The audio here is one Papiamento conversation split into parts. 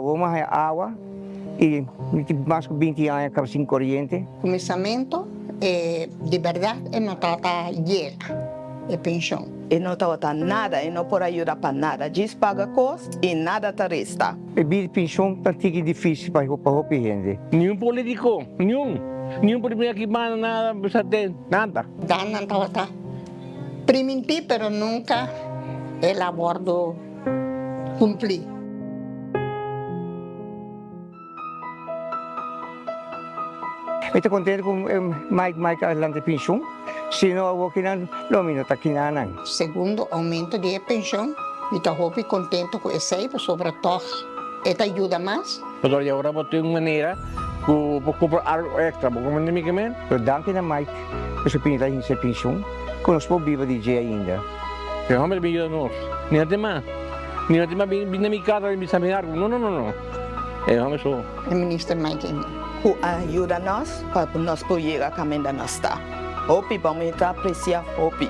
Awor mi a haña awa i mi tin mas ku binti aña kaba sin koriente. Kuminsamentu e di bèrdat e no tabata yega e penshon. E no tabata nada, e no por a yuda pa nada, djis paga kos i nada ta resta. E bida di penshon ta tiki difísil pa hopi hende. Niun polítiko, niun, niun polítiko aki manda nada, bisa den, nada. Dan nan tabata primintí pero nunka el a wòrdu kumplí. Mi ta kontentu ku Mike Mike a lanta e penshon, si no awor kinan lo mi no ta kinanan. Segundo oumento di e penshon, mi ta hopi kontentu ku esei pasobra tòg e ta yuda mas. Pasobra di awor bo tin un manera ku bo kumpra algu èkstra, bo comprende mi kimen? Pero danki na Mike ku su pinta hinsa e penshon ku nos por biba di dje ainda. E homber bin yuda nos, mi no tin mas, mi no tin mas bin na mi casa bin bisa mi algu, no no no no. E hòmber so. E minister Mike Eman. Ku a yuda nos pa nos por yega kaminda nos ta. Hopi bon, mi ta apresia hopi.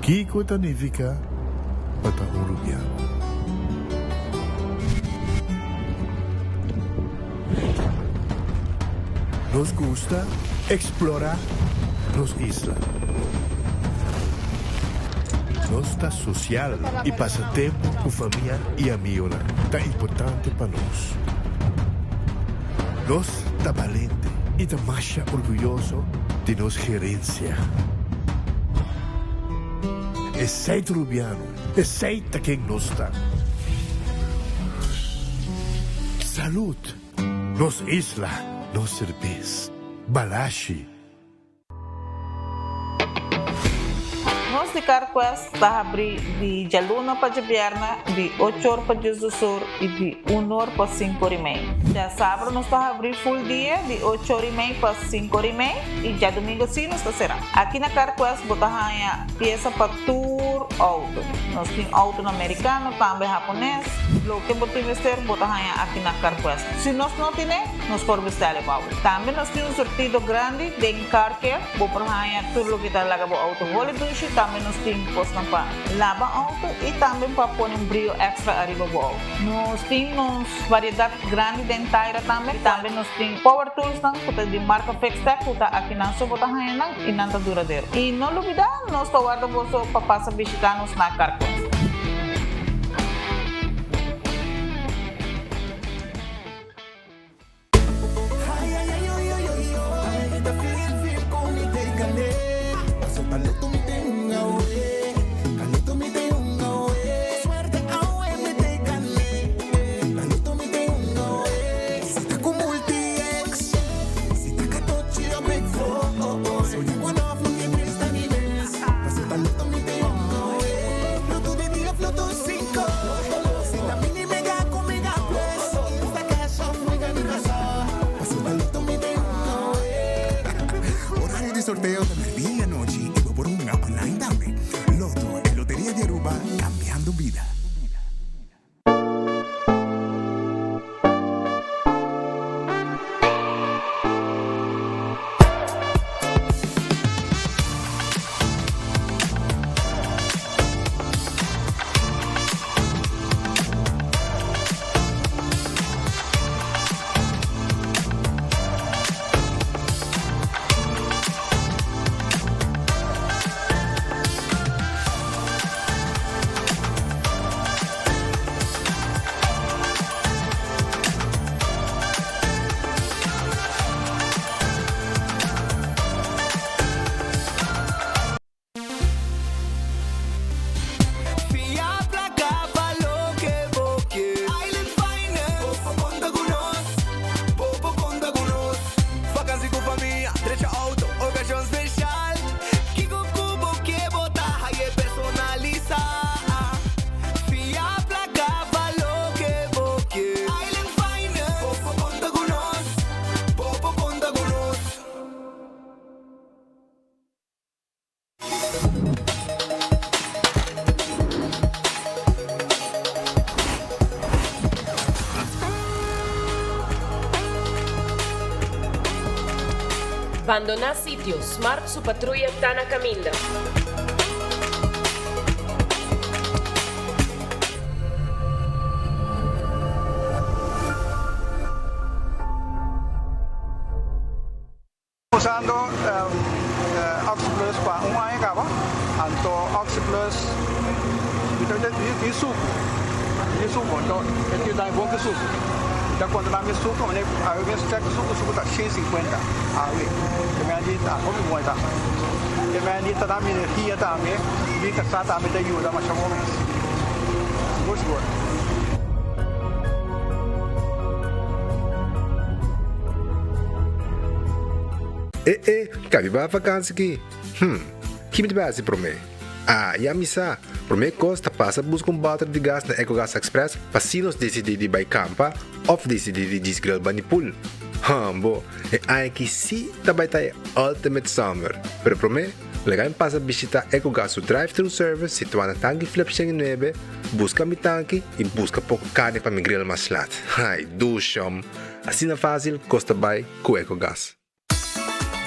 Kiko ta nifiká pa ta un rubiano? Nos gusta explora nos isla. Nos ta social y pasa tempo cu famia y amigonan ta importante pa nos. Nos ta balente y ta masha orguyoso di nos gerencia. Esey ta Rubiano, esey ta ken nos ta. Salud! Nos isla, nos serbes. Balashi. Nos di CarQuest ta habri di djaluna pa djabièrnè di ocho or pa diesdos or i di un or pa sinku or i mei. Djasabra nos ta habri full dia di ocho or i mei pa sinku or i mei i djadumingu si nos ta será. Aki na CarQuest bo ta haña piesa pa tur outo. Nos tin outonan merikano, tambe hapones. Loke bo tin mester bo ta haña aki na CarQuest. Si nos no tine, nos por bestèl e pa bo. Tambe nos tin un surtido grandi den Car Care. Bo por haña tur loke ta laga bo outo holi dushi. Tambe nos tin kosnan pa laba outo i tambe pa pone un brio èkstra ariba bo outo. Nos tin nos variedat grandi den taira tambe. Tambe nos tin power toolsnan ku ta di marka Fixtech ku ta akinan so bo ta haña nan i nan ta duradero. I no lubidá, nos ta warda boso pa pasa bishitá nos na CarQuest. Horario di sorteo ta merdia y anochi y bo por hunga online tambe. Lotto, e loteria di Aruba, cambiando bida. Bandoná sitio, Smart su patruya ta na kaminda. Tin suku, tin suku, anto e tin dai bon ku suku. Mi ta kontrolá mi suku, mane awe mes chèk suku, suku ta shen sinkuenta awe. Te mei di ta hopi bon e ta. Te mei di ta da mi energia tambe, mi kasá tambe ta yuda masha bon mes. Sigur sigur. E e, kabi bai vakansi ki? Hm, ki mi ta bai hasi promé? Ah, ya mi sa! Promé kos ta pasa buska un bòter di gas na Ecogas Express pa si nos disidí di bai kampa òf disidí di djis grill bani pool. Hambo, e aña aki sí ta bai ta e ultimate summer! Pero promé, laga mi pasa bishitá Ecogas su drive-thru service situá na Tanki Flip 109, buska mi tanki i buska poko karni pa mi grill mas lat. Ai, dushom! Asina fásil kos ta bai ku Ecogas.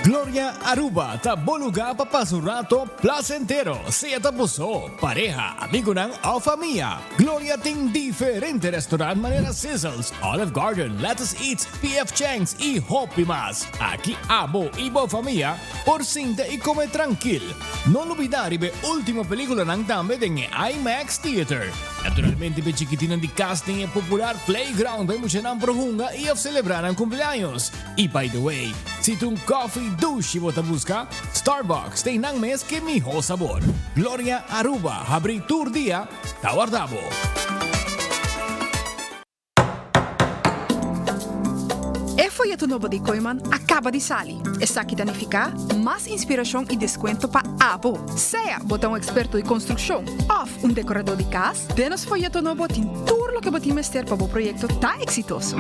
Gloria Aruba ta bo luga pa pasa un rato placentero, sea ta bo so, pareha, amigonan of famia. Gloria tin diferente restaurant manera Sizzles, Olive Garden, Lettuce Eats, PF Chang's y hopi mas. Aki abo y bo famia por sinta y come trankil. No lubida riba e ultimo peliculanan tambe den e IMAX Theater. Naturalmente p'e chikitinnan di cas tin e popular playground pa e muchanan por hunga y of celebra nan cumpleaños. Y by the way, si ta un coffee dushi bo ta busca, Starbucks ta einan mes ke miho sabor. Gloria Aruba habri tur dia, ta warda bo. E foyeto nobo di Kooiman a kaba di sali. Esaki ta nifiká mas inspirashon i deskuento pa abo. Sea bo ta un eksperto di konstrukshon òf un dekoradó di kas, den nos foyeto nobo tin tur loke bo tin mester pa bo proyekto ta eksitoso.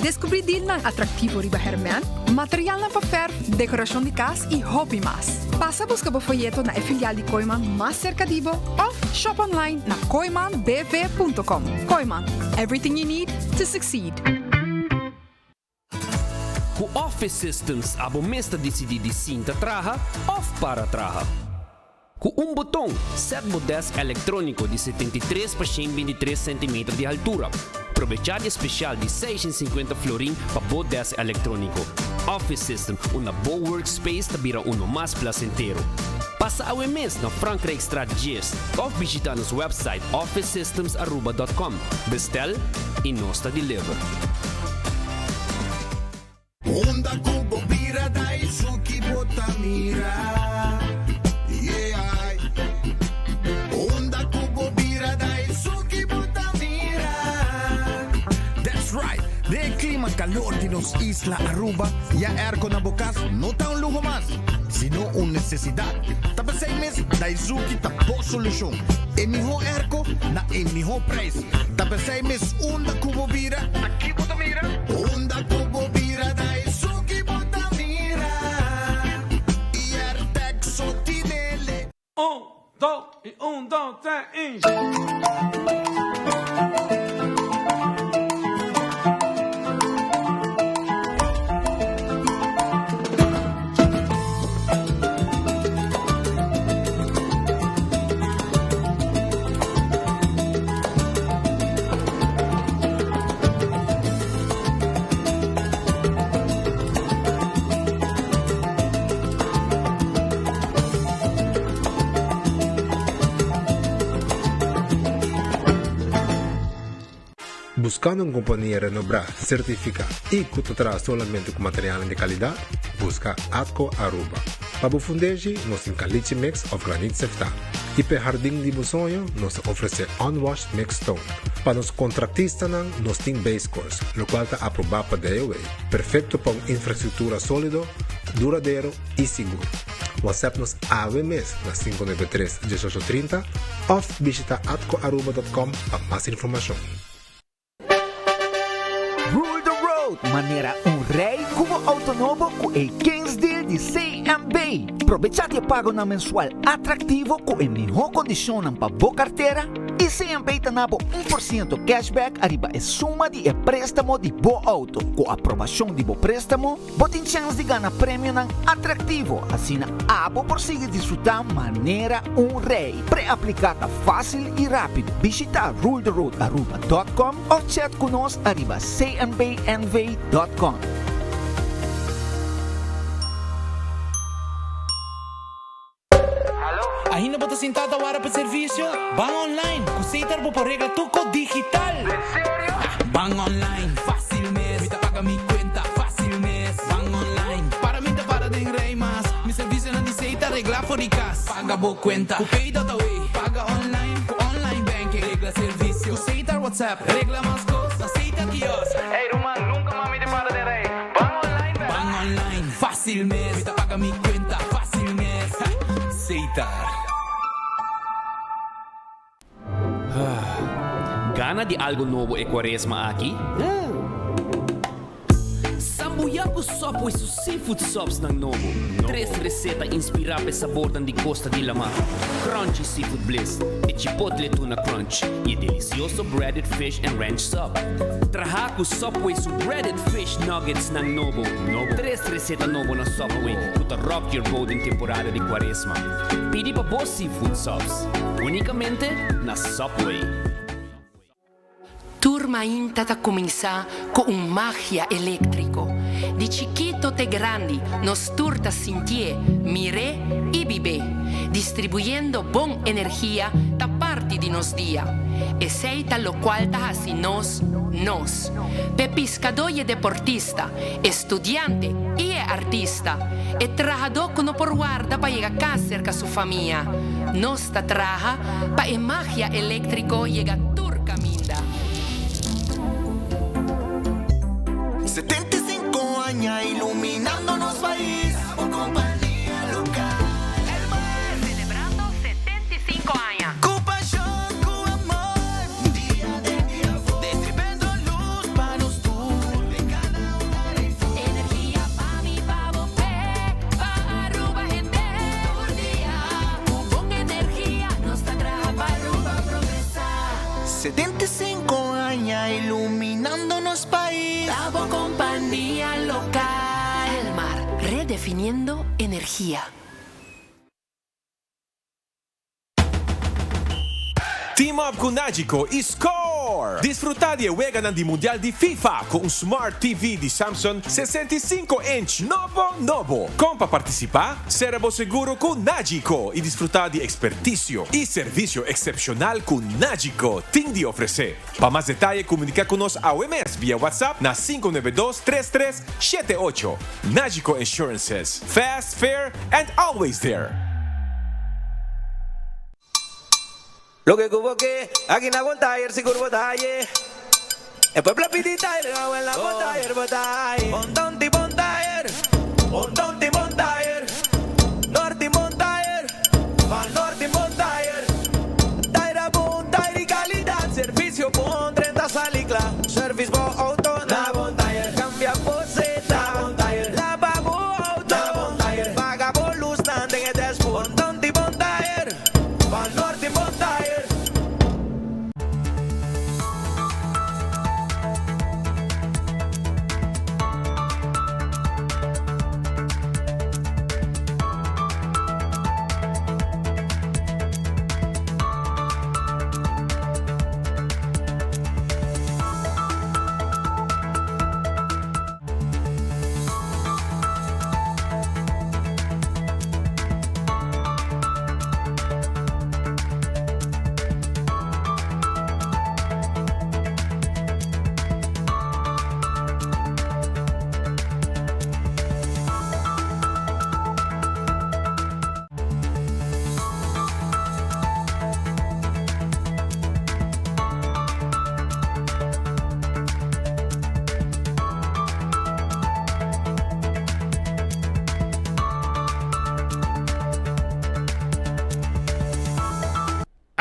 Deskubrí dilnan atraktivo riba hèrmèn, materialnan pa fèrf, dekorashon di kas i hopi mas. Pasa buska bo foyeto na e filial di Kooiman mas serka di bo òf shop online na kooimanbv.com. Kooiman, everything you need to succeed. Ku Office Systems abo mes ta disidí di sinta traha òf para traha. Ku un boton, sèt bo dèsk elektróniko di 73 pa 123 sentimeter di haltura. Probechá di e spesial di 650 florin pa bo dèsk elektróniko. Office System, unda bo workspace ta bira uno mas plasentero. Pasa awe mes na Frankrijkstraat 10 òf bishitá nos wèpsait officesystemsaruba.com. Bestèl i nos ta deliver. Unda ku bo bira da esun ki bo ta mira, yeah. Unda ku bo bira da esun ki bo ta mira. That's right! Den e klima kalor di nos isla Aruba, ya airco na bo kas no ta un luho mas, sino un nesesidat. Ta p'esei mes Daizuki ta bo solushon. E mihó airco na e mihó prijs. Ta p'esei mes unda ku bo bira, ta ki bo ta mira? Unda ku bo bira ta esun ki bo ta mira. I Airtag so tinele. Un, dos i un, dos, tres i. Buscando un compania renobrá, certificá y cu ta traha solamente cu materialnan di calidad? Busca Atco Aruba. Pa bo fundeshi, nos tin caliche mix of granit seftá. Y p'e hardin di bo soño, nos ta ofrece unwashed mixed stone. Pa nos contractistanan, nos tin base course, locual ta aproba pa DOW, perfecto pa un infrastructura solido, duradero y sigur. WhatsApp nos awe mes na 593 1830 of bishita atcoaruba dot com pa mas informacion. Rule the road manera un rey cu bo auto nobo cu e Kings Deal di CMB. Probecha di e pagonan mensual atractivo cu e miho condicionnan pa bo cartera y CMB ta na bo 1% cashback ariba e suma di e prestamo di bo auto. Cu aprobacion di bo prestamo, Bo tin chèns di gana premionan atraktivo, asina abo por sigui disfrutá manera un rei. Pre-apliká ta fásil i rápido. Bishitá ruletheroadaruba dòt kòm òf chat ku nos ariba cnbnv dòt kòm. Ainda bo ta sintá ta wara pa servisio? Ban online! Ku Setar bo por regla tur kos digital! En serio? Ban online, fásil mes! Mi ta paga mi kuenta, fásil mes! Ban online, para mi ta para den rei mas! Mi servisionan di Setar reglá for di kas. Paga bo kuenta ku Pay.awe. Paga online ku online banking. Regla servisio ku Setar WhatsApp. Regla mas kos na Setar Kiosk. Ey ruman, nunka mas mi ta para den rei. Ban online bèk! Ban online, fásil mes! Mi ta paga mi kuenta, fásil mes! Setar. Gana di algo nobo e cuaresma aki? Sambuya cu Subway su seafood subs nan nobo. Tres receta inspira p'e sabornan di costa di lama, Crunchy Seafood Bliss, e Chipotle Tuna Crunch y e delicioso Breaded Fish and Ranch Sub. Traha cu Subway su Breaded Fish Nuggets nan nobo. Tres receta nobo na Subway cu ta rock your boat den temporada di cuaresma. Pidi pa bo seafood subs unicamente na Subway. Tur mainta ta cuminsa cu un magia electrico. Di chikito te grandi nos tur ta sintié, mir'é y bib'é. Distribuyendo bon energia ta parti di nos dia. Esey ta locual ta haci nos, nos. P'e piscadó y e deportista, e studiante y e artista, e trahadó cu no por warda pa yega cas cerca su famia. Nos ta traha pa e magia eléktriko yega tur kaminda. 75 aña iluminando nos pais, bo kompania lokal. Elmar! Selebrando 75 aña. Ku pashon, ku amor, dia den dia afó. Destribendo lus pa nos tur, den kada hogar ei fó. Energia pa mi, pa bo, p'e, pa Aruba hende tur dia. Ku bon energia nos ta traha pa Aruba progresá. 75 aña iluminando nos pais. Ta bo kompania lokal. Elmar, redefiniendo energia. Team up ku Nagico i score! Disfrutá di e weganan di Mundial di FIFA ku un Smart TV di Samsung 65 inch nobo nobo! Kon pa partisipá? Sera bo seguro ku Nagico i disfrutá di ekspertisio i servisio eksepshonal ku Nagico tin di ofresé. Pa mas detaye komuniká ku nos awe mes via WhatsApp na 592 33 78. Nagico Insurances, fast, fair and always there! Loke ku bo ke, aki na bon tayer sigur bo ta haye. E pueblo a pidi tayer, awel na bon tayer bo ta haye. Bon tonti bon tayer, bon tonti bon tayer, norti bon tayer, van norti bon tayer. Tayer a bon, tayer di kalidat, servisio bon, drenta sali kla. Servis bo outo na bon tayer, kambia bo seta na bon tayer, laba bo outo na bon tayer, paga bo lusnan den e dashboard. Bon tonti bon tayer. Van Norte Bon Tire.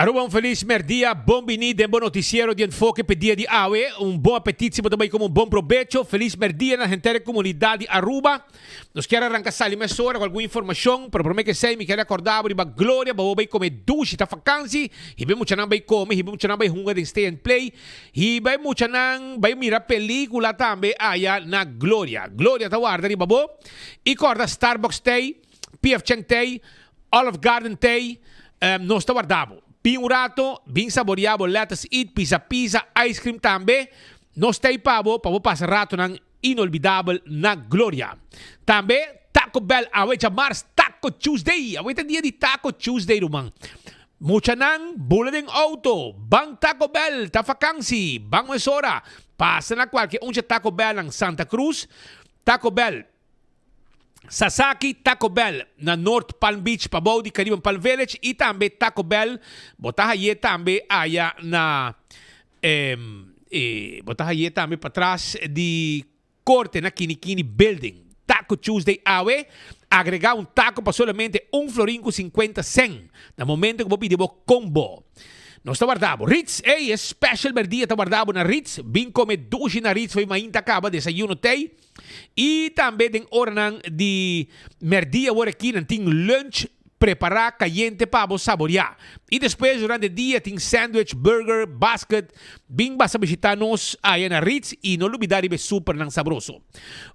Aruba un felis merdia, bon bini den bo noticiero di Enfoke p'e dia di awe. Un bon apetit si bo ta bay come un bon probecho. Felis merdia na henter e comunidad di Aruba. Nos kier arranca sali mesora cu algun informacion, pero prome ke esey mi kier recorda bo riba Gloria, bo bay come dushi, ta vakansi, hiba e muchanan bay come, hiba e muchanan bay hunga den Stay and Play, hiba e muchanan bay mira pelicula tambe aya na Gloria. Gloria ta warda riba bo y corda Starbucks tey, PF Chang tey, Olive Garden tey, nos ta warda bo. Bin un rato, bin saboria bo Let Us Eat, Pizza Pizza, ice cream tambe, nos tey pa bo, pa bo pasa ratonan inolvidabel na Gloria. Tambe Taco Bell awe djamars Taco. Taco Tuesday! Awe ta dia di Taco Tuesday ruman. Muchanan bula den auto, ban Taco Bell, ta vakansi, ban mesora, pasa na kualke un dje Taco Bellnan Santa Cruz, Taco Bell Sasaki, Taco Bell na North Palm Beach pabou di Caribbean Palm Village y tambe Taco Bell bo ta haye tambe aya na bo ta haye tambe patras di Corte na Kini Kini Building. Taco Tuesday awe, agrega un taco pa solamente un florin cu 50 cent na momento cu bo pidi bo combo. Nos ta warda bo. Ritz, ey, e special merdia ta warda bo na Ritz. Bin come dushi na Ritz fo'i mainta caba desayuno tey. Y tambe den oranan di merdia awor aki nan tin lunch prepara cayente pa bo saboria. Y despues durante dia tin sandwich, burger, basket. Bin basa bishita nos aya na Ritz y no lubida riba e supernan sabroso.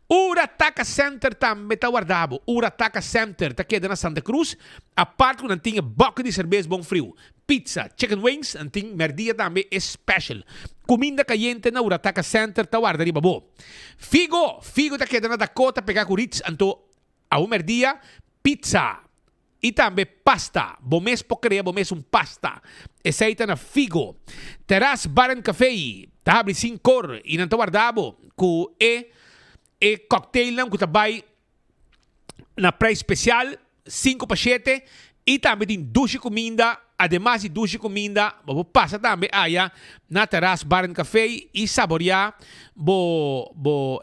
Urataka Center tambe ta warda bo. Urataka Center ta keda na Santa Cruz, apart cu nan tin e bokke di cerbes bon friu. Pizza, chicken wings, nan tin merdia tambe e special. Cuminda cayente na Urataka Center ta warda riba bo. Figo, Figo ta keda na Dakota pega cu Ritz anto awe merdia pizza y tambe pasta. Bo mes por crea bo mes un pasta. Esey ta na Figo. Terras Bar and Cafe ta habri sin cor y nan ta warda bo cu e e cocktailnan cu ta bay na prijs special, sinku pa shete, y tambe tin dushi cuminda, ademas di dushi cuminda bo por pasa tambe aya na Terras Bar and Cafe y saborea bo bo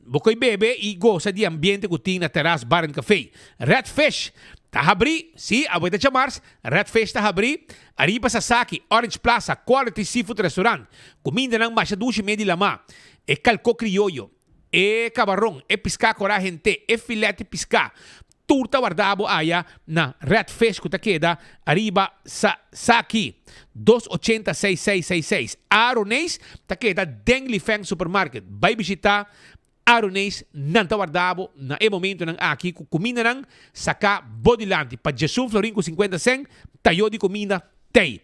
bo koe bebe y gosa di ambiente cu tin na Terras Bar and Cafe. Red Fish ta habri, si, awe ta djamars, Red Fish ta habri, ariba Sasaki, Orange Plaza, Quality Seafood Restaurant, cumindanan masha dushi medi lama, e calco crioyo, E kabaron, e piská korá hent'é, e filet di piská, tur ta wardá bo aya na Red Fish ku ta keda ariba sa Saki, dos ochenta seis seis seis seis. Aroneis ta keda den Li Feng Supermarket. Bai bishitá Aroneis, nan ta wardá bo na e momentonan aki ku kumindanan saká bo dilanti. Pa djesun florin ku sinkuenta sèn, tayó di kuminda t'ei.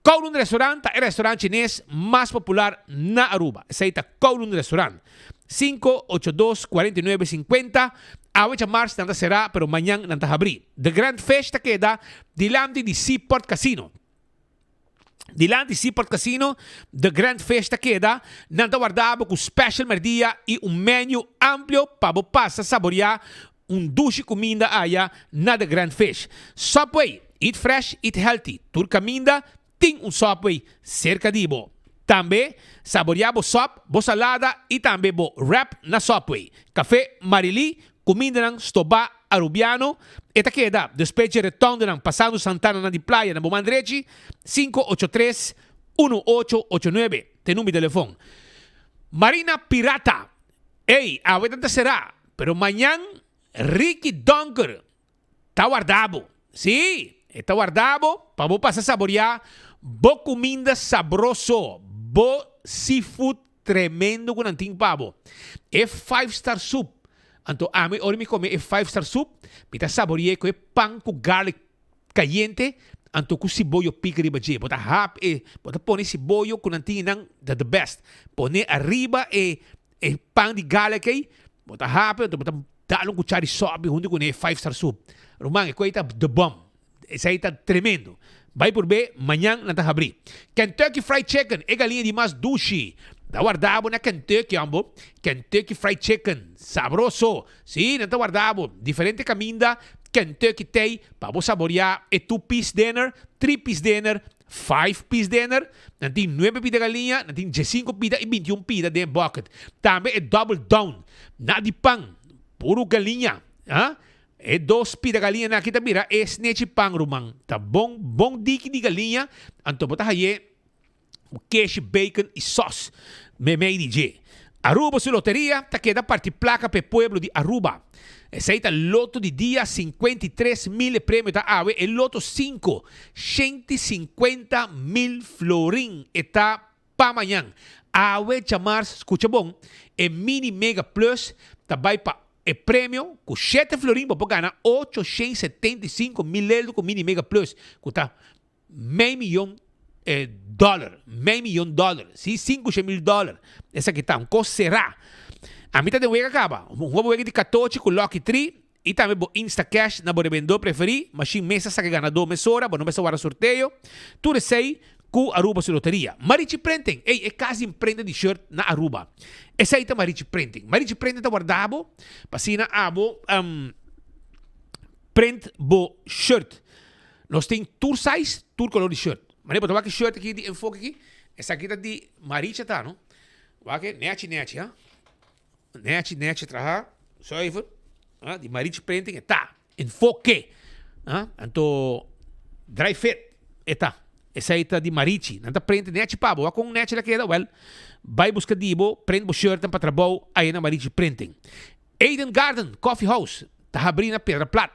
Kowloon Restaurant ta e restaurant chines mas popular na Aruba. Esey ta Kowloon Restaurant. 582 49 50 Awe djamars nan ta sera pero mañan nan ta habri. The Grand Fish ta keda dilanti di Seaport Casino. Dilanti Seaport Casino The Grand Fish ta keda. Nan ta warda bo ku special merdia y un menu amplio pa bo pasa saboria Un dushi kuminda aya na The Grand Fish. Subway, eat fresh, eat healthy. Tur kaminda tin un Subway serka di bo. Tambe saboria bo sòp, bo salada i tambe bo wrap na Subway. Café Marily, kumindanan stobá Arubiano. E ta keda despues dje retondenan pasando Santana na di Playa na bo man drechi, 583 1889 ta e number di telefon. Marina Pirata, ey, awe ta ta será. Pero mañan Ricky Donker ta warda bo. Sí, e ta warda bo pa bo pasa saboreá bo kuminda sabroso, bo seafood tremendo ku nan tin pa bo. E five star soup. Anto ami ora mi kome e five star soup, mi ta sabore'é ku e pan ku garlic kayente anto ku siboyo pika riba dje. Bo ta hap e, bo ta pone siboyo ku nan tin nan ta the best. Pone ariba e e pan di garlic ei, bo ta hap e anto bo ta dal un kuchara di sòpi huntu kuné e five star soup. Ruman, e koi ta the bomb. Esei ta tremendo. Bai purb'é, mañan nan ta habrí. Kentucky Fried Chicken, e galiña di mas dushi. Ta warda bo na Kentucky, hombo. Kentucky Fried Chicken, sabroso. Sí, nan ta warda bo diferente kaminda Kentucky t'ei pa bo saboreá e two piece dinner, three piece dinner, five piece dinner. Nan tin nuebe pida galiña, nan tin diesinco pida i bintiun pida den e bucket. Tambe e double down, na di pan, puru galiña. Ha? E dos pida galiñanan aki ta bira e snechi pan, ruman. Ta bon, bon diki di galiña, anto bo ta haye ku keshi, bacon i sòs meimei di dje. Aruba su loteria ta keda parti plaka pa e pueblo di Aruba. Esei ta loto di dia 53 mil e premio ta awe e loto 5, 150 mil florin e ta pa mañan. Awe djamars, skucha bon, e mini mega plus ta bai pa e premio ku 7 florin bo por gana 875 mil euro ku mini mega plus ku ta mei miyon dòler, mei miyon dòler, sí, 500 mil dòler. Esaki ta un kos será. Ami ta den wega kaba. Un wega di katochi ku Lucky 3. I tambe bo Instacash na bo rebendó preferí, mashin mes a saka e ganadó mesora, bo no mester warda sorteo. Tur esei ku Aruba su loteria. Marichi Printing, ey, e kas di imprenta di shirt na Aruba. Esei ta Marichi Printing. Marichi Printing ta warda bo pa asina abo print bo shirt. Nos tin tur size, tur color di shirt. Manera bo ta wak e shirt aki di Enfoke aki, esaki ta di Marichi ta no. Wak e nechi nechi ha. Nechi nechi traha, zuiver, ah, di Marichi Printing e ta. Enfoke, ah, anto dry fit e ta. Esei ta di Marichi. Nan ta print nechi pa bo. Wak kon nechi la keda? Wel, bai buska di bo, print bo shirtnan pa trabou aye na Marichi Printing. Eden Garden Coffee House ta habri na Piedra Plat.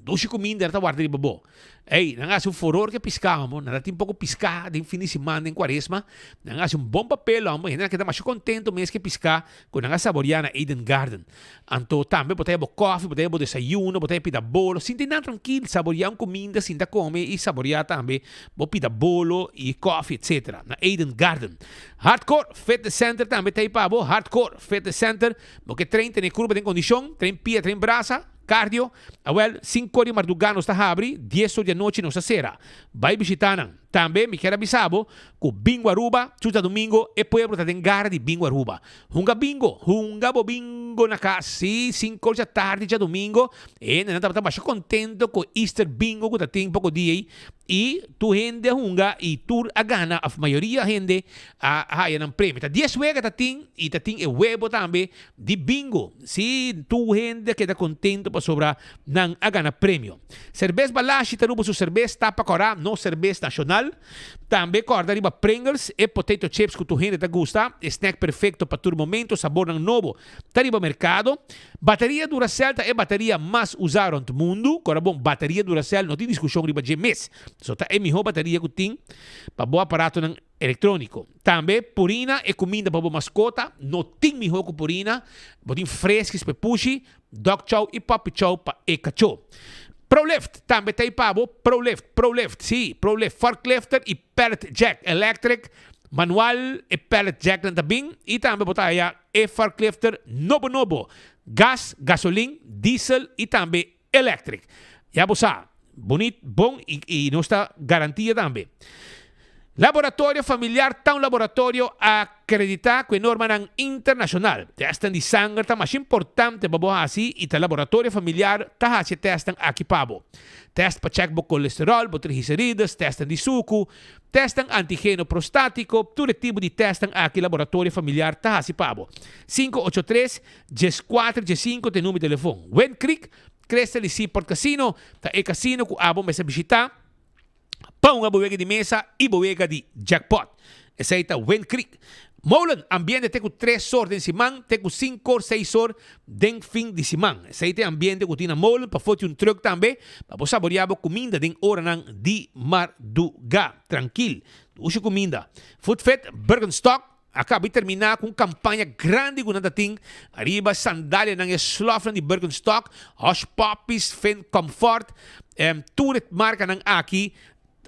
Dushi kuminda ta warda riba bo. Ey, nan a hasi un furor ku e piská, hombo. Nan ta tin poko piská den fin di siman, den kuaresma. Nan a hasi un bon papel, hombo. Hende nan keda masha kontento mes ku e piská ku nan a saboreá na Eden Garden. Anto tambe bo ta haya bo kòfi, bo ta haya bo desayuno, bo ta haya pida bolo. Sinti nan trankil, saboreá un kuminda, sinta kome i saboreá tambe bo pida bolo i kòfi, etsetera, na Eden Garden. Hardcore Fitness Center tambe ta ei pa bo. Hardcore Fitness Center, bo ke train tene kurpa den kondishon, train pia, train brasa. Cardio, Awel, sinkor di mardugá nos ta habri, dies or di anochi nos ta sera. Bai bishitá nan. Tambe mi kier a bisa bo ku Bingo Aruba, tur djadumingo e pueblo ta den gara di Bingo Aruba. Hunga bingo, hunga bo bingo na kas. Sí, sinkor djatardi djadumingo e hendenan tabata masha kontento ku Easter Bingo ku ta tin poko dia ei i tur hende a hunga i tur a gana òf mayoria hende a haya nan premio. Ta dies wega ta tin i ta tin e webo tambe Di bingo, si tur hende a keda contento pasobra nan a gana premio. Cerbes Balashi ta ruba su cerbes tapa cora, nos cerbes nacional. Tambe corda riba Pringles, e potato chips cu tur hende ta gusta, e snack perfecto pa tur momento, sabornan nobo ta riba mercado. Bateria Duracell ta e bateria mas usa rond mundo. Cora bon, bateria Duracell no tin discusion riba dje mes. So ta e miho bateria cu tin pa bo aparatonan. Electronico. Tambe Purina e cuminda pa bo mascota, no tin miho cu Purina, bo tin freskis pa e pushi, dog chow y puppy chow pa e cacho. Prolift tambe ta ei pa bo, Prolift, Prolift, si, Prolift forklifter y pallet jack electric, manual e pallet jacknan ta bin y tambe bo ta haya e forklifter nobo nobo, gas, gasolin, diesel y tambe Electric. Ya bo sa, bonit, bon y y nos ta garantia tambe. Laboratorio Familiar ta un laboratorio acredita cu e normanan internacional. Testnan di sanger ta masha importante pa bo haci y ta Laboratorio Familiar ta haci e testnan aki pa bo. Test pa check bo colesterol, bo triglicerides, testnan di sucu, testnan antigeno prostatico, tur e tipo di testnan aki Laboratorio Familiar ta haci pa bo. 583 14 15 ta e numero di telefon. Wind Creek, Crystal y Seaport Casino ta e casino cu abo mester bishita pa hunga bo wega di mesa y bo wega di jackpot. Esey ta Wind Creek. Molen, ambiente te cu tres or den siman, te cu cinco or, seis or den fin di siman. Esey ta e ambiente cu tin na Molen, pafo tin un truck tambe pa bo saborea bo cuminda den oranan di marduga. Trankil, dushi cuminda. Food Fit, Birkenstock. A caba di termina cu un campaña grandi cu nan ta tin ariba sandalianan e slofnan di Birkenstock, Hush Puppies, Finn Comfort, tur e marcanan aki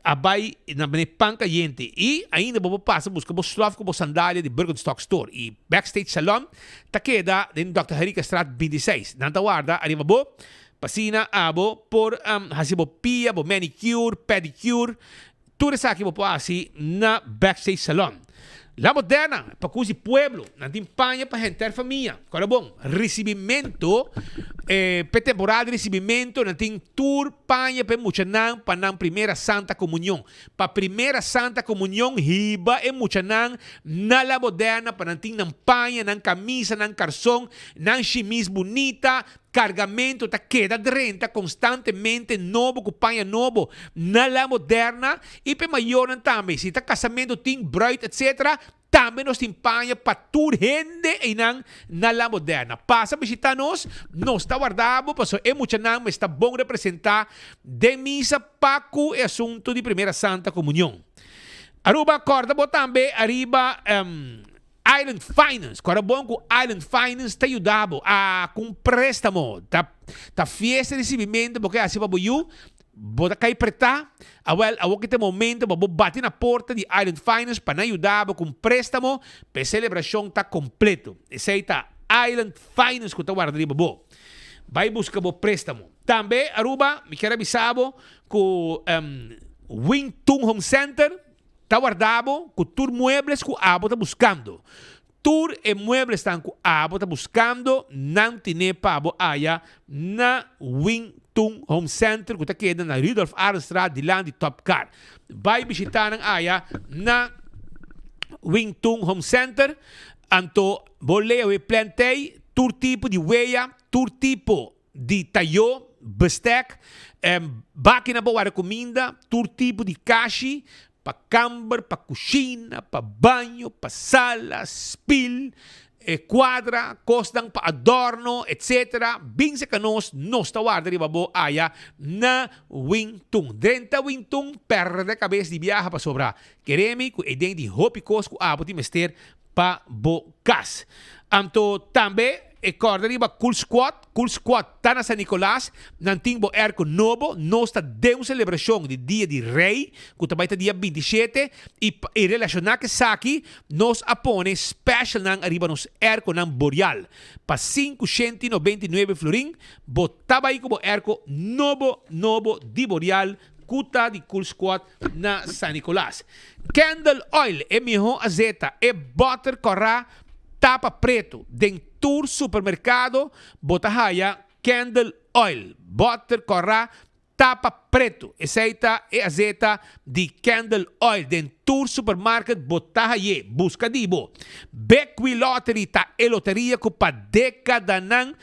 a bay na mane pan cayente y ainda bo por pasa busca bo slof cu bo sandalia di Birkenstock Store y Backstage Salon ta keda den Dòkter Harikastraat 26. Nan ta warda ariba bo pa asina abo por haci bo pia, bo manicure, pedicure, Tur esaki bo por hasi na Backstage Salon. La Moderna, pa cos di pueblo. Nan tin paña pa henter famia. Cora bon, ricibimento, p'e temporada di ricibimento nan tin tur paña p'e muchanan pa nan primera Santa Comunion. Pa primera Santa Comunion hiba e muchanan na La Moderna pa nan tin nan paña, nan camisa, nan carson, nan shimis bunita, Cargamento ta keda drenta constantemente nobo cu paña nobo na La Moderna y p'e mayornan tambe. Si ta casamento tin, bruid etc. Tambe nos tin paña pa tur hende eynan na La Moderna. Pasa bishita nos, nos ta warda bo pasobra e muchanan mester ta bon representa den misa pa cu e asunto di Primera Santa Comunion. Aruba corda bo tambe ariba. Island Finance, Ku ora bon ku Island Finance ta yuda bo a ku un préstamo. Ta ta fiesta di risibimentu bo ke hasi pa bo yu, bo ta kai pretá. Awèl, awor ki ta e momento pa bo bati na porta di Island Finance pa nan yuda bo ku un préstamo pa e selebrashon ta kompleto. Esei ta Island Finance ku ta warda riba bo. Bai buska bo préstamo. Tambe, Aruba, mi kier a bisa bo ku Wing Tun Home Center ta warda bo ku tur muebles ku abo ta buskando. Tur e mueblesnan ku abo ta buskando, nan tine pa bo aya na Wing Tun Home Center ku ta keda na Rudolf Arendstraat dilanti Top Car. Bai bishita nan aya na Wing Tun Home Center, anto bo lea e plan tei, tur tipo di wea, tur tipo di tayo, bestek, bakina pa warda kuminda, tur tipo di kashi, pa kamber, pa kushina, pa baño, pa sala, spil, e kuadra, kosnan pa adorno, etc. Bin serka nos, nos ta warda riba bo aya na Wingtun. Drenta Wingtun, pèrdè kabes di biaha pasobra kere mi ku e den di hopi kos ku abo tin mester pa bo kas. Anto tambe e kòrda riba Cool Squad, Cool Squad ta na San Nicolas, nan tin bo airco nobo, nos ta den un selebrashon di Dia di Rei ku ta bai ta dia 27 i i relashoná ku esaki nos a pone specialnan ariba nos airconan Boreal pa 599 florin bo ta bai ku bo airco nobo nobo di Boreal ku ta di Cool Squad na San Nicolas. Candle Oil, e mihó azeta, e bòter kòrá tapa pretu. Den tur supermerkado bo ta haya Candle Oil, bòter kòrá tapa pretu. Esei ta e azeta di Candle Oil. Den tur supermarket bo ta hay'é. Buska di bo. Bequi Lottery ta e loteria ku pa dékadanan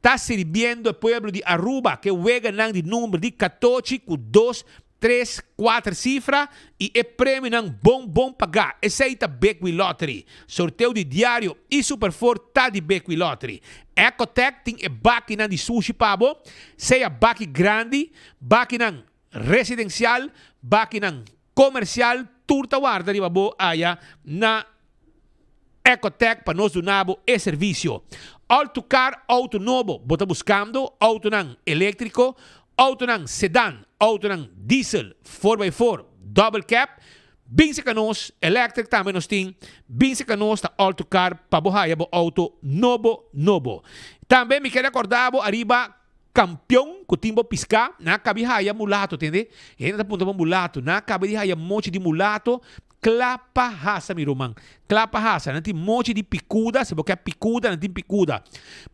Ta sirbiendo e pueblo di Aruba ke weganan di number di katochi ku dos, tres, kuater sifra i e premionan bon bon pagá. Esei ta Bequi Lottery. Sorteo di diario i Super Four ta di Bequi Lottery. Ecotec tin e bakinan di sushi pa bo, sea baki grandi, bakinan residencial, bakinan comercial, tur ta warda riba bo aya na Ecotec pa nos duna bo e servicio. Autocar auto nobo bo ta buscando, autonan electrico, autonan sedan, autonan diesel, four by four, double cab, bin cerca nos, electric tambe nos tin, bin cerca nos ta Autocar pa bo haya bo auto nobo nobo. Tambe mi kier acorda bo ariba Kampion ku tin bo piská, nan a kaba di haya mulato, tende? E hende ta puntra bo mulato, nan a kaba di haya mochi di mulato, kla pa hasa mi ruman, kla pa hasa. Nan tin mochi di pikuda, si bo ke pikuda, nan tin pikuda.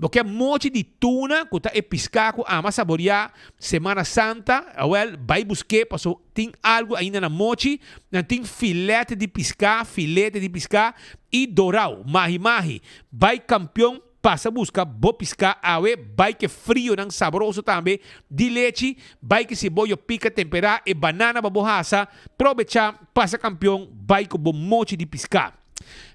Bo ke mochi di tuna, ku ta e piská ku ama saboriá Semana Santa, awèl, bai busk'é, paso tin algu ainda na mochi. Nan tin filète di piská, filete di piská, i dorau, mahi mahi. Bai kampion. Pasa buska bo piská awe, bai ke frionan sabroso tambe di lechi, bai ke siboyo pika temperá, e banana pa bo hasa, probechá, pasa kampion, bai ku bo mochi di piská.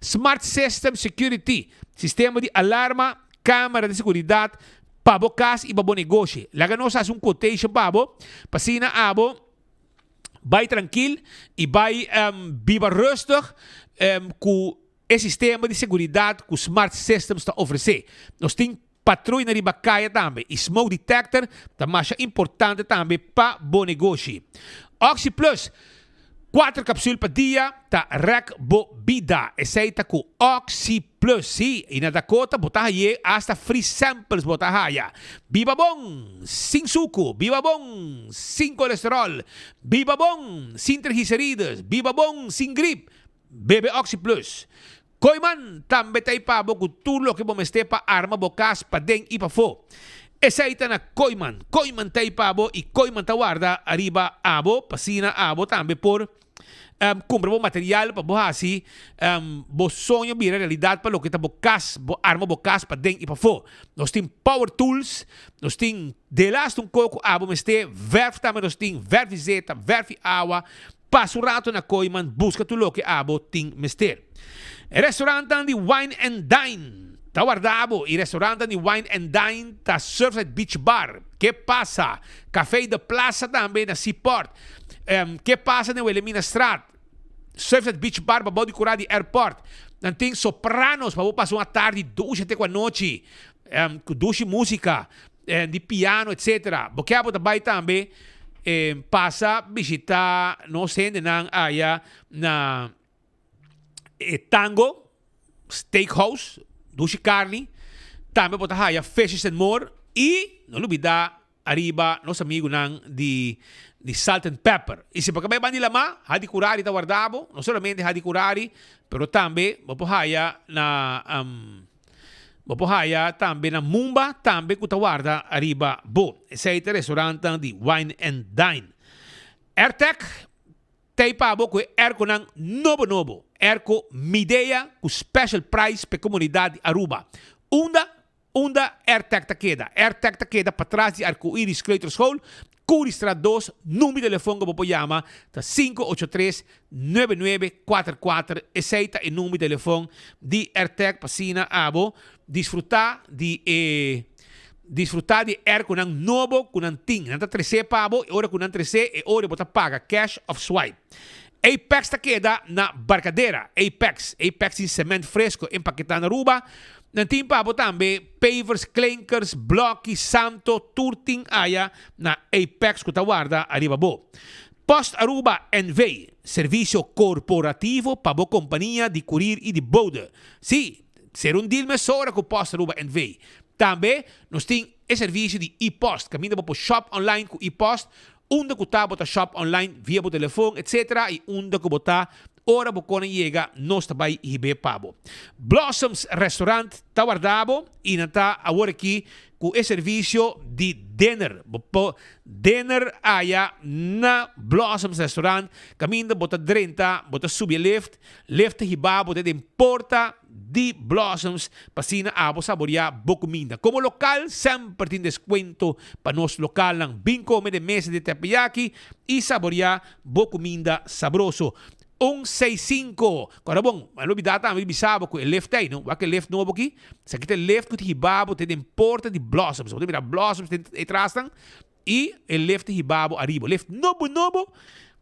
Smart System Security, sistema di alarma, kamera di seguridat pa bo kas i pa bo negoshi. Laga nos hasi un quotation pa bo, pa asina abo bai trankil i bai biba rustig ku E sistema di seguridat ku Smart Systems ta ofresé. Nos tin patruina riba kaya tambe i smoke detector ta masha importante tambe pa bo negoshi. Oxi Plus, kuater kapsul pa dia ta rèk bo bida. Esei ta ku Oxi Plus, sí, i na Dakota bo ta haye asta free samples bo ta haya. Biba bon sin suku, biba bon sin kolesteròl, biba bon sin triglicerides, biba bon sin grip. Bebe Oxi Plus. Kooiman tambe ta ei pa bo ku tur loke bo mester pa arma bo kas paden i pafó. Esei ta na Kooiman. Kooiman ta ei pa bo i Kooiman ta warda ariba abo pa asina abo tambe por kumpra bo material pa bo hasi bo soño bira realidat pa loke ta bo kas, bo arma bo kas paden i pafó. Nos tin power tools, nos tin delaste un koko abo mester, verf tambe nos tin, verf di zeta, verf di awa, Pasa un rato na Kooiman buska tur loke abo tin mester. E restaurantnan di Wine and Dine ta warda bo y restaurantnan di Wine and Dine ta Surfside Beach Bar, Ke Pasa, Café de Plaza tambe na Seaport, Ke Pasa den Wilhelminastraat, Surfside Beach Bar pabou di kura di airport. Nan tin Sopranos pa bo pasa un atardi dushi te ku anochi ku dushi musica. Di piano etc. Bo ke abo ta bai tambe pasa bishita nos hendenan aya na e Tango Steakhouse, dushi carni. Tambe bo ta haya Fishes and More. I no lubidá ariba nos amigunan di di Salt and Pepper. I si bo ka bai banda di lamá, Hadi Curari ta warda bo. No solamente Hadi Curari, pero tambe bo por haya na bo por haya tambe na Mumba tambe ku ta warda ariba bo. Esei ta restaurantnan di Wine and Dine. Airtec T'ei pa bo ku e airconan nobo nobo, airco Midea ku special price p'e komunidat di Aruba. Unda? Unda Airtec ta keda? Airtec ta keda patras di Arcoiris Kleuterschool, Curiestraat dos, number di telefon ku bo por yama ta 583 9944, esei ta e number di telefon di Airtec pa asina abo disfruta di e Disfrutá di e airconan nobo ku nan tin. Nan ta tresé pa bo i ora ku nan tresé e ora bo ta paga cash òf swipe. Apex ta keda na Barcadera. Apex. Apex tin cement fresco empaketá na Aruba. Nan tin pa bo tambe pavers, klinkers, blòki, santo, tur tin aya na Apex ku ta warda ariba bo. Post Aruba NV. Servisio korporativo pa bo kompania di kurir i di bode. Sí, ser un deal mesora ku Post Aruba NV. Tambe nos tin e servisio di e-post, kaminda bo por shop online ku e-post, unda ku ta bo ta shop online via bo telefon etc. I unda ku bo ta ora bo kona yega nos ta bai hib'é pa bo. Blossoms Restaurant ta warda bo i nan ta awor aki ku e servisio di dinner. Bo por dinner aya na Blossoms Restaurant kaminda bo ta drenta, bo ta subi e lift, lift ta hiba bo te den porta di Blossoms pa asina abo saboreá bo kuminda. Komo lokal semper tin deskuento pa nos lokalnan. Bin kome den mesa di teppanyaki i saboreá bo kuminda sabroso. Un seis sinku. Kòrda bon, a lubidá tambe di bisa bo ku e lift ei, no? Wak e lift nobo aki. Esaki ta e lift ku ta hiba bo te den porta di Blossoms. Bo ta mira Blossoms den e trasnan i e lift ta hiba bo ariba. Lift nobo nobo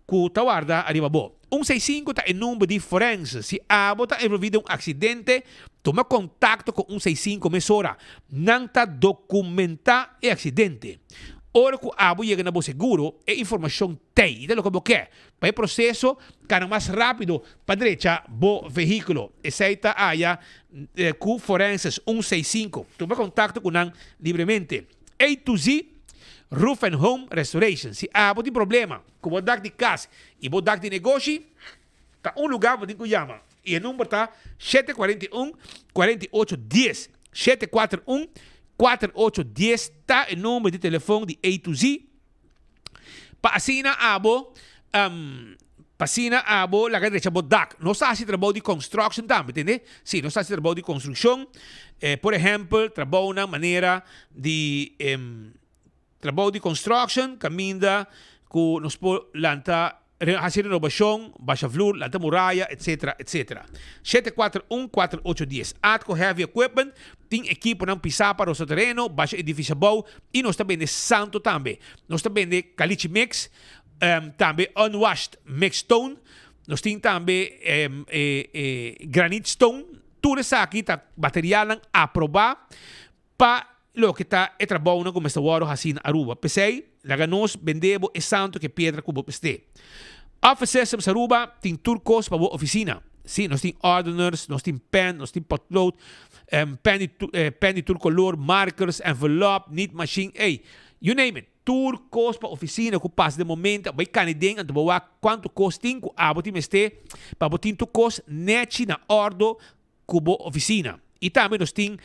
ku ta warda ariba bo. Un seis sinku ta e number di forense. Si abo ta envolví den un aksidente, tuma kontakto ku un seis sinku mesora. Nan ta dokumentá e aksidente. Ora ku abo yega na bo seguro, e informashon t'ei i ta loke bo ke pa e proseso kana mas rápido pa drecha bo vehíkulo. Esei ta aya ku forenses un seis sinku. Tuma kontakto ku nan libremente. A to Z Roof and Home Restoration. Si abo tin problema ku bo dak di kas i bo dak di negoshi, ta un lugá bo tin ku yama i e number ta 741 48 dies. 741 48 dies ta e number di telefon di A to Z pa asina abo pa asina abo laga drecha bo dak. Nos ta hasi trabou di construction tambe, tende? Si, nos ta hasi trabou di construccion. Por ehempel, trabounan manera di Trabou di construction caminda cu nos por lanta haci renovacion, basha vloer, lanta muraya, etc. Etc. 741 4810 Atco Heavy Equipment tin ekiponan pisa pa rosa tereno, basha edificio abou y nos ta bende santo tambe. Nos ta bende caliche mix, tambe unwashed mixed stone, nos tin tambe granite stone, tur esaki ta materialnan aproba Pa loke ta e trabounan ku mester wòrdu hasí na Aruba. P'esei, laga nos bendé bo e santu ku e piedra ku bo mester. Office Systems Aruba tin tur kos pa bo ofisina. Sí, nos tin ordeners, nos tin pen, nos tin potlood, pen di pen di tur kolor, markers, envelop, nietmachine, ey, you name it. Tur kos pa ofisina ku pasa den momento, abo bai kani den, anto bo wak kuantu kos tin ku abo tin mester pa bo tin tur kos nechi na òrdo ku bo ofisina. I tambe nos tin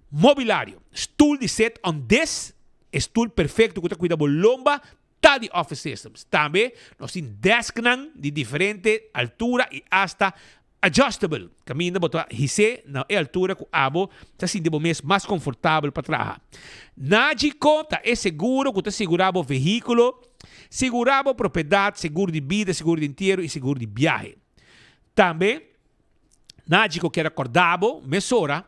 mobilario, stul di set on dis, e stul perfekto ku ta kuida bo lomba ta di Office Systems. Tambe nos tin desknan di diferente altura i asta adjustable, kaminda bo ta his'é na e altura ku abo ta sinti bo mes mas konfortabel pa traha. Nagico ta e seguro ku ta sigurá bo vehíkulo, sigurá bo propiedat, seguro di bida, seguro di entiero i seguro di biahe. Tambe Naji ku kier a korda bo mesora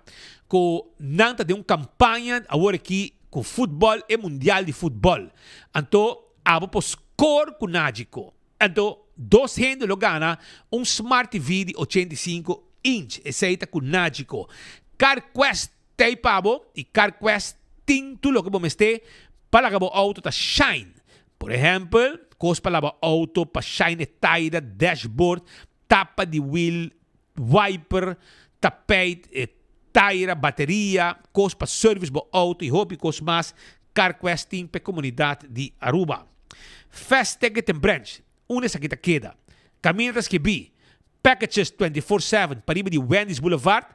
ku nan ta den un kampaña awor aki ku futbòl, e mundial di futbòl. Anto abo por skor ku Naji ku. Anto dos hende lo gana un Smart TV di 85 inch. Esei ta ku Naji ku. CarQuest t'ei pa bo i CarQuest tin tur loke bo mester pa laga bo outo ta shine. Por ehèmpel, kos pa laba outo, pa shine e taida, dashboard, tapa di wiel, wiper, tapijt, e. Taira, bateria, kos pa service bo auto y hopi kos mas, CarQuest tin p'e comunidad di Aruba. Fast Ticket and Branch, unda esaki ta keda? Caminda ta skibi, Packages 24/7 pariba di Wendy's Boulevard,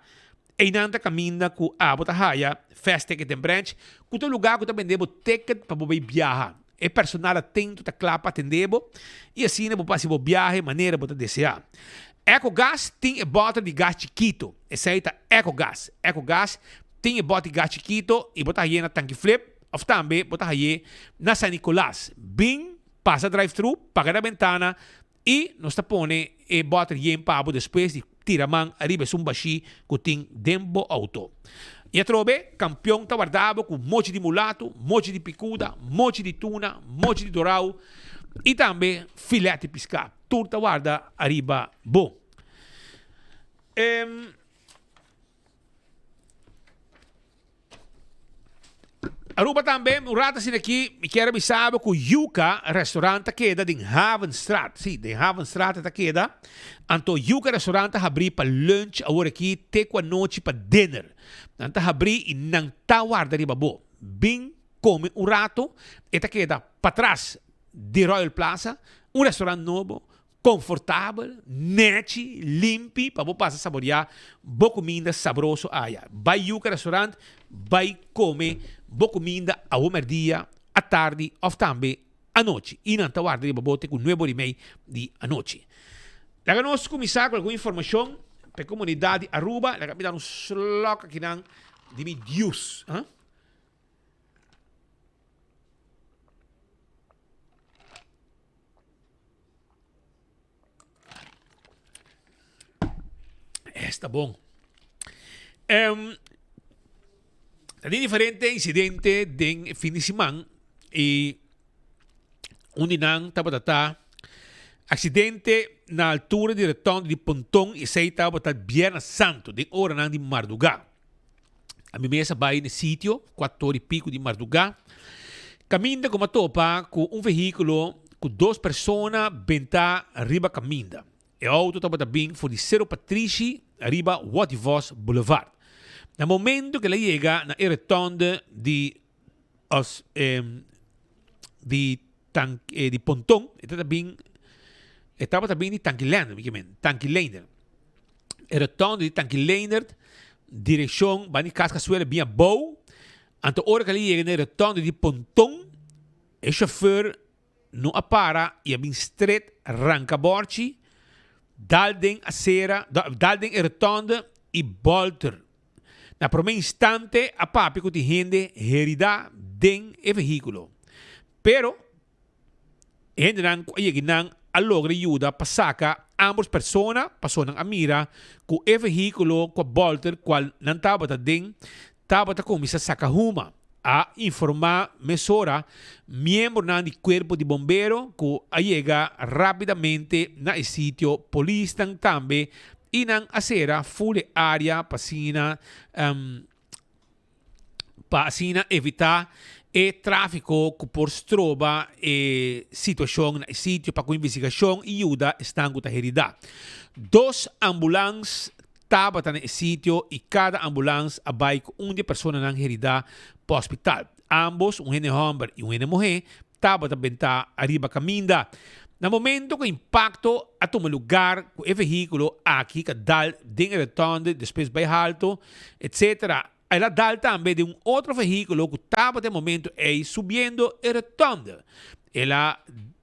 eynan ta caminda cu abo ta haya Fast Ticket and Branch, cu ta un lugar cu ta bende bo ticket pa bo bay biaha. E personal atento ta kla pa atende bo y asina bo por haci bo biahe manera bo ta desea. Ecogas tin e bòter di gas chikito. Esei ta Ecogas. Ecogas tin e bòt di gas chikito y bo ta haye na Tanki Flip of tambe bo ta haye na San Nicolas. Bin pasa drive thru, paga na bentana y nos ta pone e bòter yen pa bo despues di tira man ariba esun bashí ku tin den bo outo. I atrobe, kampion ta warda bo ku mochi di mulatu, mochi di pikuda, mochi di tuna, mochi di dorau i tambe filet di piská. Tur ta warda ariba bo. Aruba tambe, un rato asina aki, mi kier a bisa bo cu Yuca Restaurant ta keda den Havenstraat. Si, den Havenstraat e ta keda. Anto Yuca Restaurant ta habri pa lunch awor aki te cu anochi pa dinner. Nan ta habri y nan ta warda riba bo. Bin come un rato. E ta keda patras di Royal Plaza, un restaurant nobo Konfortabel, nechi, limpi pa bo pasa saboreá bo kuminda sabroso aya. Bai Yuca Restaurant, bai kome bo kuminda awo mèrdia, atardi òf tambe anochi. I nan ta warda riba bo te ku nuebe ora i mei di anochi. Laga nos kuminsá ku algun informashon pa e komunidat di Aruba. Laga mi da un slòk akinan di mi dius. Esta bon. Um, ta tin diferente incidente den fin di siman y un di nan tabata ta accidente na altura di rotonde di Ponton y esey tabata Bierna Santo den oranan di marduga. Ami mes a bai na e sitio, kuator i piku di mardugá. Kaminda ku mi a topa ku un vehíkulo ku dos persona bentá riba kaminda. E outo tabata bin for di Sero Patrishi riba Wativos Boulevard. Na momento ku el a yega na e retònde di di tank di Ponton, e tabata bin e tabata bin di Tanki Leendert, mi ke men, Tanki Leendert. E rotonde di Tanki Leendert, direccion banda di Cas Casuela bin abou, anto ora cu el a yega na e rotonde di Ponton, e chauffeur no a para y a bin stret ranca borchi, dal den acera, dal den e rotonde y bolter. Na prome instante a papia cu tin hende herida den e vehiculo. Pero e hendenan cu a yega nan a logra yuda pa saca ambos persona pasobra nan a mira cu e vehiculo cu a bolter cual nan tabata den tabata cuminsa saca huma. A informa mesora miembronan di cuerpo di bombero cu a yega rapidamente na e sitio. Polisnan tambe y nan a cera ful e area pa asina pa asina evita e trafico cu por stroba e situacion na e sitio pa cu investigacion y yuda esnan cu ta herida. Dos ambulans tabata na e sitio y cada ambulans a bay cu un di e personanan herida pa hospital. Ambos, un hende homber y un hende muhe, tabata benta ariba caminda. Na momento cu e impacto a tuma lugar cu e vehiculo aki ca dal den e rotonde despues bay halto, etc. El a dal tambe den un otro vehiculo cu tabata e momento ey subiendo e rotonde. El a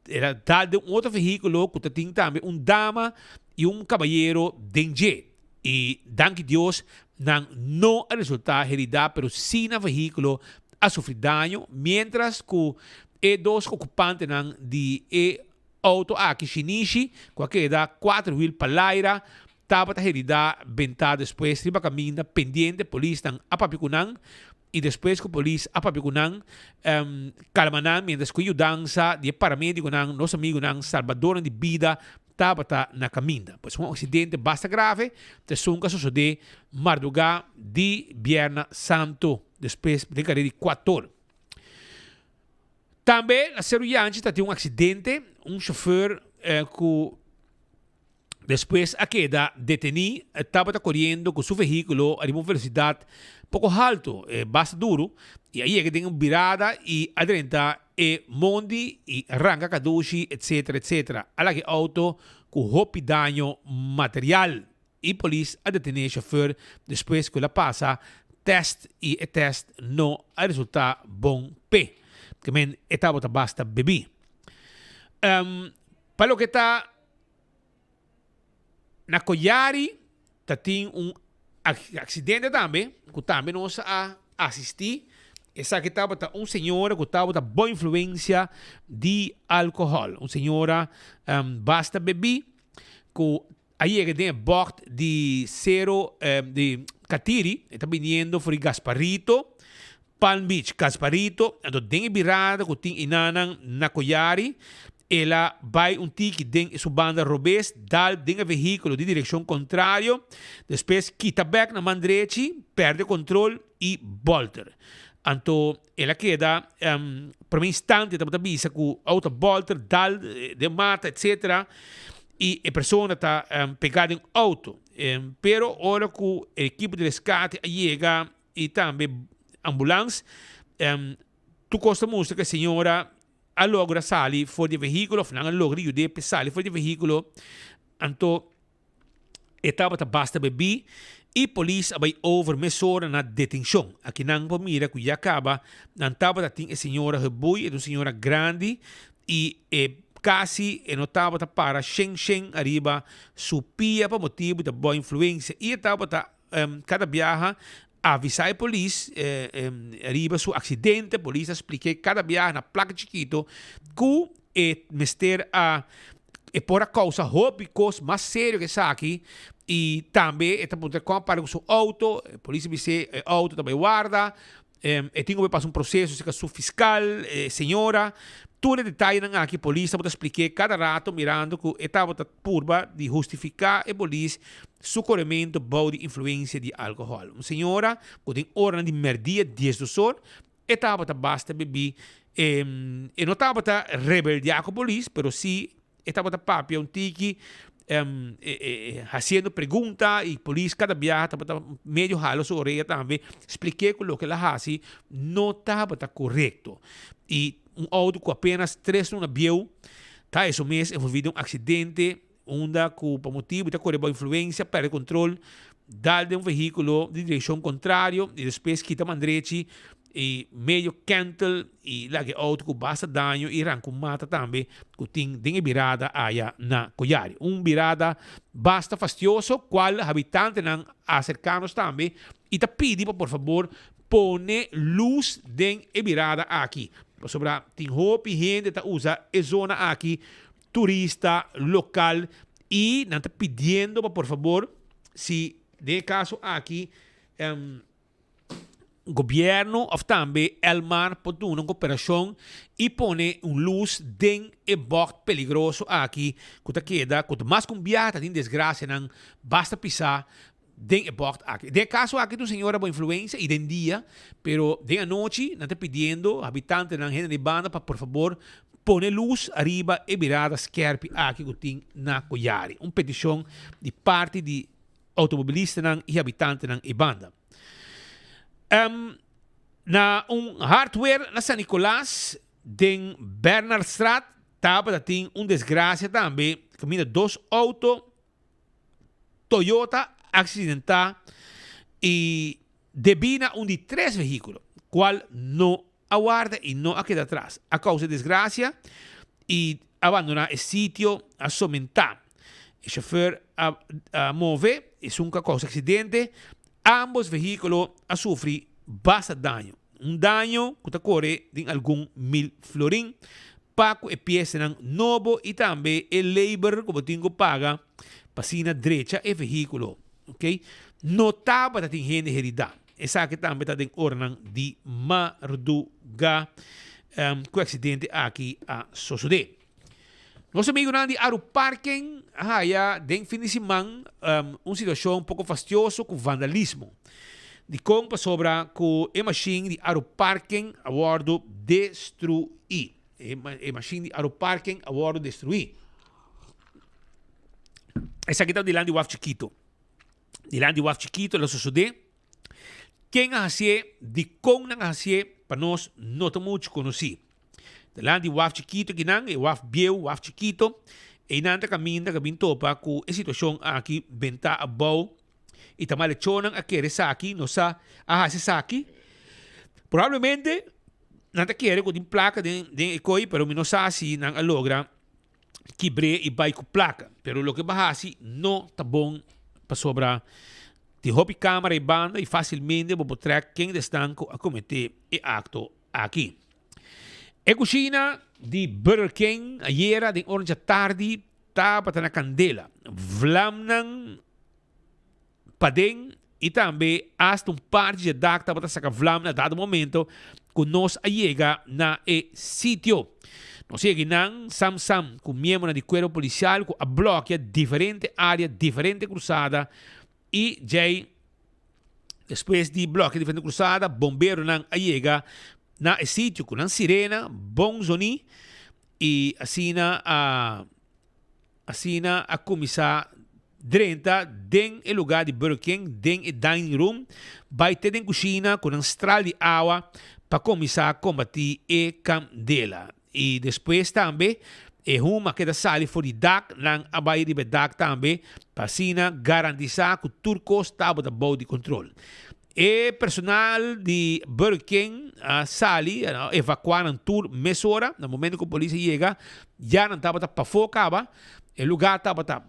el a dal den un otro vehiculo cu ta tin tambe un dama y un cabayero den dje. Y danki Dios nan no a resulta herida pero si nan vehiculo a sufri daño mientras cu e dos ocupantenan di e auto aki shinishi cu a keda cuater wiel pa laira tabata herida benta despues riba caminda pendiente polisnan a papia cu nan y despues cu polis a papia cu nan calma nan mientras cu e yudansa di e paramediconan nos amigonan salbadornan di bida tabata na caminda. Pues un accidente basta grave ta esun cu a sosode marduga di Bierna Santo despues den carera di cuator. Tambe na Seru Yanchi ta tin un accidente un chofer cu. Despues a keda detení, tabata koriendo ku su vehíkulo riba un velosidat poko haltu, basta duru, i a yega den un birada i a drenta e mondi i ranka kadushi etcetera etcetera. A laga e outo ku hopi daño material i polis a detené e shofùr despues ku el a pasa tèst i e tèst no a resultá bon p'e. Ke men e tabata basta bebí. Pa loke ta Na Koyari ta tin un accidente tambe cu tambe nos a asisti. Esaki tabata un señora cu tabata bo influencia di alcohol. Un señora basta bebi cu a yega den e bocht di Cero di Catiri. E ta biniendo for di Gasparito. Palm Beach, Gasparito, anto den e birada cu tin inanan na Koyari, el a bay un tiki den su banda robes, dal den e vehiculo di direccion contrario, despues kita bek na man drechi, perde control y bolter. Anto el a keda, prome instante tabata bisa cu auto a bolter, dal den mata, etc. Y e persona ta pega den auto. Pero ora cu e ekipo di rescate a yega, y tambe ambulans. Tur cos ta mustra cu e señora a logra sali for di e vehiculo of nan a logra yud'e pa e sali for di e vehiculo. Anto e tabata basta bebí y polis a bay over mesora na detencion. Aki nan por mira cu ya caba nan tabata tin e señora gebui, e ta un señora grandi y e casi e no tabata para shen shen ariba su pia pa motibo di bo influencia y e tabata Kada biaha avisá e polis riba su aksidente, polis a splik'é kada biaha na plaka chikito ku e mester a e por a kousa hopi kos mas serio ke esaki i tambe e ta puntra kon a para ku su outo, e polis a bis'é e outo ta bai warda, E tin ku bai pasa un proseso serka su fiskal, e señora. Tur e detayenan aki polis tabata splik'é kada rato mirando ku e tabata purba di hustifiká e polis su korementu bou di influensia di alkohòl. Un señora ku den oranan di mèrdia diesdos or e tabata basta bebí. E no tabata rebeldiá ku polis pero si E tabata papia un tiki, hasiendo pregunta i polis kada biaha tabata medio hala su orea tambe, splik'é ku loke el a hasi no tabata korekto. I un outo ku apenas tres luna bieu ta esun mes envolví den un aksidente unda ku pa motibu ta kore bou influensia pèrdè kontrol, dal den un vehíkulo di direkshon kontrario i despues kita mandrechi E medio kentel y laga e auto cu basta daño y ranca un mata tambe cu tin den e birada aya na Koyari. Un birada basta fastioso cual habitantenan a acerca nos tambe y ta pidi pa por fabor pone luz den e birada aki pasobra tin hopi hende ta usa e zona aki, turista, local y nan ta pidiendo pa por fabor si den e caso aki. Gobierno of tambe Elmar por duna un cooperacion y pone un luz den e bocht peligroso aki cu ta keda cu ta mas cu un biaha ta tin desgracianan basta pisa den e bocht aki. Den e caso aki ta un señora bo influencia y den dia pero den anochi nan ta pidiendo habitantenan hende di banda pa por fabor pone luz ariba e birada skerpi aki cu tin na Koyari. Un peticion di parti di automobilistanan y habitantenan e banda. Na un hardware na San Nicolas den Bernardstraat tabata tin un desgracia tambe caminda dos auto Toyota accidenta y debi na un di tres vehiculo cual no a warda y no a keda atras a causa e desgracia y a bandona e sitio a somenta. E chofer a a move esun cu a causa accidente. Ambos vehiculo a sufri basta daño. Un daño cu ta core den algun mil florin pa cu e piesanan nobo y tambe e labor cu bo tin cu paga pa asina drecha e vehiculo. Ok. No tabata tin hende herida. Esaki tambe ta den oranan di marduga ku e aksidente aki a sosodé. Nos amigunan di Aruparken a haya den fin di siman un situashon poko fastioso ku vandalismo. Dikon? Pasobra ku e mashin di Aruparken a wòrdu destruí. E mashin di Aruparken a wòrdu destruí. Esaki ta dilanti waf chikito. Dilanti waf chikito lo sosodé. Ken a hasié, dikon nan a hasié, pa nos no ta muchu konosí. Dilanti waf chikito kinan, e waf bieu, waf chikito, einan ta kaminda ka bin topa ku e situashon aki bentá abou i ta malechornan a kere esaki, no sa a hasi esaki. Probablemente nan ta kere ku tin plaka den den e koi, pero mi no sa si nan a logra kibr'é i bai ku plaka. Pero loke bo a hasi no ta bon pasobra tin hopi kamera ei banda i fasilmente bo por trèk ken di esnan ku a kometé e akto aki. E kushina di Burger King ayera den ora djatardi tabata na kandela. Vlamnan paden i tambe asta un parti dje dak tabata saka vlam na dado momento ku nos a yega na e sitio. Nos yega einan sam sam ku miembronan di kuerpo polisial ku a blòkia diferente área, diferente krusada i djei despues di blòkia diferente krusada bomberonan a yega na e sitio ku nan sirena bon zoní i asina a Asina a kuminsá drenta den e lugá di Burger King, den e dining room, bai te den kushina ku nan stral di awa pa kuminsá kombatí e kandela. I despues tambe e huma a keda sali for di dak, nan a bai riba e dak tambe pa asina garantisá ku tur kos tabata bou di kontrol. E personal di Burger King a sali, a evacuá nan tur mesora. Na momento cu polis a yega, ya nan tabata pafó caba. E lugar tabata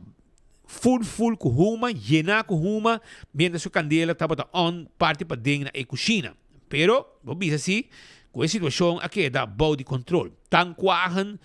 full full cu huma, yená cu huma, mientras cu candela tabata on parti paden na e cushina. Pero, bo bisa si cu e situacion a keda bou di control. Tankwagen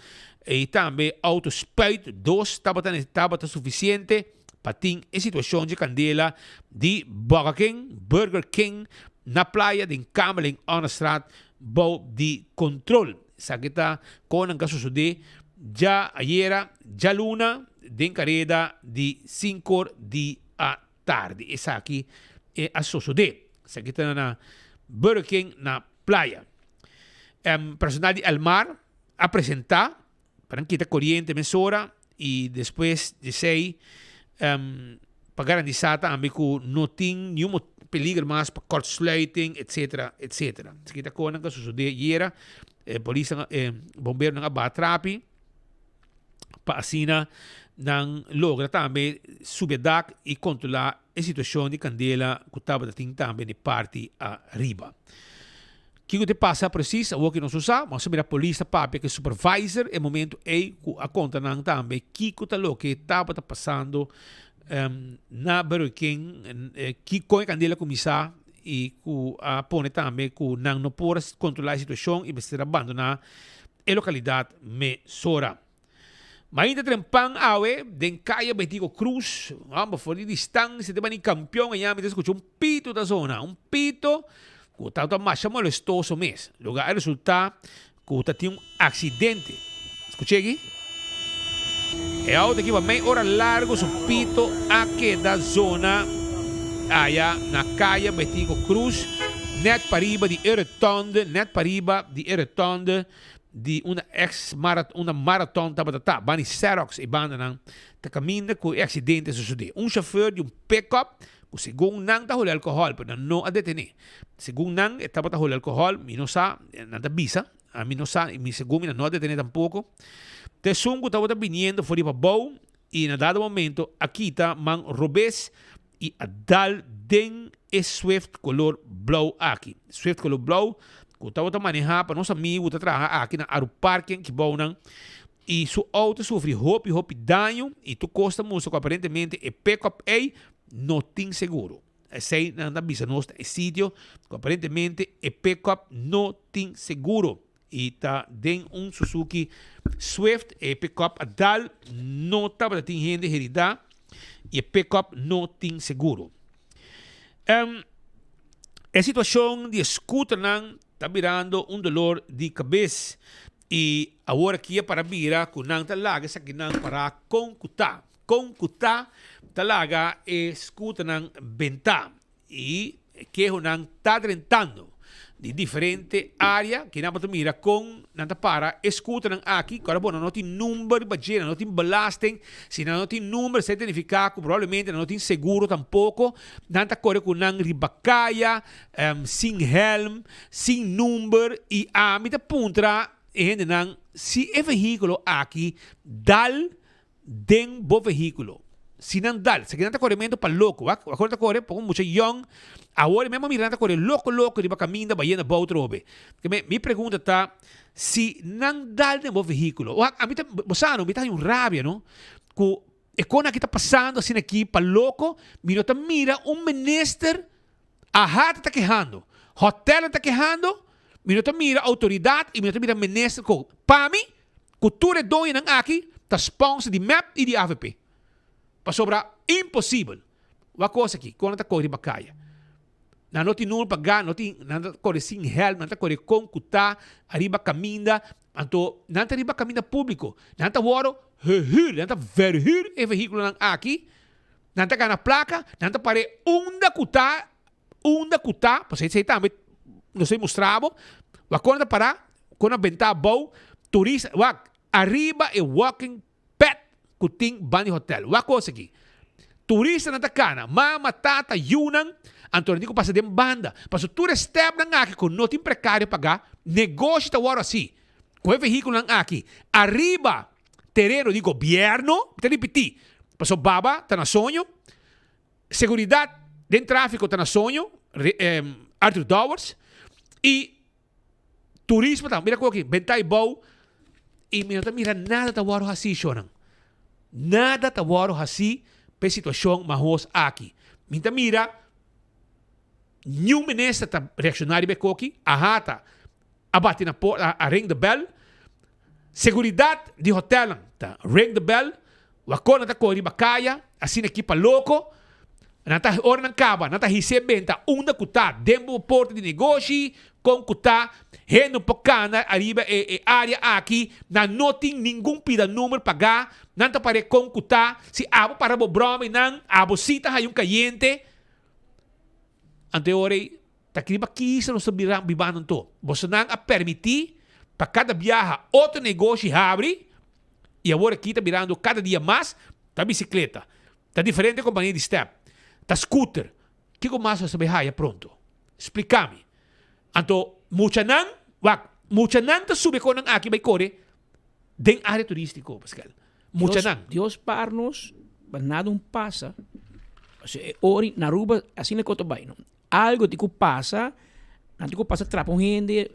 y tambe auto spuit dos tabata tabata suficiente. pa tin e situashon dje kandela di Burger King, Burger King, na playa den Kamerlingh Onnestraat bou di kontrol. Esaki ta kon nan ka sosodé dja ayera djaluna den kareda di sinkor di atardi. Esaki e a sosodé. Esaki ta na Burger King na playa. Personal di Elmar a presentá. Pa nan kita koriente mesora i despues di esei pa garantisa tambe ku no tin niun peliger mas pa kortsluiting etcetera etcetera. Esaki ta konan ku a sosode ayera e polisnan e bomberonan a baha trapi pa asina nan logra tambe subi e dak i kontrola e situashon di kandela ku tabata tin tambe na e parti ariba. Kiko te pasa precies awor ki nos no sa, mas a mira polis ta papia ku e supervisor e momento ei ku a konta nan tambe kiko ta loke tabata pasando na Burger King, kon e kandela kuminsá i ku a pone tambe ku nan no por a kontrolá e situashon i mester a bandoná e lokalidat mesora. Mainta trempan awe den Kaya Betico Cruz, homber for di distancia te bani campeon allá mi ta scucha un pito ta zona, un pito cu tabata masha molestoso mes. Lugar a resulta cu ta tin un accidente. Scucha aki. E auto aki pa mei ora largo su pito a keda zona aya na Kaya Betico Cruz, net pariba di e rotonde, net pariba di e rotonde. di unda ex unda marathon tabata ta, bani Xerox e bandanan ta caminda cu e accidente a sucede. Un chauffeur di un pick-up cu segun nan ta hole alcohol pero nan no a detene. Segun nan e tabata hole alcohol, mi no sa, nan ta bisa, ami no sa y mi segun mi nan no a detene tampoco. Ta esun cu tabata biniendo for di pabou y na dado momento a kita man robes y a dal den e Swift color blauw aki. Swift color blauw cu tabata maneha pa nos amigo cu ta traha aki na Aruparken kibounan y su auto a sufri hopi hopi daño y tur cos ta mustra cu aparentemente e pickup ey no tin seguro. Esey nan ta bisa nos na e sitio cu aparentemente e pickup no tin seguro y ta den un Suzuki Swift. E pickup a dal, no tabata tin hende herida y e pickup no tin seguro. Um, e situacion di e scooternan ta birando un dolor di cabes y awor aki a para bira cu nan ta laga esakinan para con cu ta. Con cu ta, ta laga e scooternan benta. Y kehonan ta drentando. di diferente área ki nan por ta mira kon nan ta para e scooternan aki ku ora bo nan no tin number riba dje, nan no tin belasting, si nan no tin number esei ta nifiká ku probablemente nan no tin seguro tampoko, nan ta kore ku nan riba kaya sin hèlm, sin number i ami ta puntra e hendenan si e vehíkulo aki dal den bo vehíkulo. Si nan dal, esaki nan ta korementu pa loko. Wak, wak ora ta kore, poko mucha yòn. Awor e mesmo mira nan ta kore loko loko riba kaminda bayendo bou trobe. Ke me, mi pregunta ta, si nan dal den bo vehíkulo, wak, ami ta, bo sa no, mi ta haña un rabia no, ku e kon aki ta pasando asina aki pa loko, mi no ta mira un minister AHA ta kehando, hotelnan ta kehando, mi no ta mira outoridat i mi no ta mira minister ku, pa mi, ku tur e doñonan aki ta sponsor di mep i di avp. Pasobra imposibel. Wak kos aki, kon nan ta kore riba kaya. Nan no tin number pa ga, no tin, nan ta kore sin helm, nan ta kore kon ku ta ariba kaminda, anto nan ta riba kaminda públiko. Nan ta wòrdu gehuur, nan ta verhuur e vehíkulonan aki, nan ta gana plaka, nan ta par'é unda ku ta, unda ku ta, pasobra esei tambe nos a mustra bo, wak kon nan ta pará, Kon a benta abou turista wak ariba e walking pad ku tin banda di hotel. Wak kos aki. Turistanan ta kana, mama, tata, yunan, anto nan tin ku pasa den banda. Pasobra tur e stepnan aki ku no tin prekario paga, negoshi ta wòrdu hasi ku e vehíkulonan aki ariba tereno di gobièrnu. Mi ta ripití, pasobra baba ta na soño, seguridat den tráfiko ta na soño, Arthur Dowers, i Turismo ta, mira koki, benta y bou y mi no ta mira nada ta wòrdu hasí, shornan. Nada ta wòrdu hasí pa e situashon mahos aki. Mi ta mira niun minister ta reakshoná riba e koki, ahata a bati na por, a ring the bell. Seguridat di hotelnan ta ring the bell, wakonan ta kohe riba kaya, asina aki pa loko. Nan ta ora nan kaba, nan ta his'é benta unda ku ta den bo porta di negoshi, kon ku ta, hende no por kana ariba e e área aki, nan no tin ningun pida number pagá, nan ta par'é kon ku ta, si abo para bo bròma i nan, abo sí ta haña un kayente. Anto e ora ei Ta riba kisa nos ta bira bibando anto? Bosonan a permití pa kada biaha otro negoshi habri i awor aki ta birando kada dia mas ta bisikleta, ta diferente kompania di step, ta scooter. Kiko mas nos ta bai haya pronto? Splika mi. Anto muchanan, wak, muchanan ta subi e konan aki bai kore den área turístiko, Pascal. Muchanan. Dios par nos pa nada un pasa. Pasobra e ora na Aruba asina ku ta bai no. Algo tin ku pasa, nan tin ku pasa trapa un hende,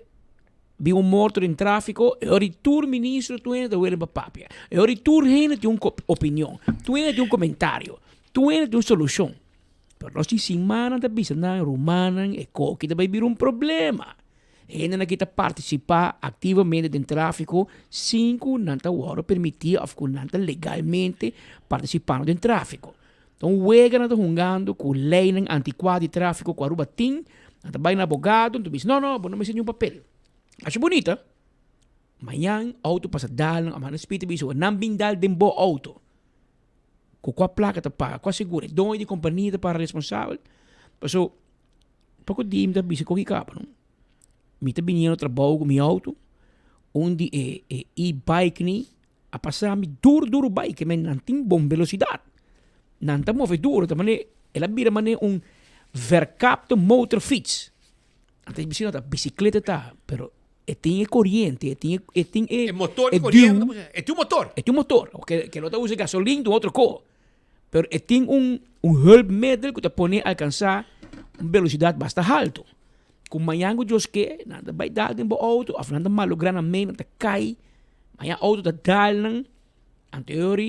bin un morto den tráfiko, e ora di tur ministro tur hende ta wele pa papia. E ora di tur hende tin un opinion, tur hende tin un komentario, tur hende tin un solushon. Pero nos tin simannan ta bisa nan, rumannan, e koki ta bai bira un problema. Hendenan ki ta partisipá aktivamente den tráfiko sin ku nan ta wòrdu permití òf ku nan ta legalmente partisipando den tráfiko. Ta un wega nan ta hungando ku leinan antikuá di tráfiko ku Aruba tin, nan ta bai na abogado, nan ta bisa, no, no, bo no mester niun papel. Masha bunita, mañan outo pasa dal nan, nan spita bisa bo, nan bin dal den bo outo. Ku kua plaka ta paga, kua seguro, e doño di kompania ta para responsabel? Paso, poko dia mi ta bisa koki kaba no. Mi ta biniendo trabou ku mi outo, un di e e e-bike ni a pasa mi duru duru bai ke men nan tin bon velosidat. Nan ta move duru, ta mane el a bira mane un verkapte motorfiets. Nan ta bisa no ta bisikleta ta, pero e tin e koriente, e tin e tin e E motor di e koriente, duw. e tin un motor. E tin un motor, ke ke no ta usa gasolin, ta un otro ko. Pero e tin un un hulpmiddel ku ta pone alkansá un velosidat basta haltu. Ku mañan ku Dios ke, nan ta bai dal den bo outo òf nan ta malográ nan mes, nan ta kai, mañan outo ta dal nan. Anto e ora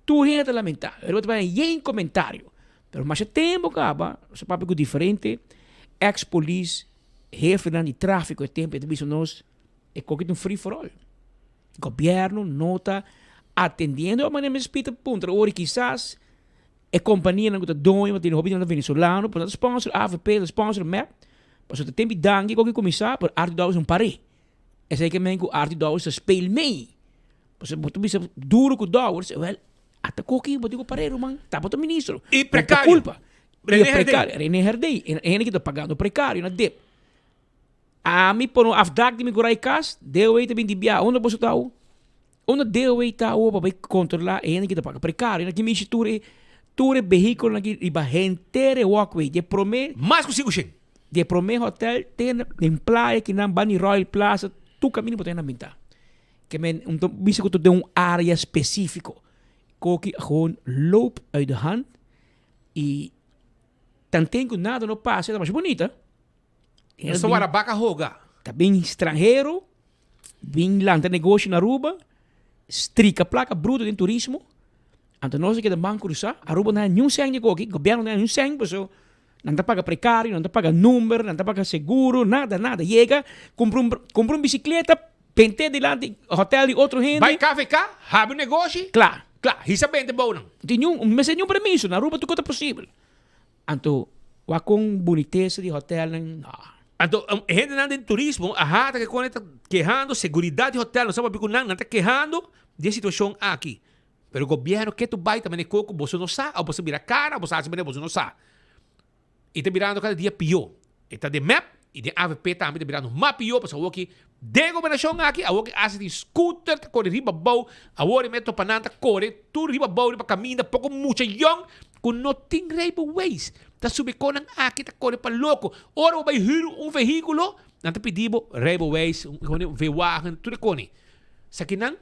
tur hende ta lamentá, e ora bo ta bai yen komentario. Pero masha tempu kaba, nos a papia ku diferente eks polis, hefenan di tráfiko e tempu, e ta bisa nos e koki ta un free for all. Gobierno no ta atendiendo a manera mes Peter puntra ora kisas e companianan cu ta doño tin hopi nan ta venezolano pero nan ta sponsor avp ta sponsor mep pasobra ta tempi danki cu a cuminsa pero Arthur Dowers un pare esey ke men cu Arthur Dowers ta speel mee pasobra bo ta bisa duro cu Dowers wel ata koki bo tin cu pare ruman ta bo ta ministro Y bo ta precario culpa Rene Herdé Rene Herdé e hende ki ta pagando precario na dip. Ami por un afdak di mi kurai kas, DOW ta bin di bia. Unda boso ta awo? Unda DOW ta awo pa bai kontrolá e hende ki ta paga prekario? Nan ki mishi tur e tur e vehíkulonan aki riba henter e walkway. Di e promé. Mas ku 500. Di e promé hotel te den playa kinan banda di Royal Plaza tur kaminda bo ta hende a binta. Ke men un ta bisa ku ta den un área spesífiko. Koki a gewoon loop uit de hand i tanten ku nada no pasa e ta masha bunita. Nos ta wara baka hoga. Ta bin stranhero, bin lanta negoshi na Aruba, strika plaka bruto den turismo. Anto nos a keda man krusa. Aruba no haya niun sèn di koki, gobièrnu no haya niun sèn pasobra nan ta paga prekario, nan ta paga number, nan ta paga seguro, nada, nada. Yega, kumpra un, kumpra un bisikleta, pent'é dilanti hotel di otro hende. Bai KVK, habri un negoshi. Kla. Kla, hisa bente bounan. No tin niun, mester niun permiso. Na Aruba tur kos ta posibel. Anto wak kon bunitesa di hotelnan, no. Anto e hendenan den turismo a hata ke kon e ta kehando seguridat di hotel, no sa papia ku nan, nan ta kehando di e situashon aki. Pero gobièrnu ke tu bai ta manera koko boso no sa òf boso bira kara òf boso hasi manera boso no sa. I ta birando kada dia pió. E ta den mep i den avp tambe ta birando mas pió pasobra awor ki den gobernashon aki awor ki hasta tin scooter ta kore riba abou, awor e me topa nan ta kore tur riba abou riba kaminda poko mucha yòn ku no tin rijbewijs ta subi kon nan aki ta kore pa loko. Ora bo bai hür un vehíkulo nan ta pidi bo rijbewijs, un V-wagen tur e koni. Esaki nan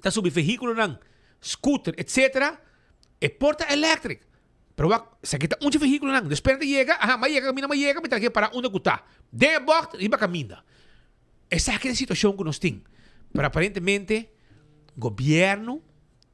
ta subi vehíkulonan, scooter etcetera e por ta electric pero wak esaki ta un dje vehíkulonan despues nan ta yega aha mi a yega kaminda mi a yega mi ta ke para unda ku ta den e bògt riba kaminda. Esaki ta e situashon ku nos tin pero aparentemente gobièrnu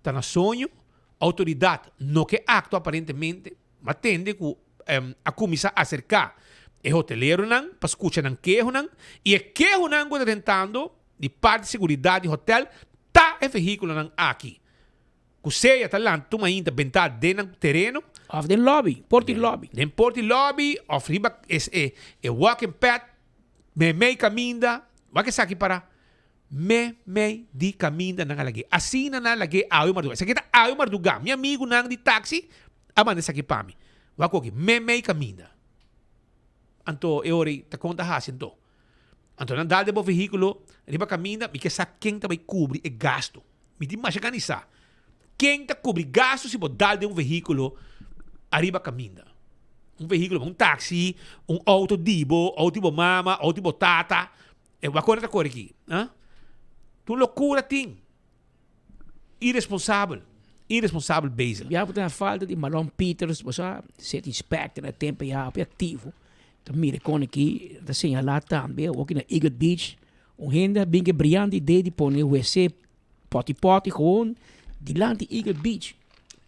ta na soño, outoridat no ke aktua aparentemente. Mi a tende ku a kuminsá aserká e hoteleronan pa skucha nan kehonan i e kehonan ku ta tentando di parti seguridat di hotel ta e vehíkulonan aki ku sea ta lanta tur mainta bentá den nan tereno. Òf den lòbi, porta di lòbi. Den porta di lòbi òf riba e walking pad meimei kaminda. Wak esaki para meimei di kaminda nan a lag'é. Asina nan a lag'é awe mardugá. Esaki ta awe mardugá. Mi amigunan di taksi a manda esaki pa mi. Wak oki, meimei kaminda. Anto e ora ei ta kon ta hasi anto? Anto nan dal den bo vehíkulo riba kaminda, mi ke sa ken ta bai kubri e gastu. Mi tin masha gana di sa ken ta kubri gastu si bo dal den un vehíkulo ariba kaminda. Un vehíkulo, un taksi, un outo di bo, outo di bo mama, outo di bo tata. E wak ora ta kore aki? Ah? Tur lokura tin. Iresponsabel. Iresponsabel bezig. Ya bo ta falta di Marlon Pieters, bo sa, city inspector na tempo ya hopi activo. Ta mira con aki, ta señala tambe, awor na Eagle Beach, un hende a bin cu e brillante idea di pone wc poti poti gewoon dilanti Eagle Beach.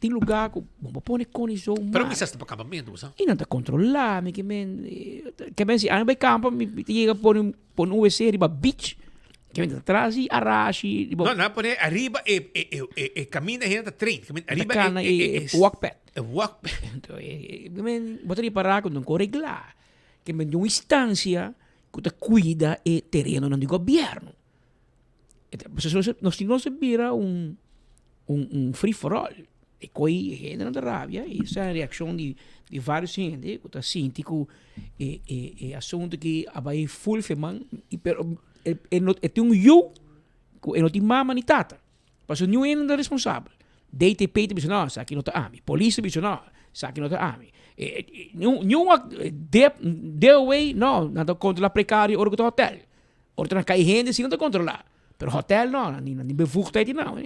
Tin lugar cu bo por pone con y zo Pero mi sa sta pa campamento, bo sa? Y nan ta controla, mi ke men, ke men si ami bay campa, mi ta yega pone un wc riba beach. Ke men ta tras di arashi. No, nan a pone ariba e, e, e, e, e caminda hende ta train. Ke men ariba e, e, e, e walkpad. E walkpad. Anto, e, e, men, bo ta ripara ku nan ko regla. Ke men di un instancia ku ta cuida e terenonan di gobierno. Nos tin nos a bira un un un free for all. E koi e hendenan ta rabia i esa e reakshon di di varios hende ku ta sinti ku e e e asuntu aki a bai ful fe man i pero e e no e tin un yu ku e no tin mama ni tata. Pasobra niun hende no ta responsabel. DTP ta bisa no esaki no ta ami, polis ta bisa no esaki no ta ami. Niun niun dep DOW no nan ta kontrola prekario ora ku ta hotel. Ora ta kai hende si nan ta kontrola pero hotel no nan tin bevoegdheid di nada.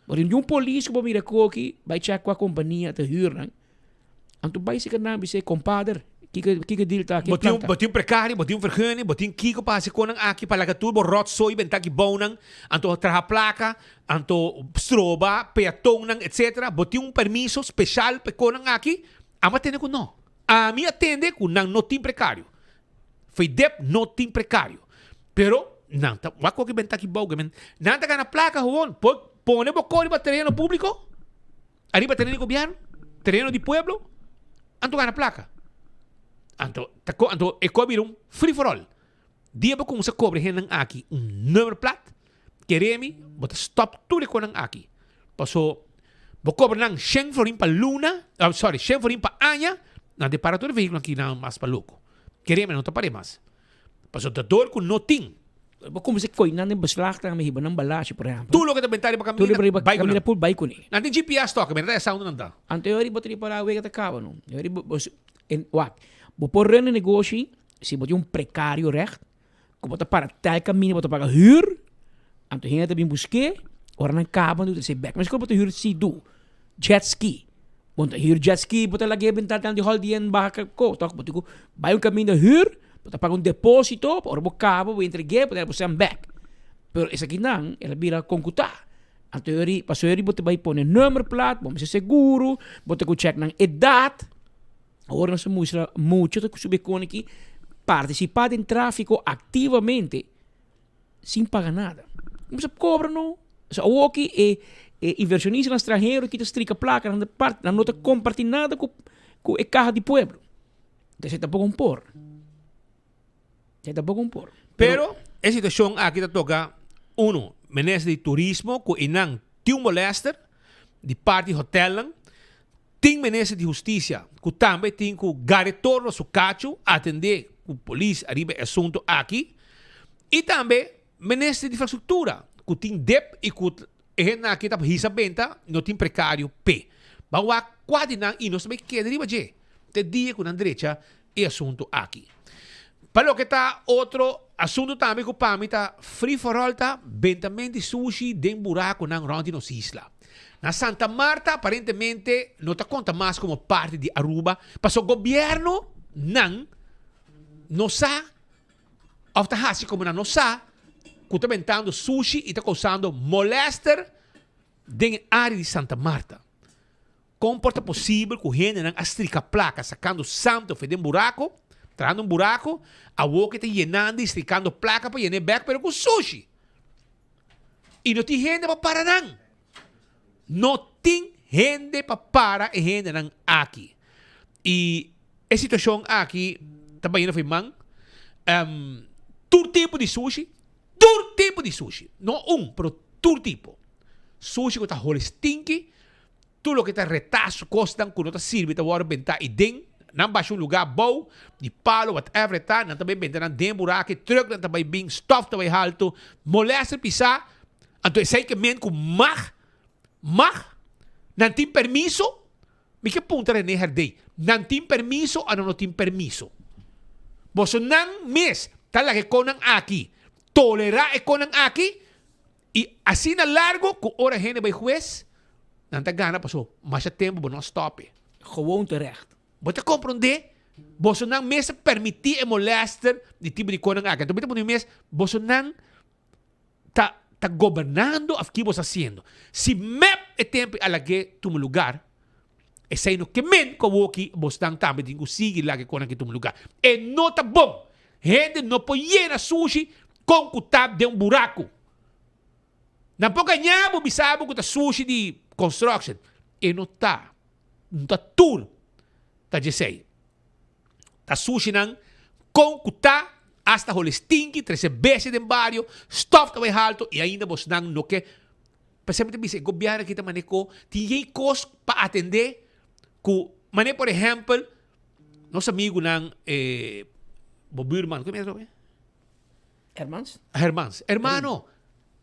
Bo tin un polis ku bo mira koki bai check kua kompania ta hür nan. Anto bai seka nan bis'é kompader kiko kiko deal ta ki plan ta. Bo tin un prekario, bo tin un vergunning, bo tin kiko pa hasi kon nan aki pa laga tur bo rotzooi benta aki bou nan, anto traha plaka, anto stroba peatonnan etcetera. Bo tin un permiso special pa e kon nan aki? Amo a tende ku no. Ami a tende ku nan no tin prekario. Fedep no tin prekario. Pero nan ta wak koki benta aki bou men nan ta gana plaka gewoon. Por pone bo kor riba tereno publico, ariba tereno di gobierno, tereno di pueblo, anto gana plaka. Anto ta ko anto e ko a bira un free for all. Dia bo kumsa kobre hendenan aki un nummerplaat, kere mi bo ta stop tur e konan aki. Paso bo kobra nan shen florin pa luna, sorry shen florin pa aña, nan ta para tur e vehikulo aki nan mas pa loko. Kere mi no ta pare mas. Pasobra ta dor ku no tin. Bo kuminsá koi nan den beslag ta hiba nan balashi por ehèmpel. Tur loke ta benta riba kaminda bai ku nan. Tur bai kuné. Nan tin GPS tòg, mira ta e sound nan ta. Anto e ora bo ta ripará wega ta kaba no. E ora bo wak, bo por rende negoshi si bo tin un prekario règt ku bo ta para tel kaminda bo ta paga hür, anto hende ta bin busk'é, ora nan kaba nan ta trese bèk. Meskos bo ta hür sea-doo, jet ski. Bo ta hür jet ski, bo ta lag'é benta den di hòl di en baha ko, tòg? Bo tin ku bai un kaminda hür, bo ta paga un depósito, pa ora bo kaba bo entreg'é, bo ta bo sèn bèk. Pero esakinan el a bira kon ku ta. Anto e ora, pasobra e ora bo ta bai pone nummerplaat, bo mester seguro, bo ta ku chèk nan edat. Ora nos a mustra mucha ta subi kon aki partisipá den tráfiko aktivamente sin paga nada. No sa kobra no. So awoki e e invershonistanan stranhero ki ta strika plaka nan ta part nan no ta kompartí nada ku ku e kaha di pueblo. Entonces esei tampoko un por. Esei tampoko un por. Pero e situashon aki ta toka uno, minister di turismo ku einan tin un molèster di parti hotelnan. Tin minister di Husticia cu tambe tin cu gare torno su cacho atende cu polis ariba e asunto aki y tambe minister di Infrastructura cu tin dep y cu e hendenan aki ta hisa benta no tin precario p'e. Ban wak cua di nan y nos ta bay keda riba dje te dia cu nan drecha e asunto aki. Pa loke ta otro asunto tambe cu pa mi ta free for all ta bentamento di sushi den buraconan rond di nos isla. Na Santa Marta aparentemente no ta conta mas como parti di Aruba paso gobierno nan no sa of ta haci como nan no sa cu ta bentando sushi y ta causando molester den e area di Santa Marta. Kon por ta posibel ku hendenan a strika plaka sakando santo fe den burako, trahando un burako, awor ke ta yenando i strikando plaka pa yen'é bèk pero ku sushi? I no tin hende pa para nan. No tin hende pa para e hendenan aki. I e situashon aki ta bayendo for man. Tur tipo di sushi, tur tipo di sushi, no un, pero tur tipo. Sushi ku ta holi stinki, Tur loke ta retaso, kosnan ku no ta sirbi ta wòrdu bentá i den. Nan basha un lugá bou, di palo, whatever e ta, nan ta bai benta nan den buraki, trùknan ta bai bin, stòf ta bai haltu, molèster pisá. Anto esei ke men ku mag, mag, nan tin permiso? Mi ke puntra René Herdé, nan tin permiso o nan no tin permiso? Boso nan mes ta laga e konan aki tolerá e konan aki? I asina largo ku ora hende bai hues, nan ta gana paso masha tempu bo no a stòp e. Gewoon terecht. Bo ta komprondé? Bosonan mes ta permití e molèster di tipo di konan aki. Anto mi ta pone mi mes, bosonan ta ta gobernando òf ki bo ta hasiendo? Si mep e tempu a lag'é tuma lugar, esei no ke men ku awoki bosnan tambe tin ku sigui laga e konan aki tuma lugar. E no ta bon. Hende no por yena sushi kon ku ta den un buraku. Nan por gaña bo bisa bo ku ta sushi di construction. E no ta. No ta tur ta djesei. Ta sushinan kon ku ta hasta hole stinki, trese bestia den bario, stof ta bai halto i ainda bosnan no ke. P'esei mi ta bisa e gobièrnu aki ta mane ko tin yei kos pa atendé ku mane por ehèmpel nos amigunan e bo buurman ku mi ta toka? Hermans. Hermans. Hermano,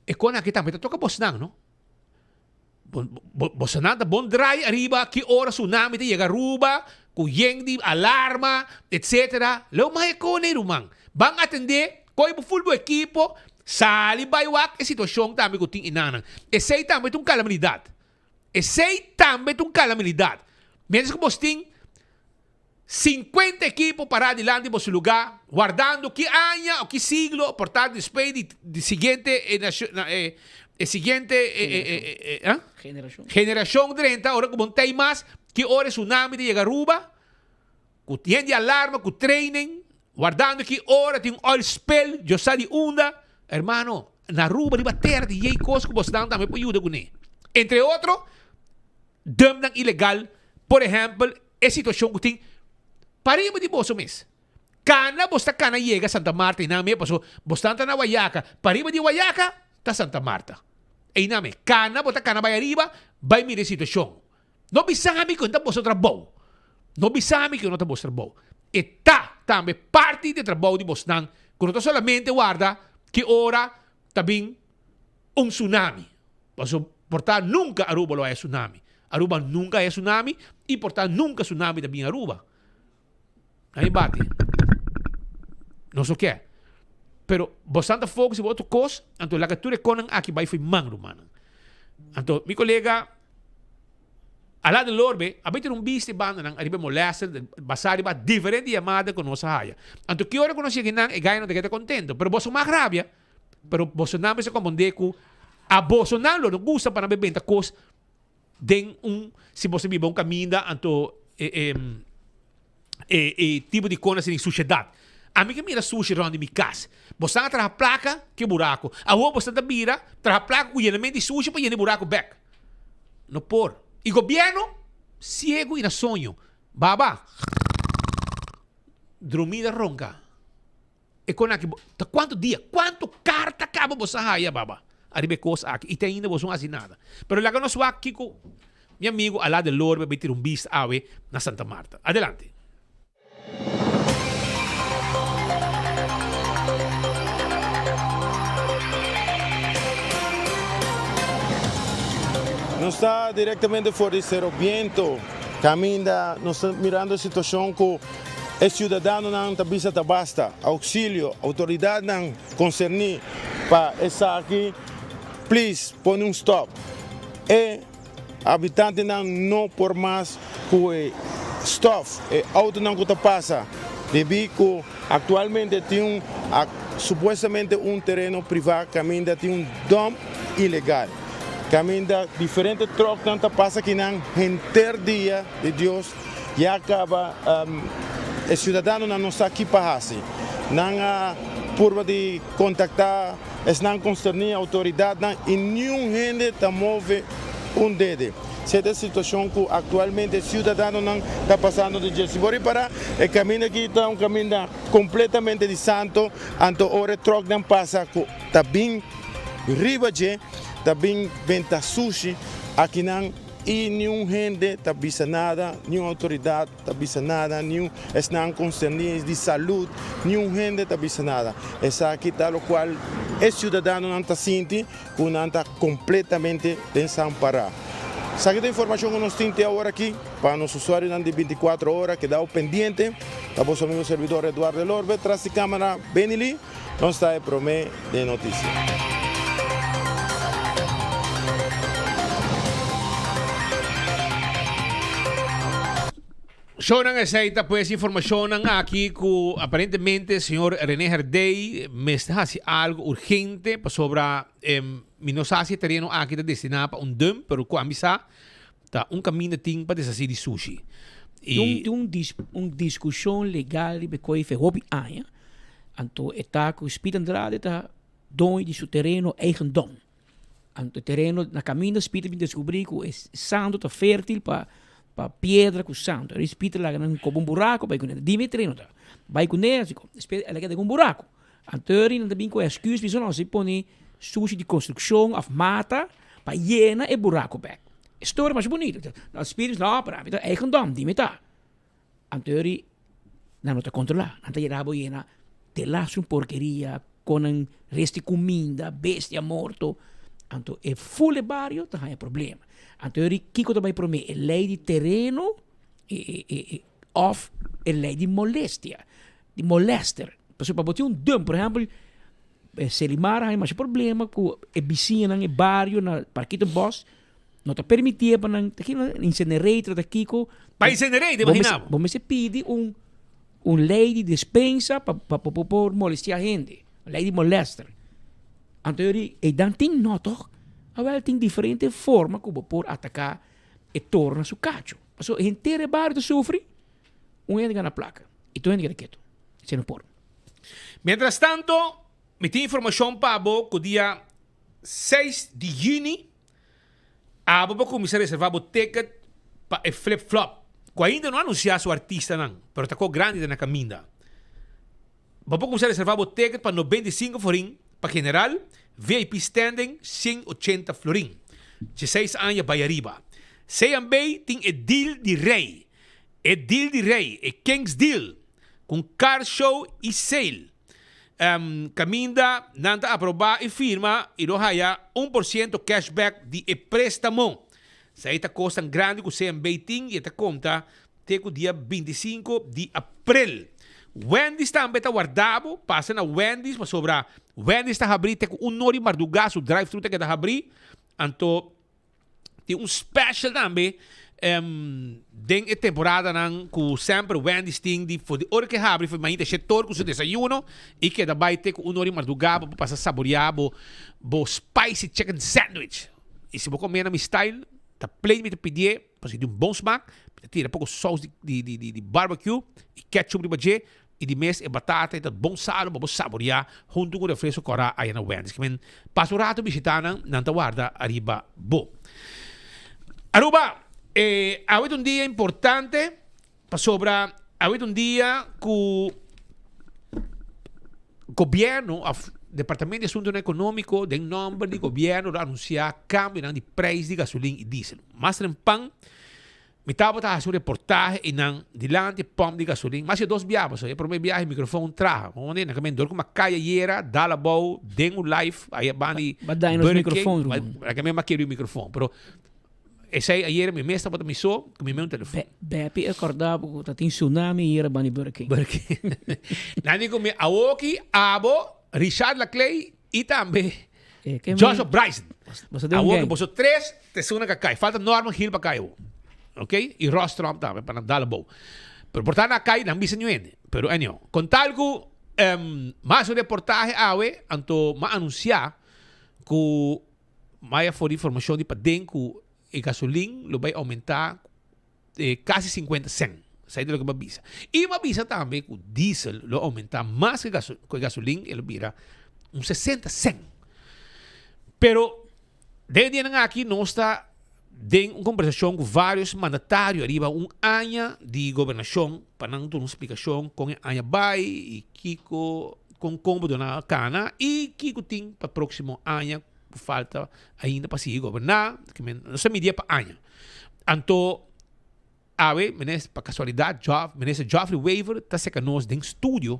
e kon aki tambe ta toka bosnan no. Bosonan ta bon draai ariba ki ora tsunami ta yega Aruba ku yen di alarma etcetera. Leu mai e kone ruman. Ban atende koe bo ful bo ekipo sali bai wak e situashon tambe ku tin enanan. Esei tambe ta un kalamilidat. Esei tambe ta un kalamilidat. Mientras ku bos tin 50 ekipo pará dilanti boso lugá, wardando ki aña o ki siglo por ta despues di di siguiente e nasho na e e siguiente e e e e e ah? Generashon. Generashon drenta ora ku bo no ta ei mas, ki ora e tsunami ta yega Aruba, ku yen di alarma, ku training, wardando ki ora tin un oil spill, Dios sa di unda. Hermano, na Aruba riba tera tin yei kos ku bosnan tambe por yuda kuné. Entre otro, dumpnan ilegal, por ehèmpel, e situashon ku tin pariba di boso mes. Kana bos ta kana yega Santa Marta einan me paso bosnan ta na Wayaca, pariba di Wayaca ta Santa Marta. Einan me, kana bo ta kana bai ariba bai mira e situashon. No bisa mi ku no ta boso trabou. No bisa mi ku no ta boso trabou. E ta. tambe parti di e trabou di bosnan ku no ta solamente warda ki ora ta bin un tsunami. Paso por ta nunka Aruba lo haya tsunami. Aruba nunka haya tsunami i por ta nunka tsunami ta bin Aruba. Nan e bati. Nos no ke. Pero bosnan ta focus riba otro kos, anto laga tur e konan aki bai fo'i man, rumannan. Anto mi kolega Ala de Lorbe a bai tene un bista e bandanan ariba e molester basá riba diferente yamada ku nos a haya. Anto ki ora ku nos yega einan e gainan ta keda kontento. Pero boso mag rabia, pero bosonan mester komprondé ku a bosonan lo no gusta pa nan bai benta kos den un, si boso biba un kaminda anto e e e tipo di kos asina di sushedat. Ami ke mira sushi rond di mi kas. Boso a traha plaka ke buraku. Awor boso ta bira traha plaka ku yenamento di sushi pa yena e buraku bek. No por. I gobierno siegu i na soño. Baba drumi ta ronka. E kon aki bo ta kuantu dia, kuantu karta kaba bo sa haya baba ariba e kos aki i te ainda boso no hasi nada. Pero laga nos wak kiko mi amigo Ala de Lorbe bai tira un bista awe na Santa Marta. Adelante. Nos ta directamente for di Cerro Viento, caminda nos ta mirando e situacion cu E ciudadanonan ta bisa ta basta auxilio, autoridadnan concerni pa esaki please pone un stop. E habitantenan no por mas cu e stof, e autonan cu ta pasa, debi cu actualmente tin un supuestamente un tereno priva caminda tin un dump ilegal, caminda diferente trucknan ta pasa akinan henter dia di Dios. Ya caba e ciudadanonan no sa ki pa haci. Nan a purba di contacta esnan concerni, autoridadnan, y niun hende ta move un dede. Esey ta e situacion cu actualmente e ciudadanonan ta pasando di dje. Si bo ripara, e caminda aki ta un caminda completamente di santo, anto ora e trucknan pasa cu ta bin riba dje, ta bin benta sushi akinan. I niun hende ta bisa nada, niun outoridat ta bisa nada, niun esnan konserní di salud, niun hende ta bisa nada. Esaki ta lokual e siudadanonan ta sinti ku nan ta kompletamente desampará. Esaki ta informashon ku nos tin te awor aki. Pa nos usuarionan di bintikuatro ora kedao pendiente. Ta boso amigo servidor Eduardo Elorbe, tras di kamera Benny Lee. Nos ta e prome den noticia. Shownan esey ta pues informacionnan aki cu aparentemente señor Rene Herdey mester haci algo urgente pasobra mi no sa si e tereno aki ta destina pa un dump pero cu ami sa ta un caminda tin pa deshaci di sushi. Y Tin un un discusion legal riba e coy fe hopi aña. Anto e ta ku Speed Andrade ta doño di su tereno eigendom. Anto e tereno na kaminda Speed a bin deskubrí ku e santo ta fértil pa pa piedra ku santo. Eri Speed a laga nan koba un buraku bai kuné. Dime e tereno ta. Bai kuné asiko. Speed a laga den un buraku. Anto eri nan ta bin ku e èsküs bisa no si pone sushi di konstrukshon òf mata pa yena e buraku bèk. E storia masha bunito. Speed bisa no pero ami ta eigendom dime ta. Anto yori nan no ta controla, nan ta yera bo yena telasun porkeria con nan resti cuminda, bestia morto, anto e full e bario ta haya problema. Anto yori kico ta bay prome, e ley di tereno of e ley di molestia, di molester. Pasobra pa bo tin un dump, por ehempel, Selimar a haya masha problema cu e bisiñanan, e bario na Parkietenbos, No ta permitié pa nan, ta kiko incinerator ta kiko. Pa incinerator, imagina bo. Bo mester pidi un un ley di despensa pa pa pa por molestia hende, un ley di molester. Anto yo di, eydan tin no toch? Awel tin diferente forma ku bo por ataka e torna su kacho. Pasobra henter e bario ta sufri, un hende gana plaka i tur hende keda ketu. Esei no por. Mientras tanto, mi tin informashon pa bo ku dia 6 di juni abo por cuminsa reserva bo ticket pa e Flip Flop cu ainda no a anuncia su artistanan pero ta co grandi ta na caminda. Bo por cuminsa reserva bo ticket pa 95 florin pa general, VIP standing 180 florin. 16 aña bay ariba. CMB tin e deal di rey. E deal di rey, e Kings Deal. Ku un car show i sale. Kaminda nan ta aprobá i firma i lo haya 1% cashback di e préstamo. Esei ta kosnan grandi ku CMB tin i e ta konta te ku dia 25 di aprel. Wendy's tambe ta warda bo, pasa na Wendy's pasobra Wendy's ta habrí te ku un or di mardugá, su drive-thru ta keda habrí. Anto Tin un special tambe den e temporadanan ku semper Wendy's tin di for di ora ke habri for di mainta she tor ku su desayuno i keda bai te ku un ora di mardugá bo por pasa saboreá bo bo spicy chicken sandwich. I si bo kome na mi style ta plain mi ta pidié pasobra tin un bon smak mi ta tira poko sous di di di barbecue i ketchup riba dje I di mes e batata e ta bon salu pa bo saboreá huntu ku refresco kòrá aya na Wendy's. Ke men pasa un ratu bishitá nan, nan ta warda ariba bo. Aruba, e awe ta un dia importante pasobra awe ta un dia ku gobièrnu òf Departamento di Asuntunan Ekonómiko den nòmber di gobièrnu lo anunsiá kambionan di preis di gasolin i diesel. Mas trempan Mi tabata hasi un reportahe i nan dilanti e pòmp di gasolin. Mas di dos biaha pasobra e promé biaha e mikrofon traha. Bo manda nan kamen dor ku mi a kai ayera dal abou den un live aya banda di Ba daña nos Burger King. mikrofon, Ruben. Ba kamen mi a kere un mikrofon. Pero esei ayera mi mes tabata mi so ku mi mes un telefon. Bepi a kòrda bo ku ta tin tsunami ayera banda di Burger King. Burger King. Nan di ku mi awoki abo Richard Laclay i tambe Joshua Bryson. Awor ku boso tres ta esun nan ka kai. Falta Norman Hill pa kai awor. Ok? I Ross Trump tambe pa nan dal abou. Pero por ta nan a kai, nan bisa niun hende. Pero anyhow, kon tal ku mas un reportahe awe, anto m'a anunsiá ku m'a for di informashon di paden ku e gasolin lo bai oumentá kasi 50 cent. Esei ta loke m'a bisa. I m'a bisa tambe ku diesel lo oumentá mas ku e gasolin, e lo bira un 60 cent. Pero den e dianan aki nos ta den un kombersashon ku vários mandatario ariba un aña di gobernashon pa nan duna un splikashon kon e aña bai i kiko kon kon bo duna kana i kiko tin pa próksimo aña ku falta ainda pa sigui goberná. Nos ta midié pa aña. Anto awe minister pa casualidad Joff minister Geoffrey Wever ta seca nos den studio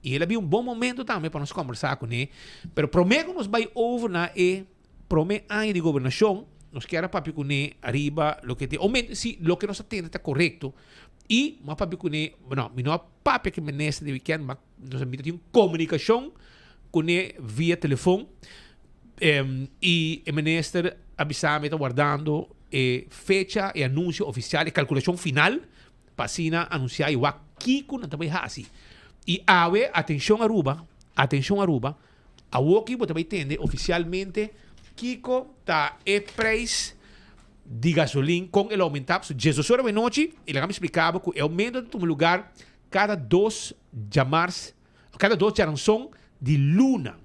y el a bin un bon momento tambe pa nos combersa cune pero prome cu nos bay over na e prome aña di gobernacion nos kier a papia cune ariba loke te o si loke nos a tende ta corecto y mi a papia cune no mi no a papia cu minister di weekend ma nos a mira tin un comunicacion cune via telefon y e minister a bisa mi ta wardando e fecha, e anuncio oficial, e calculacion final pa asina anuncia y wak kico nan ta bay haci. Y awe, atencion Aruba, atencion Aruba, awoki bo ta bay tende oficialmente kico ta e prijs di gasolin, con el a aumenta. Pasobra diesdos ora menochi, y laga mi splica bo cu e aumento ta tuma lugar cada dos djamars, cada dos djaranson di luna.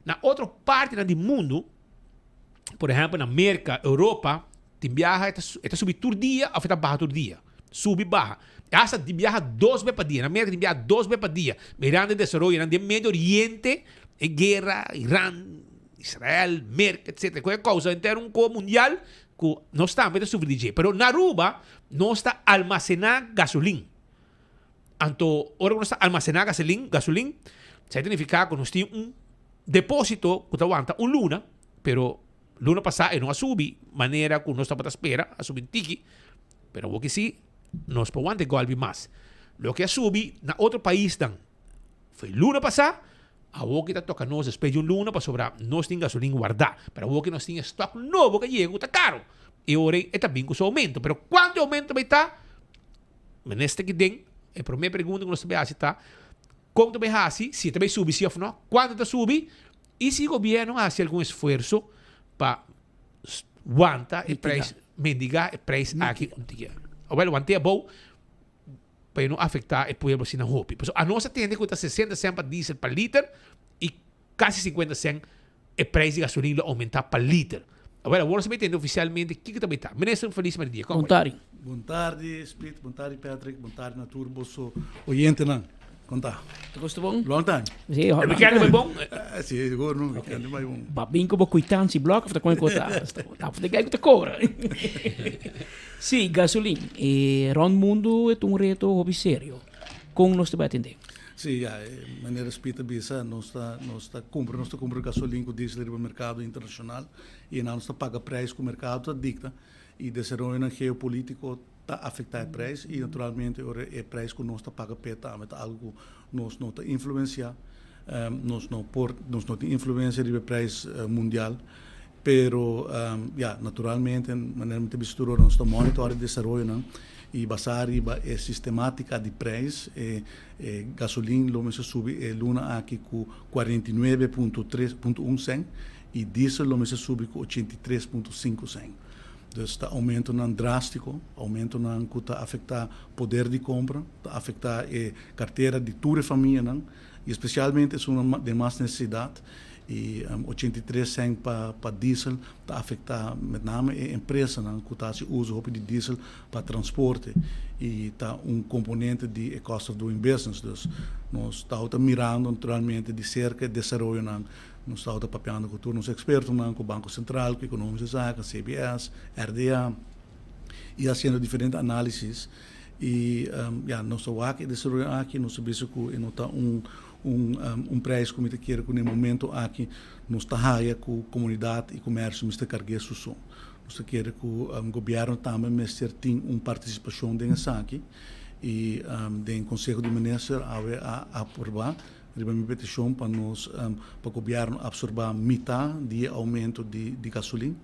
Na otro partinan di mundu, por ehèmpel na Merka, Europa, tin biaha e ta e ta subi tur dia òf e ta baha tur dia. Subi baha. Asta tin biaha dos be pa dia. Na Merka tin biaha dos be pa dia. Mirando e desaroyonan den Medio Oriente, e guera Iran, Israel, Merka, etcetera, ku a kousa henter un koe mundial ku nos tambe ta sufri di dje. Pero na Aruba nos ta almasená gasolin. Anto, ora ku nos ta almasená gasolin, gasolin, esei ta nifiká ku nos tin un depósito ku ta wanta un luna, pero luna pasá e no a subi manera ku nos tabata spera, a subi un tiki, pero awor ki sí nos por wanta e gòlpi mas. Loke a subi na otro paisnan foi luna pasá, awor ki ta toka nos despues di un luna pasobra nos tin gasolin wardá, pero awor ki nos tin e stòk nobo ku a yega ku ta karo, e ora ei e ta bin ku su oumento, pero kuantu e oumento bai ta? Minister ki den, e prome pregunta ku nos ta bai hasi ta, kon ta bai hasi, si e ta bai subi si òf no, kuantu ta subi, i si gobièrnu a hasi algun esfuerso pa wanta e preis, mendigá e preis aki un tiki. Awel, want'é abou pa e no afektá e pueblo asina hopi. Pasobra anos a tende ku ta sesenta sènt pa diesel pa liter i kasi sinkuenta sènt e prijs di gasolin lo aumenta pa liter. Awor, awor nos ta bay tende oficialmente kiko ta bay ta. Minister, un feliz merdia. Con Bon tardi. Bon tardi, Spit. Bon tardi, Patrick. Bon tardi na tur boso oyentenan. Con ta? Ta gusta bon? Long time. Sí, E weekend bay bon? Sí, sigur, no. Weekend bay bon. Ba bin cu bo cuitantie blok of ta con e cota? Ta de guy cu ta cobra. Sí, gasolin. E rond mundo e ta un reto hopi serio. Kon nos ta bai atendé? Sí, ya, e manera Speed ta bisa, nos ta nos ta kumpra nos ta kumpra gasolin ku diesel riba merkado internashonal i nan nos ta paga preis ku merkado ta dikta i desaroyonan geopolítiko ta afektá e preis i naturalmente ora e preis ku nos ta paga p'e tambe ta algu ku nos no ta influensiá, nos no por nos no tin influensia riba e preis mundial. Pero, ya, naturalmente, manera mi ta bisa tur ora, nos ta monitor e desaroyonan i basá riba e sistemátika di preis, e e gasolin lo mester subi e luna aki ku 49 punto 3 punto un sèn i diesel lo mester subi ku 83 punto 5 sèn. Dus ta oumentonan drástiko, oumentonan ku ta afektá poder di kompra, ta afektá e kartera di tur e famianan i espesialmente esunnan den mas nesesidat. I 83 sèn pa pa diesel ta afektá met name e empresanan ku ta hasi uso hopi di diesel pa transporte i ta un komponente di e cost of doing business. Dus nos tawata mirando naturalmente di serka e desaroyonan, nos tawata papiando ku tur nos ekspertonan, ku Banko Sentral, ku Ekonomische Zaken, CBS, RDA i hasiendo diferente análisis i ya nos ta wak e desaroyo aki, nos ta bisa ku e no ta un Un un prijs ku mi ta kere ku na e momento aki nos ta haya ku komunidat i komersio mester karg'é su so. Nos ta kere ku gobièrnu tambe mester tin un partisipashon den esaki i den Konseho di Minister awe a aprobá riba mi petishon pa nos pa gobièrnu apsorbá mitá di e oumento di di gasolin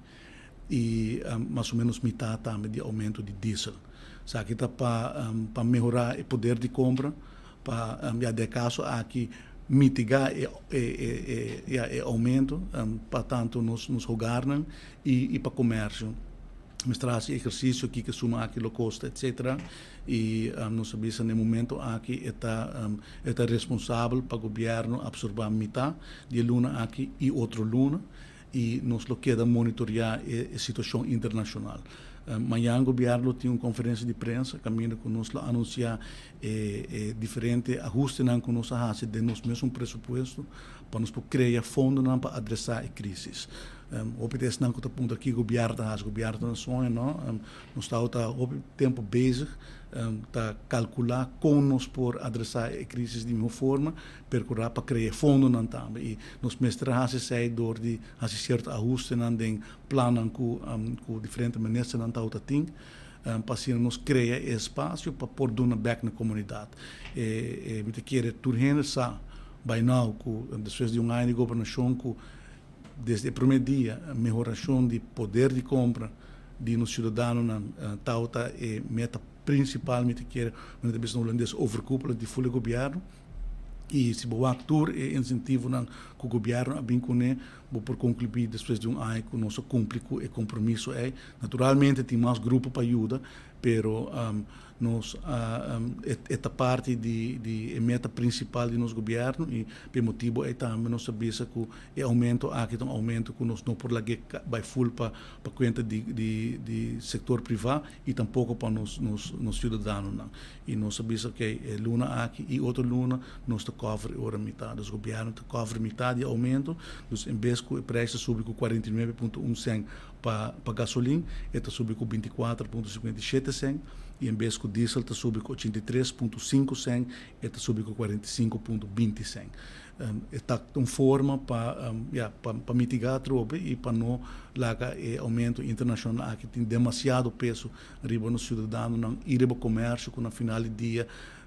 i mas o ménos mitá tambe di oumento di diesel. Esaki ta pa pa mehorá e poder di kompra. Pa ya den e kaso aki mitigá e e ya e oumento pa tantu nos nos hogarnan i i pa komersio. Mester hasi ehersisio kiko e suma aki lo kosta etsetera i nos a bisa na e momento aki e ta e ta responsabel pa gobièrnu apsorbá mitá di e luna aki i otro luna. i nos lo keda monitoreá e situashon internashonal. Mañan gobièrnu lo tin un konferensia di prensa kaminda ku nos lo anunsiá e e diferente ahustenan ku nos a hasi den nos mesun presupuesto pa nos por krea fondonan pa adresá e krísis. Hopi di esnan ku ta puntra ki gobièrnu ta hasi, gobièrnu ta na soño no. Nos tabata hopi tempu bezig ta kalkulá kon nos por adresá e krísis di mihó forma. Percurá pa crea fondonan tambe y nos mester a haci esey door di haci cierto ahustenan den plannan cu cu diferente ministernan tawata tin pa asina nos crea e espacio pa por duna bek na comunidad. E mi ta kere tur hende sa by now cu despues di un aña di gobernacion cu desde e prome dia mehoracion di poder di compra di nos ciudadanonan tawata e meta principal mi ta kere, mi ta bisa na Hulandes overkoepelend di ful e gobierno. I si bo wak tur e insentivonan ku gobièrnu a bin kuné, bo por konkluí despues di un aña ku nos a kumpli ku e kompromiso ei. Naturalmente tin mas grupo pa yuda, pero nos a e ta parti di di e meta prinsipal di nos gobièrnu i pa e motibu ei tambe nos a bisa ku e oumento aki ta un oumento ku nos no por lag'é bai ful pa pa kuenta di di di sektor privá i tampoko pa nos nos nos siudadanonan. I nos a bisa ok, e luna aki i otro luna nos ta cover e ora mitad. Dus gobierno ta cover mitad di e aumento. Dus en bes cu e prijs ta subi cu 49.1 cent pa pa gasolin, e ta subi cu 24.57 cent. I en bes cu diesel ta subi cu 83.5 cent, e ta subi cu 45.20 cent. E ta un forma pa ya pa pa mitiga atrobe i pa no laga e aumento internacional aki tin demasiado peso riba nos ciudadanonan y riba comercio cu na final di dia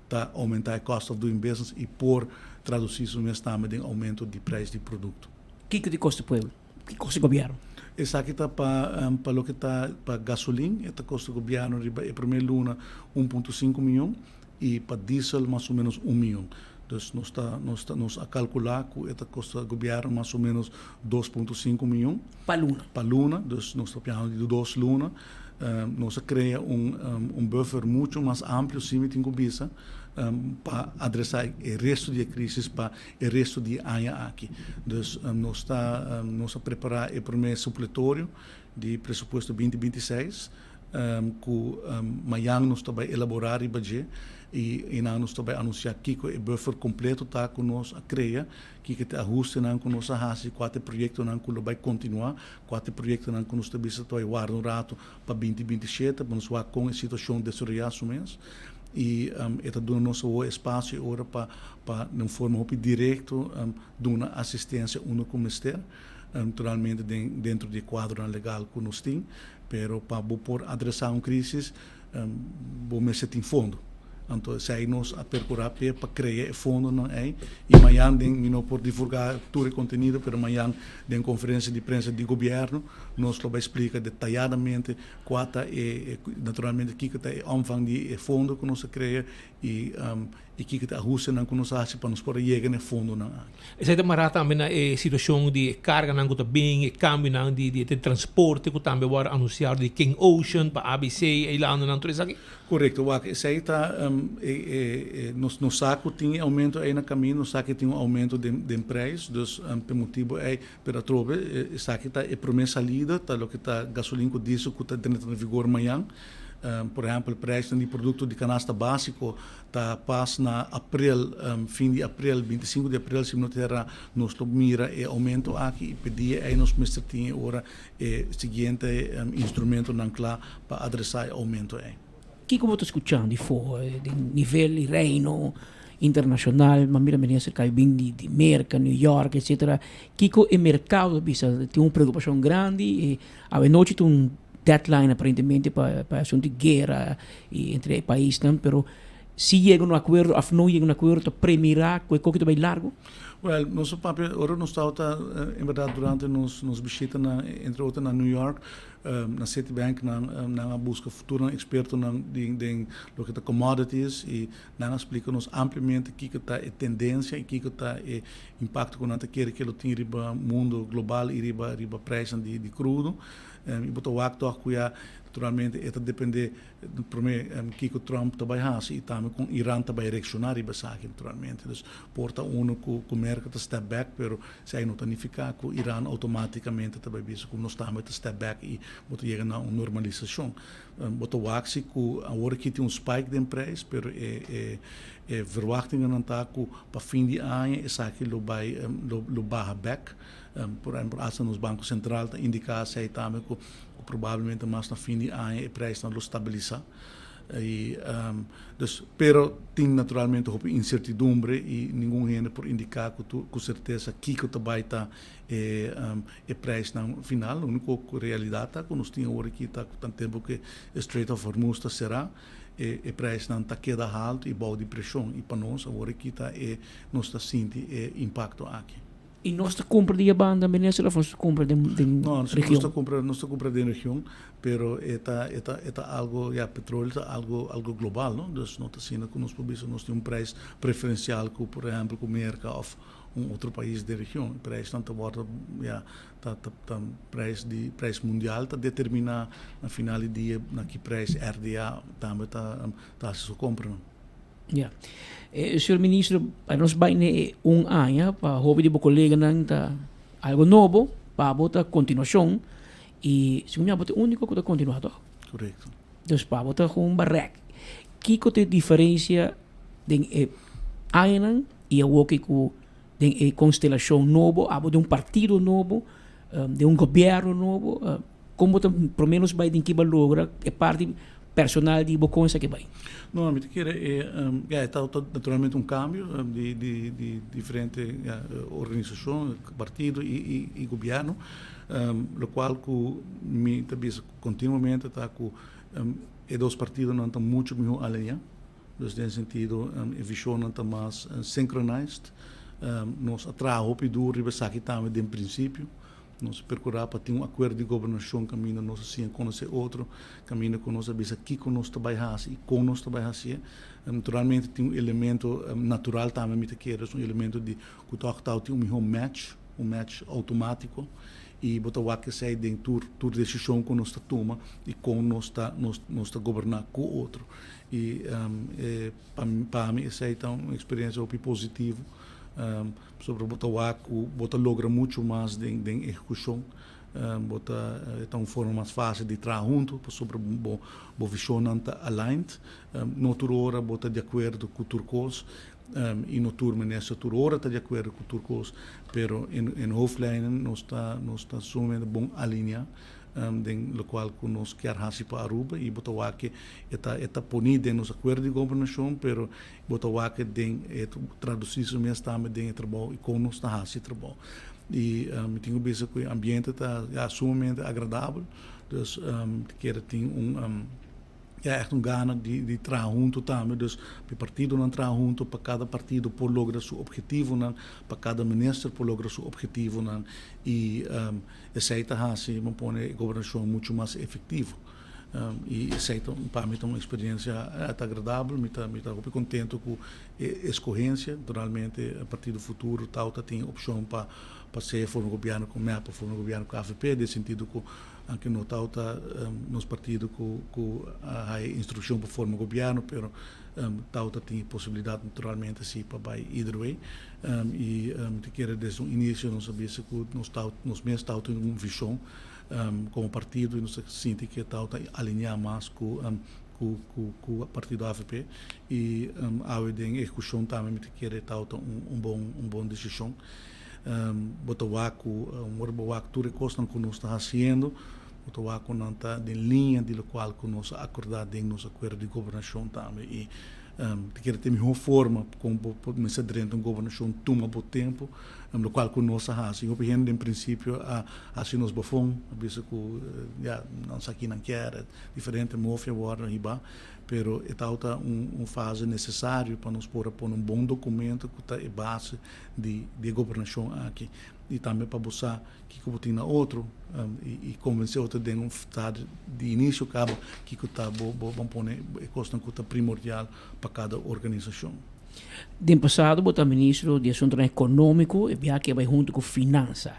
ta aumenta e cost of doing business y por traduci su mes tambe den aumento di prijs di producto. Kico di costa pueblo? Kico costa gobierno? Esaki ta pa pa loke ta pa gasolin e ta costa gobierno riba e primer luna 1.5 miyon y pa diesel mas o menos un miyon. Dus nos ta nos ta nos a calcula cu e ta costa gobierno mas o menos 2.5 miyon. Pa luna. Pa luna, dus nos ta papiando di dos luna. Nos a crea un un buffer mucho mas amplio si mi tin cu bisa pa adresa e resto di e crisis pa e resto di e aña aki. Dus nos ta nos a prepara e prome supletorio di presupuesto 2026 cu mayan nos ta bay elabora riba dje y eynan nos ta bay anuncia kico e buffer completo ta cu nos a crea, kico ta e ahustenan cu nos a haci, cua ta e proyectonan cu lo bay continua, cua ta e proyectonan cu nos ta bisa ta bay warda un rato pa 2027 pa nos wak con e situacion desaroya su mes. I e ta duna nos awor espasio i ora pa pa den un forma hopi direkto duna asistensia unda ku mester, naturalmente den dentro di e kuadronan legal ku nos tin, pero pa bo por adresá un krísis bo mester tin fondo. Anto esei nos a perkurá p'e pa krea e fondonan ei i mañan den mi no por divulgá tur e kontenido pero mañan den konferensia di prensa di gobièrnu nos lo bai splika detayadamente Kua ta e, naturalmente kiko ta e omvang di e fondo ku nos a krea i i kiko ta e ahustenan ku nos a hasi pa nos por a yega na e fondonan aki. Esei ta mará tambe na e situashon di e karganan ku ta bin, e kambionan di di e transporte ku tambe wòrdu anunsiá di King Ocean pa ABC, eilandonan, tur esaki? Korekto, wak, esei ta e e e nos nos sa ku tin e oumento ei na kaminda, nos sa ku tin un oumento den den preis, dus p'e motibu ei Pero atrobe esaki ta e prome salida, ta loke ta gasolin ku diesel ku ta drenta na vigor mañan. Por ehèmpel preisnan di produkto di kanasta básiko ta pas na aprel, fin di aprel, 25 di aprel si mi no ta erá, nos lo mira e oumento aki i p'e dia ei nos mester tin e ora e siguiente instrumentonan kla pa adresá e oumento ei. Kiko bo ta skuchando di for den nivel di reino internashonal? Ma mira minister kai bin di di Merka, New York etcetera. Kiko e merkado ta bisa? Tin un preokupashon grandi i awe nochi tin un deadline aparentemente pa pa e asuntu di guera i entre e paisnan pero si yega un akuerdo òf no yega un akuerdo ta premirá ku e koki ta bai largu? Wèl, nos a papia ora nos tabata en bèrdat durante nos nos bishita na entre otro na New York Na Citibank nan nan a buska futuro nan ekspertonan den den loke ta commodities i nan a splika nos ampliamente kiko ta e tendensia i kiko ta e impakto ku nan ta kere ke lo tin riba mundo global i riba riba preisnan di di krudo. I bo ta wak tòg ku ya naturalmente e ta depende Promé, kiko Trump ta bai hasi i tambe kon Iran ta bai reakshoná riba esaki naturalmente. Dus por ta unu ku ku Merka ta step back, pero esei no ta nifiká ku Iran outomátikamente ta bai bisa ku nos tambe ta step back i bo ta yega na un normalisashon. Bo ta wak si ku awor aki tin un spike den preis, pero e e e verwachtingennan ta ku pa fin di aña esaki lo bai lo lo baha bek. Por ehèmpel asta nos Banko Sentral ta indiká esei tambe ku ku probablemente mas na fin di aña e prijsnan lo stabilisa. I dus, pero tin naturalmente hopi incertidumbre i ningun hende por indica ku tur ku sertesa kiko ta bai ta e e prijsnan final. Lo unico ku realidad ta ku nos tin awor aki ta ku tan tempo ku e Strait of Hormuz ta sera e e prijsnan ta keda halto i bou di preshon i pa nos awor aki ta e nos ta sinti e impacto aki. I nos ta kumpra di e banda minister of nos ta kumpra den den No, nos region? ta kumpra nos ta kumpra den region, pero e ta e ta e ta algo ya petroleo ta algo algo global no, dus no ta asina ku nos por bisa nos tin un prijs preferencial ku por ehempel ku Merka of un otro pais den region. E prijsnan ta wòrdu ya ta ta ta prijs di prijs mundial ta determiná na final di dia na ki prijs RDA tambe ta ta hasi su kompranan. Ya. Eh, señor ministro, pa nos bai ne un aña, pa hopi di bo coleganan ta algo nobo, pa bo ta continuacion, y segun mi abo ta e unico cu ta continua toch? Correcto. Dus pa bo ta gewoon barek. Kico ta e diferencia den e añanan y awoki cu den e constelacion nobo, abo den un partido nobo, den un gobierno nobo, con bo ta por lo menos bai den ki bo a logra e parti personal di bo con esaki bai? No, mi ta kere e, ya, e ta naturalmente un cambio di di di diferente ya organisacion, partido y y gobierno, locual cu mi ta bisa continuamente ta cu e dos partidonan ta mucho miho alinea. Dus den sentido e visionnan ta mas synchronized. Nos a traha hopi duro riba esaki tambe den principio. Nos a percura pa tin un acuerdo di gobernacion caminda nos a siña conoce otro, caminda cu nos a bisa kico nos ta bay haci y con nos ta bay hacié. Naturalmente tin un elemento natural tambe mi ta kere, es un elemento di cu toch tau tin un miho match, un match automatico y bo ta wak esey den tur tur decision cu nos ta tuma y con nos ta nos nos ta goberna cu otro. Y pa pa mi esey ta un experiencia hopi positivo pasobra bo ta wak cu bo ta logra mucho mas den den ehecucion bo ta e ta un forma mas facil di traha hunto pasobra bo bo visionnan ta aligned no tur ora bo ta di acuerdo cu tur cos y no tur minister tur ora ta di acuerdo cu tur cos pero en en hoofdlijnen nos ta nos ta sumamente bon alinea. den locual cu nos kier haci pa Aruba y bo ta wak e ta e ta poni den nos acuerdo di gobernacion pero bo ta wak den e traduci su mes tambe den e trabou y con nos ta haci e trabou y mi tin cu bisa cu e ambiente ta ya sumamente agradabel dus mi ta kere tin un Ya echt un gana di di traha hunto tambe, dus pa e partidonan traha hunto pa kada partido por logra su obhetivonan, pa kada minister por logra su obhetivonan y esey ta haci bo pone e gobernacion mucho mas efectivo. Y esey ta pa mi ta un experiencia ta agradabel, mi ta mi ta hopi contento cu e escogencia, naturalmente Partido Futuro tawata tin opcion pa pa sea forma gobierno cu mep of forma gobierno cu avp, den sentido cu Anke no tawata nos partido ku ku a haya instrukshon pa forma gobièrnu, pero tawata tin e posibilidat naturalmente si pa bai either way. I mi ta kere desde un inisio nos a bisa ku nos taw nos mes tawata tin un vishon komo partido i nos ta sinti ke tawata alineá mas ku ku ku ku partido avp i awe den ehekushon tambe mi ta kere tawata un un bon un bon desishon. Bo ta wak ku ora bo wak tur e kosnan ku nos ta hasiendo, bo ta wak ku nan ta den liña di lokual ku nos a akordá den nos akuerdo di gobernashon tambe. I ta kere ta e mihó forma kon bo por mester drenta un gobernashon, tuma bo tempu, lokual ku nos a hasi. Hopi hende den prinsipio a hasi nos bofon, a bisa ku ya nan sa ki nan kier, diferente mofia wòrdu hibá. Pero e tabata un fase nesesario pa nos por a pone un bon dokumento ku ta e base di di e gobernashon aki i tambe pa bo sa kiko bo tin na otro i konvensé otro den un stad di inisio kaba kiko ta bo bo ban pone e kosnan ku ta primordial pa kada organisashon. Den pasado bo ta ministro di asuntonan ekonómiko e biaha ke bai huntu ku finansa.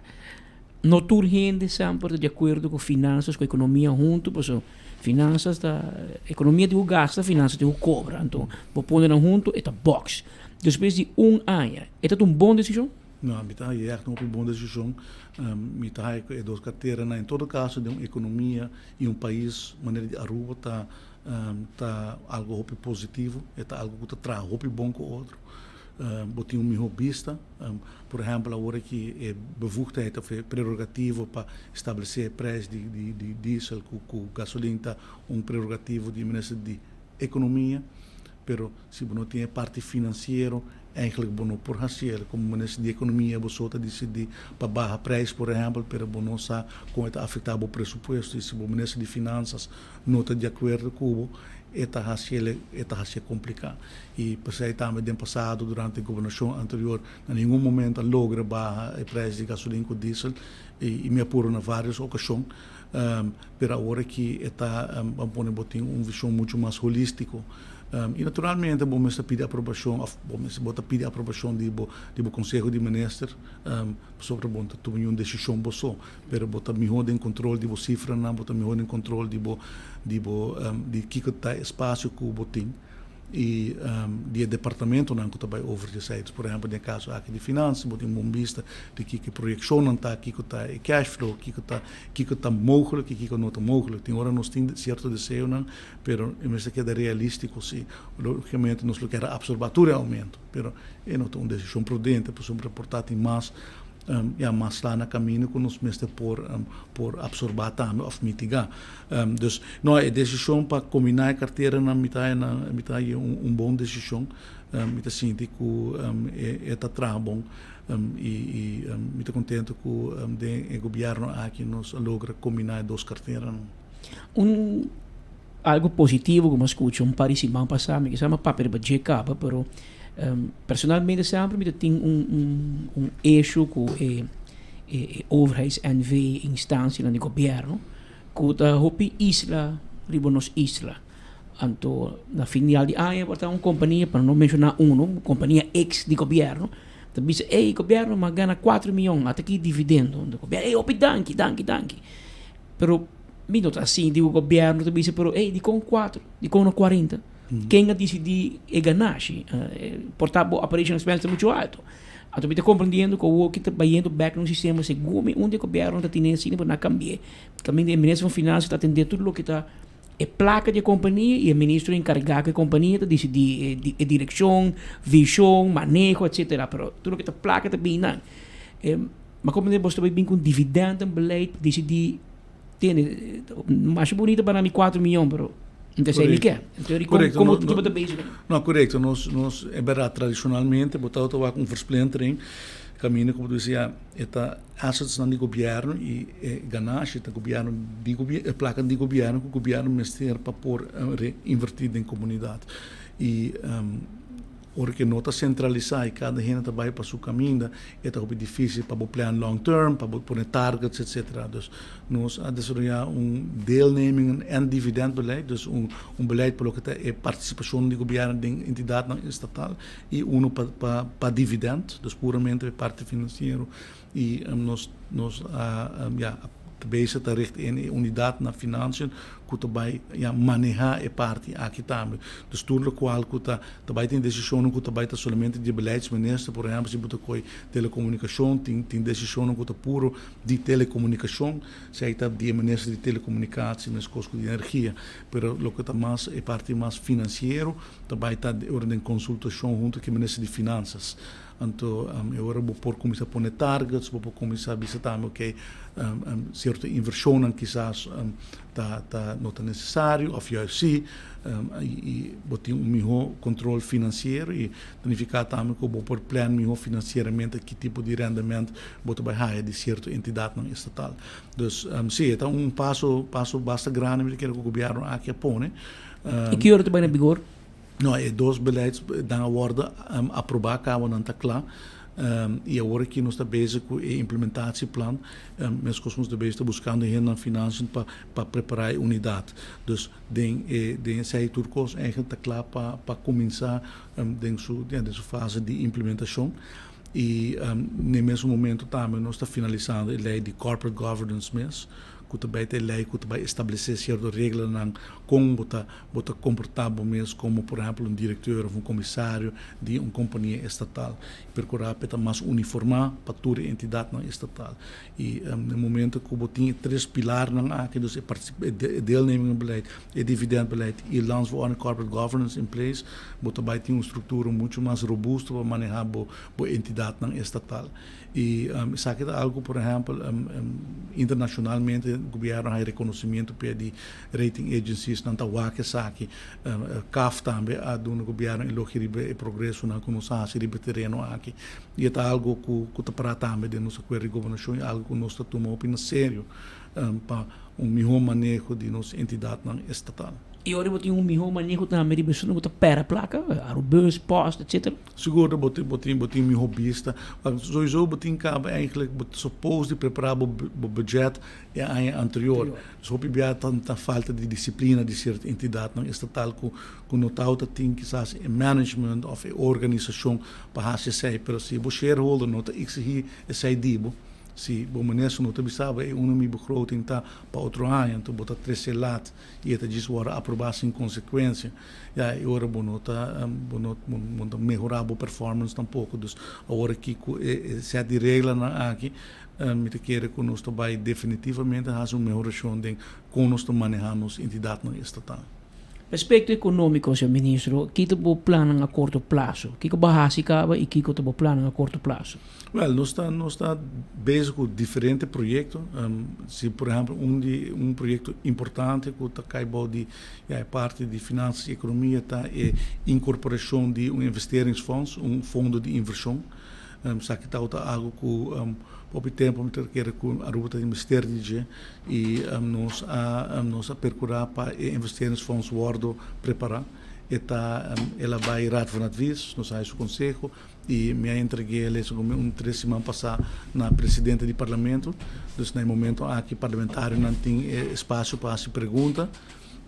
No tur hende semper ta di akuerdo ku finansas ku ekonomia huntu pasobra finansas ta ekonomia tin ku gasta finansas tin ku kobra anto bo pone nan huntu e ta boks. Despues di un aña, e ta un bon desishon? No, mi ta haña ègt un hopi bon desishon. Mi ta haña ku e dos karteranan, en todo kaso den un ekonomia i un pais manera di Aruba ta ta algu hopi positivo, e ta algu ku ta traha hopi bon ku otro. Bo tin un mihó bista. Por ehèmpel awor aki e bevoegdheid òf e prerogativo pa establesé prijs di di diesel ku ku gasolin ta un prerogativo di minister di ekonomia. Pero si bo no tin e parti financiero, eigenlijk bo no por haciel. Como minister di economia bo so ta dicidi pa baha prijs por ehempel, pero bo no sa con e ta afecta bo presupuesto. Y si bo minister di finanzas no ta di acuerdo cu bo, e ta haciel, e ta hacié complica. Y p'esey tambe den pasado durante gobernacion anterior na ningun momento a logra baha e prijs di gasolin cu diesel y mi a puru na varios ocasion. Pero awor aki e ta, ban pone bo tin un vision mucho mas holistico. Y naturalmente bo mester pidi aprobacion of bo mester bo ta pidi aprobacion di bo di bo conseho di minister pasobra bo no ta tuma niun decision bo so. Pero bo ta miho den control di bo cifranan, bo ta miho den control di bo di bo di kico ta e espacio cu bo tin. Y di e departamentonan cu ta bay over di esey. Por ehempel den e caso aki di finanzas bo tin un bon bista di kico e proyeccionnan ta, kico ta e cash flow, kico ta kico ta mogelijk y kico no ta mogelijk. Tin ora nos tin cierto deseonan pero e mester keda realistico si. Logicamente nos lo kier a absorba tur e aumento pero e no ta un decision prudente pasobra por ta tin mas ya mas sla na camino cu nos mester por por absorba tambe of mitiga. Dus no e decision pa combina e carteranan mi ta haya mi ta haya un bon decision. Mi ta sinti cu e ta traha bon y y mi ta contento cu den e gobierno aki nos a logra combina e dos carteranan. Un algo positivo cu mi a scucha un par di siman pasa, mi kisa mi a papia riba dje caba pero Personalmente semper mi ta tin un un un issue cu e e overheids NV instancianan di gobierno cu ta hopi isla riba nos isla. Anto na final di aña por ta un compania pa no menciona uno compania ex di gobierno ta bisa ey gobierno mi a gana cuatro miyon ata aki dividendo. Anto gobierno ey hopi danki danki danki pero mi no ta sinti cu gobierno ta bisa pero ey dicon cuatro dicon no cuarenta. Ken a disidí e ganashi? Por ta bo operation expense ta mucho alto. Anto mi ta komprendiendo ku awor ki ta bayendo bek na un sistema segun mi unda e gobièrnu ta tene asina por nan a kambi'é. Kaminda e minister van Finansia ta atendé tur loke ta e plaka di e kompania i e ministro enkargá ku e kompania ta disidí e direkshon, vishon, maneho etsetera. Pero tur loke ta plaka ta bin nan. Mi a komprendé boso ta bai bin ku un dividendenbeleid pa disidí. Tende, masha bunita pa nan mi 4 miyon, pero no ta esei mi ke. Anto eri kon Correcto, komo no, bo ta bezig? No, correcto. Nos, nos, e berdad, tradicionalmente bo tabata wak un versplintering caminda cu bo ta bisa ya e ta assetsnan di gobierno y e ganashi ta gobierno di e placa di gobierno cu gobierno mester pa por reinverti den comunidad. Y Ora ke no ta sentralisá i kada hende ta bai pa su kaminda, e ta hopi difísil pa bo plan long term, pa bo pone targets etcetera. Dus nos a desaroyá un deelnemingen en dividendbeleid, dus un un beleid pa loke ta e partisipashon di gobièrnu den entidatnan estatal i unu pa pa pa dividend, dus puramente e parti finansiero. I nos nos a ya ta bezig ta richt in e unidat na financiën ku ta bai ya manehá e parti aki tambe. Dus tur lokual ku ta ta bai tin desishonnan ku ta bai ta solamente di e beleidsminister, por ehèmpel si bo ta koi telekomunikashon tin tin desishonnan ku ta puro di telekomunikashon, esei ta di e minister di telekomunikatie meskos ku di energia. Pero loke ta mas e parti mas finansiero ta bai ta ora den konsultashon huntu ku e minister di finansas. Anto e ora bo por kuminsá pone targets, bo por kuminsá bisa tambe oke sierto invershonnan kisas ta ta no ta nesesario òf juist si i bo tin un mihó kontrol finansiero i ta nifiká tambe ku bo por plan mihó finansieramente ki tipo di rendement bo ta bai haya di sierto entidatnan estatal. Dus si e ta un paso paso basta grandi mi ta kere ku gobièrnu aki a pone. I ki ora ta bai na bigor? No, e dos beleidsnan a wòrdu aprobá kaba, nan ta kla. I awor aki nos ta bezig ku e implementatieplan. Meskos nos ta bezig ta buskando hendenan financiën pa pa prepará e unidat. Dus den e den esei tur kos eigentlik ta kla pa pa kuminsá den su ya den su fase di implementashon. I na e mesun momento tambe nos ta finalisando e lei di corporate governance mes, ku ta bai ta e lei ku ta bai establesé sierto reglanan kon bo ta Bo ta komportá bo mes komo, por ehèmpel, un direkteur òf un komisario di un kompania estatal. Perkurá pa e ta mas uniformá pa tur e entidatnan estatal. I na e momento ku bo tin e tres pilarnan aki, dus e e deelnemingenbeleid, e dividendbeleid i e landsverordening corporate governance in place, bo ta bai tin un struktura muchu mas robusto pa manehá bo bo entidatnan estatal. I esaki ta algu, por ehèmpel, internashonalmente gobièrnu a haña rekonosimiento p'e di Rating agencies nan ta wak esaki. CAF tambe a duna gobierno elogio riba e progresonan ku nos a hasi riba e tereno aki. I e ta algo ku ku ta pará tambe den nos akuerdo di gobernashon i algo ku nos ta tuma hopi na serio pa un mihó maneho di nos entidatnan estatal. I ora bo tin un mihó maneho tambe riba esun ku ta pèrdè plaka, Arubus, Post, etcetera. Sigur bo tin bo tin bo tin mihó bista. Souiso bo tin kaba eigenlijk bo ta suppose di prepará bo bo budget e aña anterior. Dus hopi bia ta ta falta di disiplina di sierto entidatnan estatal ku ku no tawata tin kisas e management òf e organisashon pa hasi esei. Pero si bo shareholder no ta eksihí esei di bo, si bo minister no ta bisa bo e unu mi begroting ta pa otro aña, anto bo ta trese lat i e ta djis wòrdu aprobá sin konsekuensia, ya e ora bo no ta bo no bo no ta mehorá bo performance tampoko. Dus awor aki ku e sèt di reglanan aki Mi ta kere ku nos ta bai definitivamente hasi un mehorashon den kon nos ta manehá nos entidatnan estatal. Respekto ekonómiko, señor Ministro, ki ta bo plannan a korto plaso? Kiko bo a hasi kaba i kiko ta bo plannan a korto plaso? Wèl, nos ta nos ta bezig ku diferente proyekto. Si por ehèmpel un di un proyekto importante ku ta kai bou di ya e parti di finansas i ekonomia ta e inkorporashon di un investeringsfonds, un fondo di invershon. Esaki tabata algo ku hopi tempu mi ta kere ku Aruba ta tin mester di dje i nos a nos a perkurá pa e investeringsfonds wòrdu prepará. E ta el a bai Raad van Advies, nos a haña su konseho i mi a entreg'é el esaki un tres siman pasá na presidente di parlamento. Dus na e momento aki parlamentarionan tin e espasio pa hasi pregunta.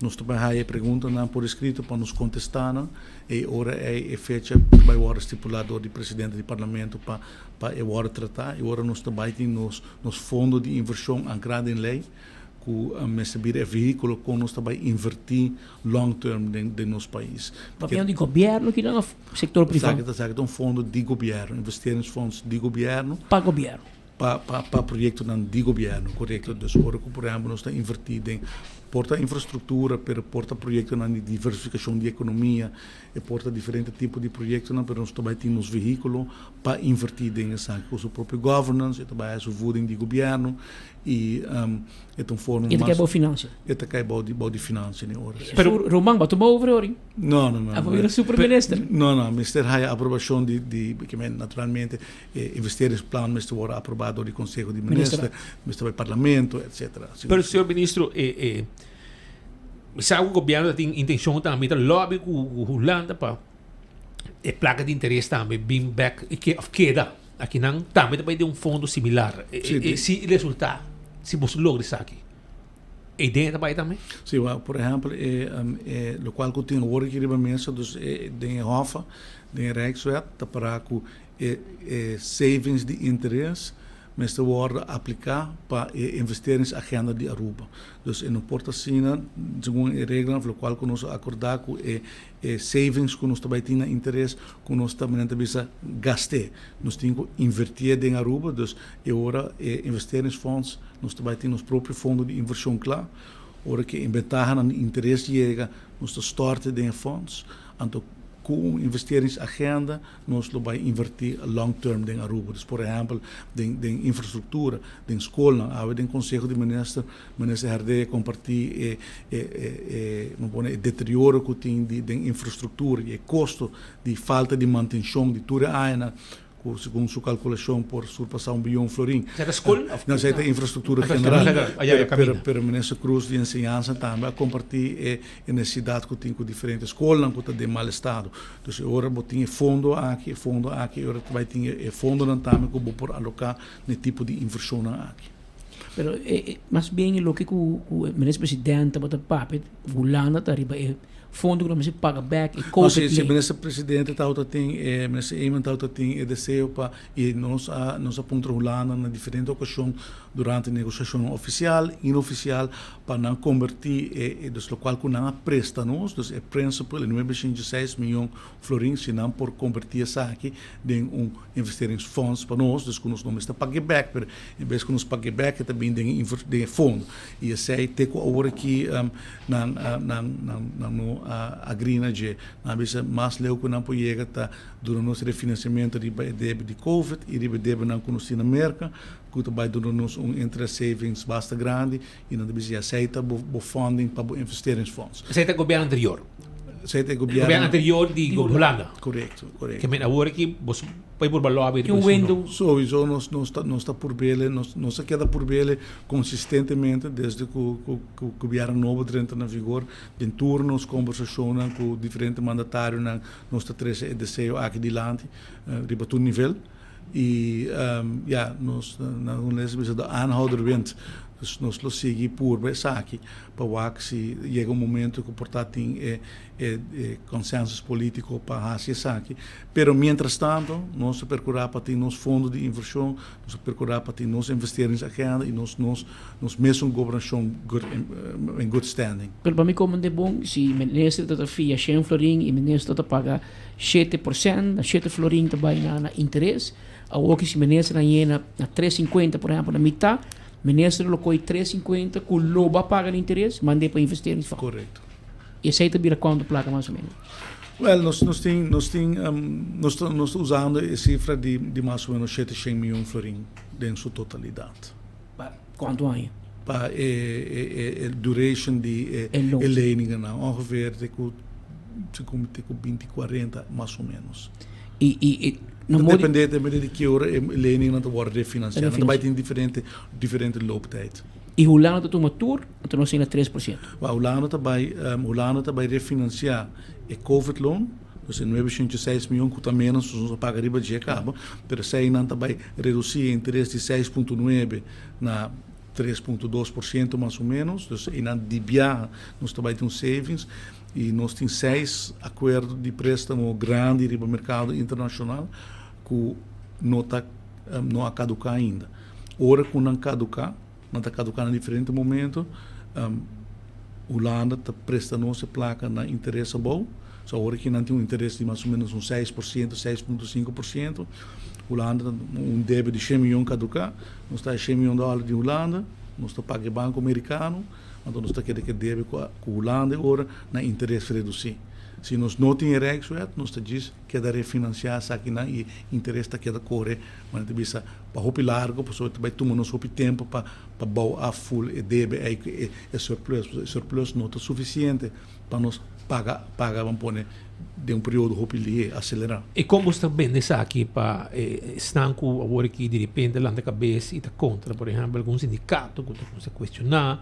Nos ta bai haya e preguntanan por escrito pa nos contesta nan. E ora ei e fecha ta bai worde stipula door di presidente di parlamento pa pa e worde trata. E ora nos ta bai tin nos nos fondo di inversion ancra den ley cu mester bira e vehiculo con nos ta bai inverti long term den den nos pais. Papiando di gobierno kinan of sector priva? Esaki ta esaki ta un fondo di gobierno, investeringsfonds di gobierno. Pa gobierno. Pa pa pa proyectonan di gobierno, corecto. Dus ora cu por ehempel nos ta inverti den. Por ta infrastructura, pero por ta proyectonan di diversificacion di economia, e por ta diferente tipo di proyectonan, pero nos ta bay tin nos vehiculo pa inverti den esaki cu su propio governance, e ta bay haya su voeding di gobierno y e ta un forma E ta mas... cay bao financia. E ta cay bao di bao di financia den ora. Pero Roman bo a tuma over ori? No, no, no. A bira super minister. No, no, mester haya aprobacion di di, naturalmente E investeringsplan mester worde aproba door di Conseho di Minister, mester bay Parlamento, etcetera. Pero señor Ministro, e e mi sa ku gobierno ta tin intencion tambe ta lobby ku Hulanda pa e placa di interes tambe bin bek of keda akinan tambe ta bay den un fondo similar. E si resulta, si boso logra esaki, e idea ta bay tambe? Si, por ehempel e e locual ku tin awor aki riba mesa, dus e den e hof, den e Rijkswet ta para ku E e savings di interes mester wordo aplica pa e investeringsagenda di Aruba. Dus e no por ta asina, segun e reglanan of locual cu nos a acorda cu e e savings cu nos ta bay tin na interes cu nos ta manera ta bisa gast'e. Nos tin cu inverti'e den Aruba, dus e ora e investeringsfonds nos ta bay tin nos propio fondo di inversion cla. Ora cu e bentahanan di interes yega nos ta stort'e den e fonds. Anto cu un investeringsagenda Nos lo bai inverti long term den Aruba. Dus por ehempel den den infrastructura, den scolnan. Awe den Conseho di Minister, Minister Herdé a comparti e e e e bo pone e deterioro cu tin di den infrastructura y e costo di falta di mantencion di tur e añanan cu segun su calculacion por surpasa un biyon florin. Esei ta scol of? No, esei ta infrastructura general. Pero pero Minister Croes di Enseñansa tambe a comparti e e necesidad cu tin cu diferente scolnan cu ta den mal estado. Dus e ora bo tin e fondo aki, e fondo aki, e ora ta bai tin e fondonan tambe ku bo por aloká na e tipo di invershonnan aki. Pero mas bien e loke ku ku e minister presidente tabata papia, Hulanda ta riba e fondo ku nan mester paga bek e No, covid si, si lei. minister presidente tabata tin e, minister Eman tabata tin e deseo pa, i nos a nos a puntra Hulanda na diferente okashon durante negosiashonnan ofisial, inofisial, pa nan kombertí e, dus lokual ku nan a presta nos, dus e principal, e nuebe shinchi seis miyon florin, si nan por kombertí esaki den un investeringsfonds pa nos, dus ku nos no mester pag'é bèk, pero en bes ku nos pag'é bèk e ta bin den e den e fondo. I esei te ku awor aki nan nan nan nan no a agrí na dje. Nan a bisa mas leu ku nan por yega ta duna nos refinansiamentu riba e debe di covid i riba e debenan ku nos tin na Merka, ku ta bai duna nos un interest savings basta grandi. I nan ta bisa, ya, esei ta bo bo funding pa bo investeringsfonds. Esei ta gobierno anterior. Esei ta e gobierno. Gobierno anterior di Hulanda. Korekto, korekto. Ke men awor aki boso bai por balòbi Tin un window. Sowieso nos nos ta nos ta purbele, nos nos a keda purbele konsistentemente desde ku ku ku gobierno nobo drenta na vigor. Den tur nos kombersashonnan ku diferente mandatarionan nos ta trese e deseo aki dilanti riba tur nivel. I ya, nos na Hulandes ta bisa de aanhouder wint. Dus nos lo sigui purba esaki pa wak si yega un momento ku por ta tin e e consensus politico pa hasi esaki. Pero mientras tanto nos ta percura pa tin nos fondo di inversion, nos ta percura pa tin nos investeringsagenda y nos nos nos mesun gobernacion good in good standing. Pero pa mi komende bon si minister ta ta fia shen florin y minister ta paga 7%, na shete florin ta bai na na interes. Awor ki si minister a yena na tres sinkuenta, por ehempel, na mitá, minister lo koi tres sinkuenta ku lo ba paga na interes, mand'é pa investeringsfonds. Korekto. I esei ta bira kuantu plaka mas o menos? Wèl, nos nos tin nos tin nos ta nos ta usando e sifra di di mas o menos shete shen mion florin den su totalidat. Pa kuantu aña? Pa e e e duration di e e leningennan, ongeveer te ku segun mi te ku binti kuarenta mas o menos. I i i na modi. Ta depende depende di ki ora e leningennan ta wòrdu refinansiá. Nan ta bai tin diferente diferente looptijd. I Hulanda ta tuma tur, anto nos tin na 3%. Wou Hulanda ta bai Hulanda ta bai refinansiá e covid loan. Dus e nuebe shinchi seis mion ku ta ménos nos a paga riba dje kaba, pero esei nan ta bai redusí e interes di 6.9 na 3.2% mas o ménos. Dus einan di biaha nos ta bai tin un savings i nos tin seis akuerdo di préstamo grandi riba merkado internashonal ku no ta no a kaduká ainda. Ora ku nan kaduká, nan ta kaduká na diferente momento. Hulanda ta presta nos e plaka na interes abou. So awor aki nan tin un interes di mas o menos un 6%, 6.5%. Hulanda ta un debe di shen miyon kaduká. Nos ta e shen miyon dòler di Hulanda, nos ta paga e banko merikano. Anto nos ta keda ku e debe ku Hulanda e ora na interes redusí. Si nos no tin e Rijkswet, nos ta djis keda refinansiá esakinan i interes ta keda kore, manera ta bisa, pa hopi largo, pasobra ta bai tuma nos hopi tempu pa pa bou af ful e debe ei ku e surplus. Pasobra e surplus no ta sufisiente pa nos paga paga ban pone den un periodo hopi lihé, aselerá. I kon bo sta bende esaki pa esnan ku awor aki direpente lanta kabes i ta kontra, por ehèmpel algun sindikato ku ta kuminsá kuestioná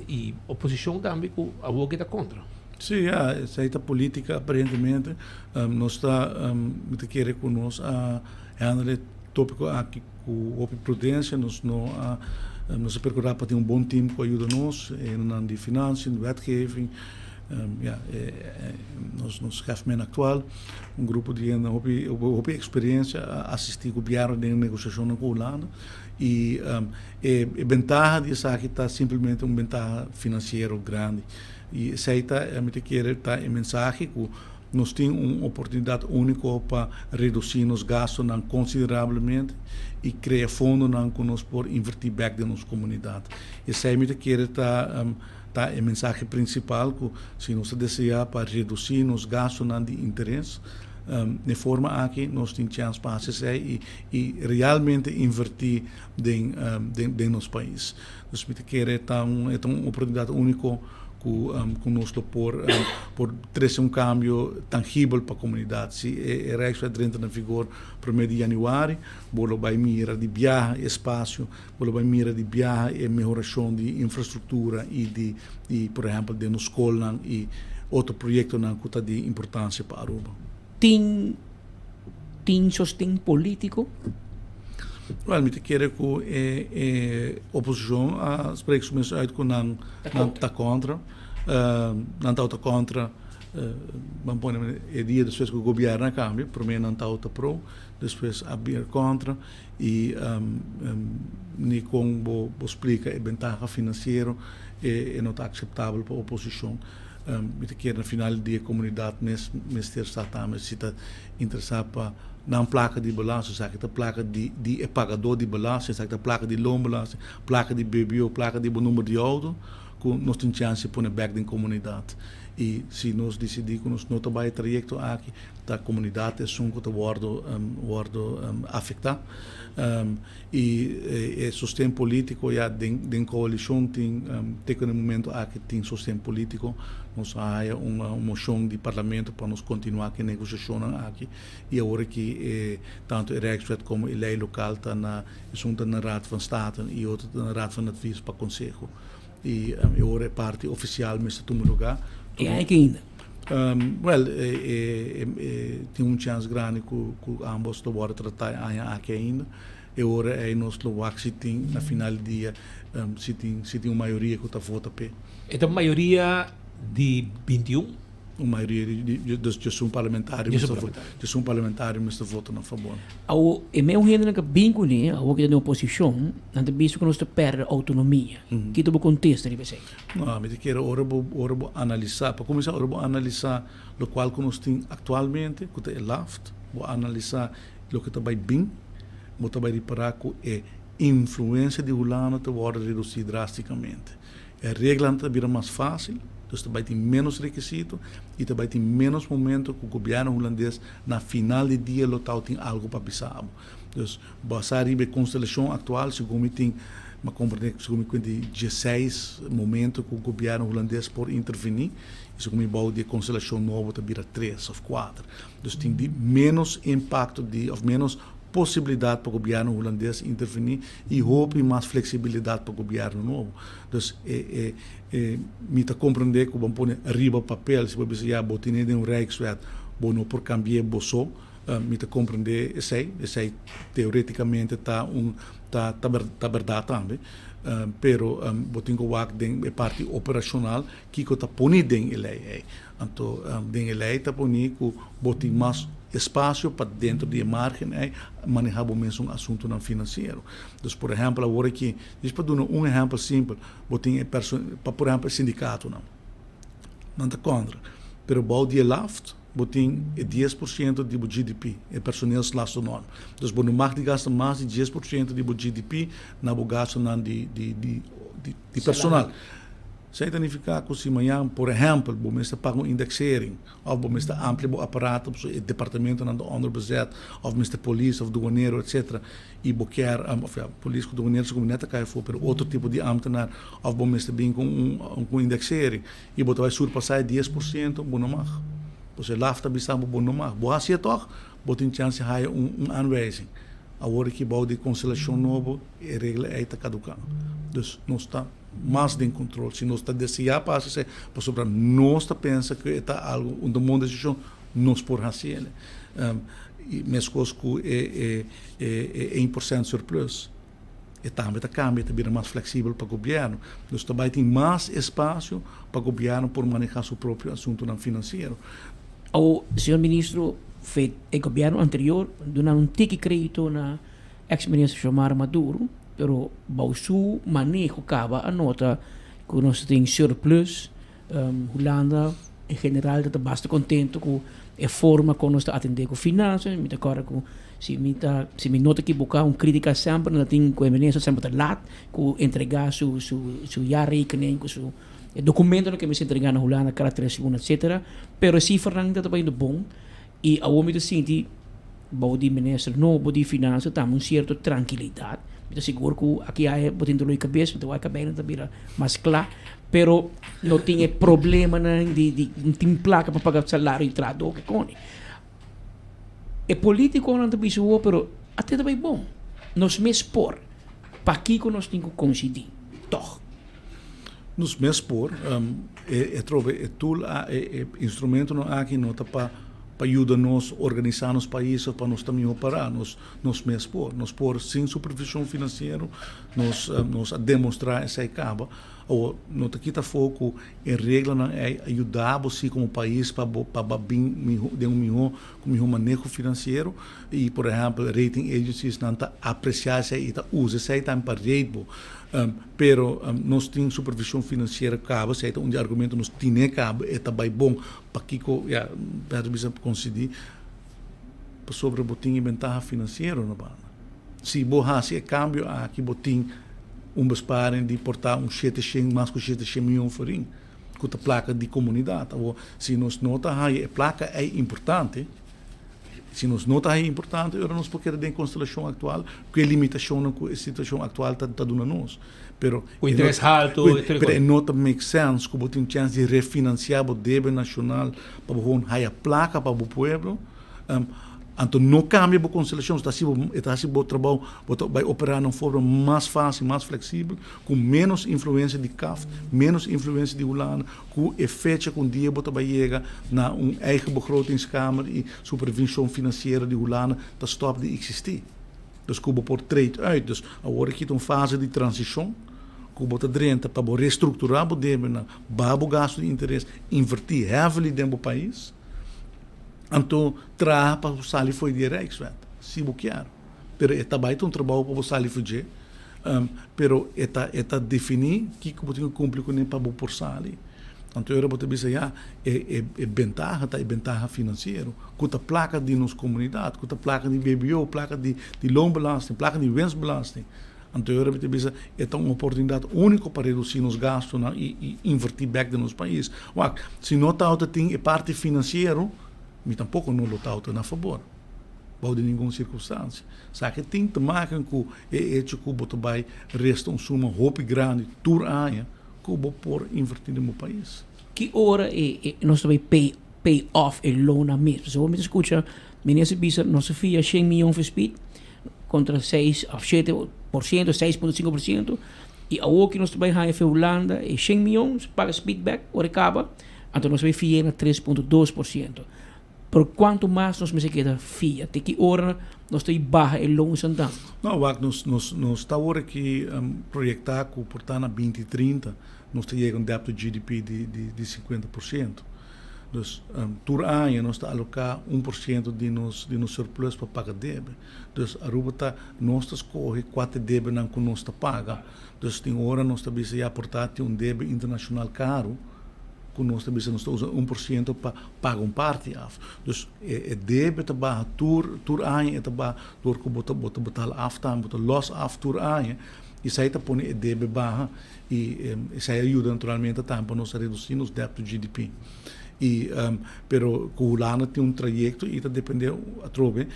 i oposishon tambe ku awor aki ta kontra? Sí, ya, esei ta polítika aparentemente. Nos ta, mi ta kere ku nos a handle e tópiko aki ku hopi prudensia. Nos no a, nos a perkurá pa tin un bon tim ku a yuda nos, hendenan di financiën, wetgeving, ya, nos nos schefman aktual, un grupo di hende hopi hopi eksperensia a asistí gobièrnu den negosiashonnan ku Hulanda. I e bentaha di esaki ta simplemente un bentaha finansiero grandi. I esei ta, mi ta kere, ta e mensahe ku nos tin un oportunidat úniko pa redusí nos gastunan konsiderablemente i krea fondonan ku nos por invertí bèk den nos komunidat. Esei mi ta kere ta ta e mensahe prinsipal ku si nos ta deseá pa redusí nos gastunan di interes, n'e forma aki nos tin chèns pa hasi esei i i realmente invertí den den nos pais. Dus mi ta kere ta un e ta un oportunidat úniko ku ku nos lo por por trese un kambio tangibel pa komunidat. Si e e Rijkswet drenta na vigor promé di yanüari, bo lo bai mira di biaha e espasio, bo lo bai mira di biaha e mehorashon di infrastruktura i di i por ehèmpel den nos skolnan i otro proyektonan ku ta di importansia pa Aruba. Tin tin sosten politico? Wel, mi ta kere ku e e oposishon a spreek su mes uit ku nan nan ta kontra. Nan tabata kontra, ban pone e dia despues ku gobièrnu a kambia, promé nan tabata pro, despues a bira kontra i ni kon bo bo splika e bentaha finansiero e no ta akseptabel pa oposishon. Mi ta kere na final di dia komunidat mes mester sa tambe si ta interesá pa nan plaka di belasting, esaki ta plaka di di e pagadó di belasting, esaki ta plaka di loonbelasting, plaka di BBO, plaka di bo number di outo, ku nos tin chance di pone bèk den komunidat. I si nos disidí ku nos no ta bai e trayekto aki, ta komunidat esun ku ta wòrdu wòrdu afektá. I e sosten politico ya den den coalicion tin te cu na e momento aki tin sosten politico. Nos a haya un mocion di parlamento pa nos continua cu e negociacionnan aki y awor aki e tanto e Rijkswet como e ley local ta na esun ta na Raad van State y otro ta na Raad van Advies pa conseho. Y e ora e parti oficial mester tuma lugar. E aki ainda? Wel, e tin un chèns grandi ku ambos lo wòrdu tratá e aña aki ainda. E ora ei nos lo wak si tin na final di dia si tin si tin un mayoria ku ta vota p'e. E ta un mayoria di 21? Un mayoria di di dus djesun parlamentario mester vota djesun parlamentario mester vota na fabor. Awo e meun hendenan ku a bin kuné awo ku ta den oposishon nan ta bisa ku nos ta pèrdè outonomia. Kiko bo kontesta riba esei? No, mi ta kere ora bo ora bo analisá, pa kuminsá ora bo analisá lokual ku nos tin aktualmente, ku ta e laft, bo analisá loke ta bai bin, bo ta bai ripará ku e influensia di Hulanda ta wòrdu redusí drástikamente. E reglanan ta bira mas fásil, dus ta bai tin ménos rekisito i ta bai tin ménos momento ku gobièrnu hulandes na final di dia lo tau tin algu pa bisa bo. Dus basá riba e konstelashon aktual, segun mi tin, mi a komprendé segun mi kuenta di dieseis momento ku gobièrnu hulandes por intervení i segun mi bou di e konstelashon nobo ta bira tres òf kuater. Dus tin di ménos impakto di òf ménos posibilidat pa gobièrnu hulandes intervení i hopi mas fleksibilidat pa gobièrnu nobo. Dus e e e mi ta komprendé ku bo a pone riba papel si bo bisa ya bo tene den un rijkswet bo no por kambi'é bo so. Mi ta komprendé esei, esei teorétikamente ta un ta ta ta bèrdat tambe, pero bo tin ku wak den e parti operashonal kiko ta poni den e lei ei. Anto den e lei ta poni ku bo tin mas espasio pa dentro di e márgen ei manehá bo mesun asuntunan finansiero. Dus por ehèmpel awor aki, djis pa duna un ehèmpel simpel, bo tin e perso pa por ehèmpel e sindikatonan, nan ta kontra, pero bou di e laft. Bo tin e 10% di bo GDP, e personeelslastennorm. Dus bo no mag di gasta mas di 10% di bo GDP na bo gastonan di di di di personal. Esei ta nifiká ku si mañan, por ehèmpel, bo mester paga un indexering òf bo mester amplia bo aparato pasobra e departamentonan ta onderbezet òf mester polis òf duanero etcetera i bo kier òf ya polis ku duanero segun mi net a kai afó pero otro tipo di ámtenar òf bo mester bin ku un ku indexering i bo ta bai surpasá e 10% bo no mag. Pasobra e laf ta bisa bo bo no mag. Bo hasié tòg bo tin chans di haya un un aanwijzing. Awor aki bou di konstelashon nobo e regla ei ta kaduká. Dus nos ta mas den kontrol. Si nos ta deseá pa hasi esei, pasobra nos ta pensa ku e ta algu, un bon desishon, nos por hasi el. I meskos ku e e e ein por sènt surplus, e tambe ta kambia, e ta bira mas fleksibel pa gobièrnu. Dus ta bai tin mas espasio pa gobièrnu por manehá su propio asuntunan finansiero. Awor, señor ministro, fe e gobièrnu anterior duna un tiki kredito na Ex minister Xiomara Maduro, pero bou su maneho caba a nota cu nos tin surplus. Hulanda en general ta basta contento cu e forma con nos ta atende cu finanzas. Mi ta corda cu si mi ta si mi no ta equivoca un critica semper nan ta tin cu e minister semper ta laat cu entrega su su su jaarrekening cu su e documentonan cu e mester entrega na Hulanda cada tres luna etcetera. Pero e cifranan ta bayendo bon. I awor mi ta sinti bou di minister nobo di finansa tambe un sierto trankilidat. Mi ta sigur ku aki aya bo tin dolor di kabes, mi ta wak kabei ta bira mas kla, pero no tin e problemanan di di no tin plaka pa paga salario di trahadó ke koni. E politikonan ta bisa awor pero a te ta bai bon, nos mes por, pakiko nos tin ku konsidí tòg? Nos mes por. E trobe e tool a e instrumentonan aki no ta pa pa yuda nos organisa nos pais of pa nos ta miho para. Nos nos mes por. Nos por sin supervision financiero. Nos nos a demostra esey caba. Awor no ta kita afo cu e reglanan ey a yuda bo si como pais pa bo pa bo bin miho den un miho cu miho maneho financiero y por ehempel rating agencies nan ta aprecia esey y ta usa esey tambe pa rate bo. Pero nos tin supervision financiero caba, esey ta un di argumento nos tine caba, e ta bay bon, pakico ya Pedro bisa concedi, pasobra bo tin e bentaha financiero na banda. Si bo haci e cambio aki bo tin un besparing di por ta un shete shen, mas cu shete shen miyon florin, cu ta placa di comunidad. Awor, si nos no ta haya e placa ey importante, Si nos no ta haña importante, ora nos por keda den e konstelashon aktual ku e limitashonnan ku e situashon aktual ta duna nos. Pero Ku interes haltu, pero e no ta make sense ku bo tin chèns di refinansiá bo debe nashonal pa bo gewoon haya plaka pa bo pueblo. Anto no kambia bo konstelashon, ta hasi bo e ta hasi bo trabou, bo ta bai operá na un forma mas fásil, mas fleksibel, ku ménos influensia di CAft, ménos influensia di Hulanda, Ku e fecha ku un dia bo ta bai yega na un eigen begrotingskamer i supervision finansiero di Hulanda ta stòp di eksistí. Dus ku bo por trade uit. Dus awor aki ta un fase di transishon ku bo ta drenta pa bo restrukturá bo debenan, baha bo gastu di interes, invertí heavily den bo pais, anto traha pa bo sali fo'i di e Rijkswet, si bo kier. Pero e ta bai ta un trabou pa bo sali for dje, pero e ta e ta definí kiko bo tin ku kumpli kuné pa bo por sali. Anto ora bo ta bisa ya, e e e bentaha ta e bentaha finansiero, ku ta plaka di nos komunidat, ku ta plaka di BBO, plaka di di loonbelasting, plaka di winstbelasting. Anto ora bo ta bisa e ta un oportunidat úniko pa redusí nos gastunan i i invertí bèk den nos pais. Wak, si no tabata tin e parti finansiero, mi tampoko no lo tabata na fabor. Bou di ningun sirkunstansia. Esaki tin te maken ku e echo ku bo ta bai resta un suma hopi grandi tur aña ku bo por invertí den bo pais. Ki ora e nos ta bai pay pay off e loannan mes? Pasobra mi ta skucha minister bisa nos a fia shen miyon for speed kontra seis òf 7%, 6.5% i awor ki nos ta bai haña for Hulanda e shen miyon paga speed bek ora e kaba anto nos ta bai fi'é na 3.2%. Pero cuanto mas nos mester keda fia? Te ki ora nos ta baha e loon santan? No, wak, nos, nos, nos ta awor aki proyecta cu por ta na binti trinta nos ta yega un debt to GDP di, di, di 50%. Dus tur aña nos ta aloca 1% di nos, di nos surplus pa paga debe. Dus Aruba ta, nos ta scoge cua ta e debenan cu nos ta paga. Dus tin ora nos ta bisa ya por ta tin un debe internacional caro. ku nos ta bisa nos ta usa 1% pa paga un parti af. Dus e e debe ta baha tur tur aña e ta baha dor ku bo ta bo ta betaal af tambe, bo ta los af tur aña i esei ta pone e debe baha i esei a yuda naturalmente tambe pa nos a redusi nos debt to GDP. I pero ku Hulanda tin un trayekto i ta depende atrobe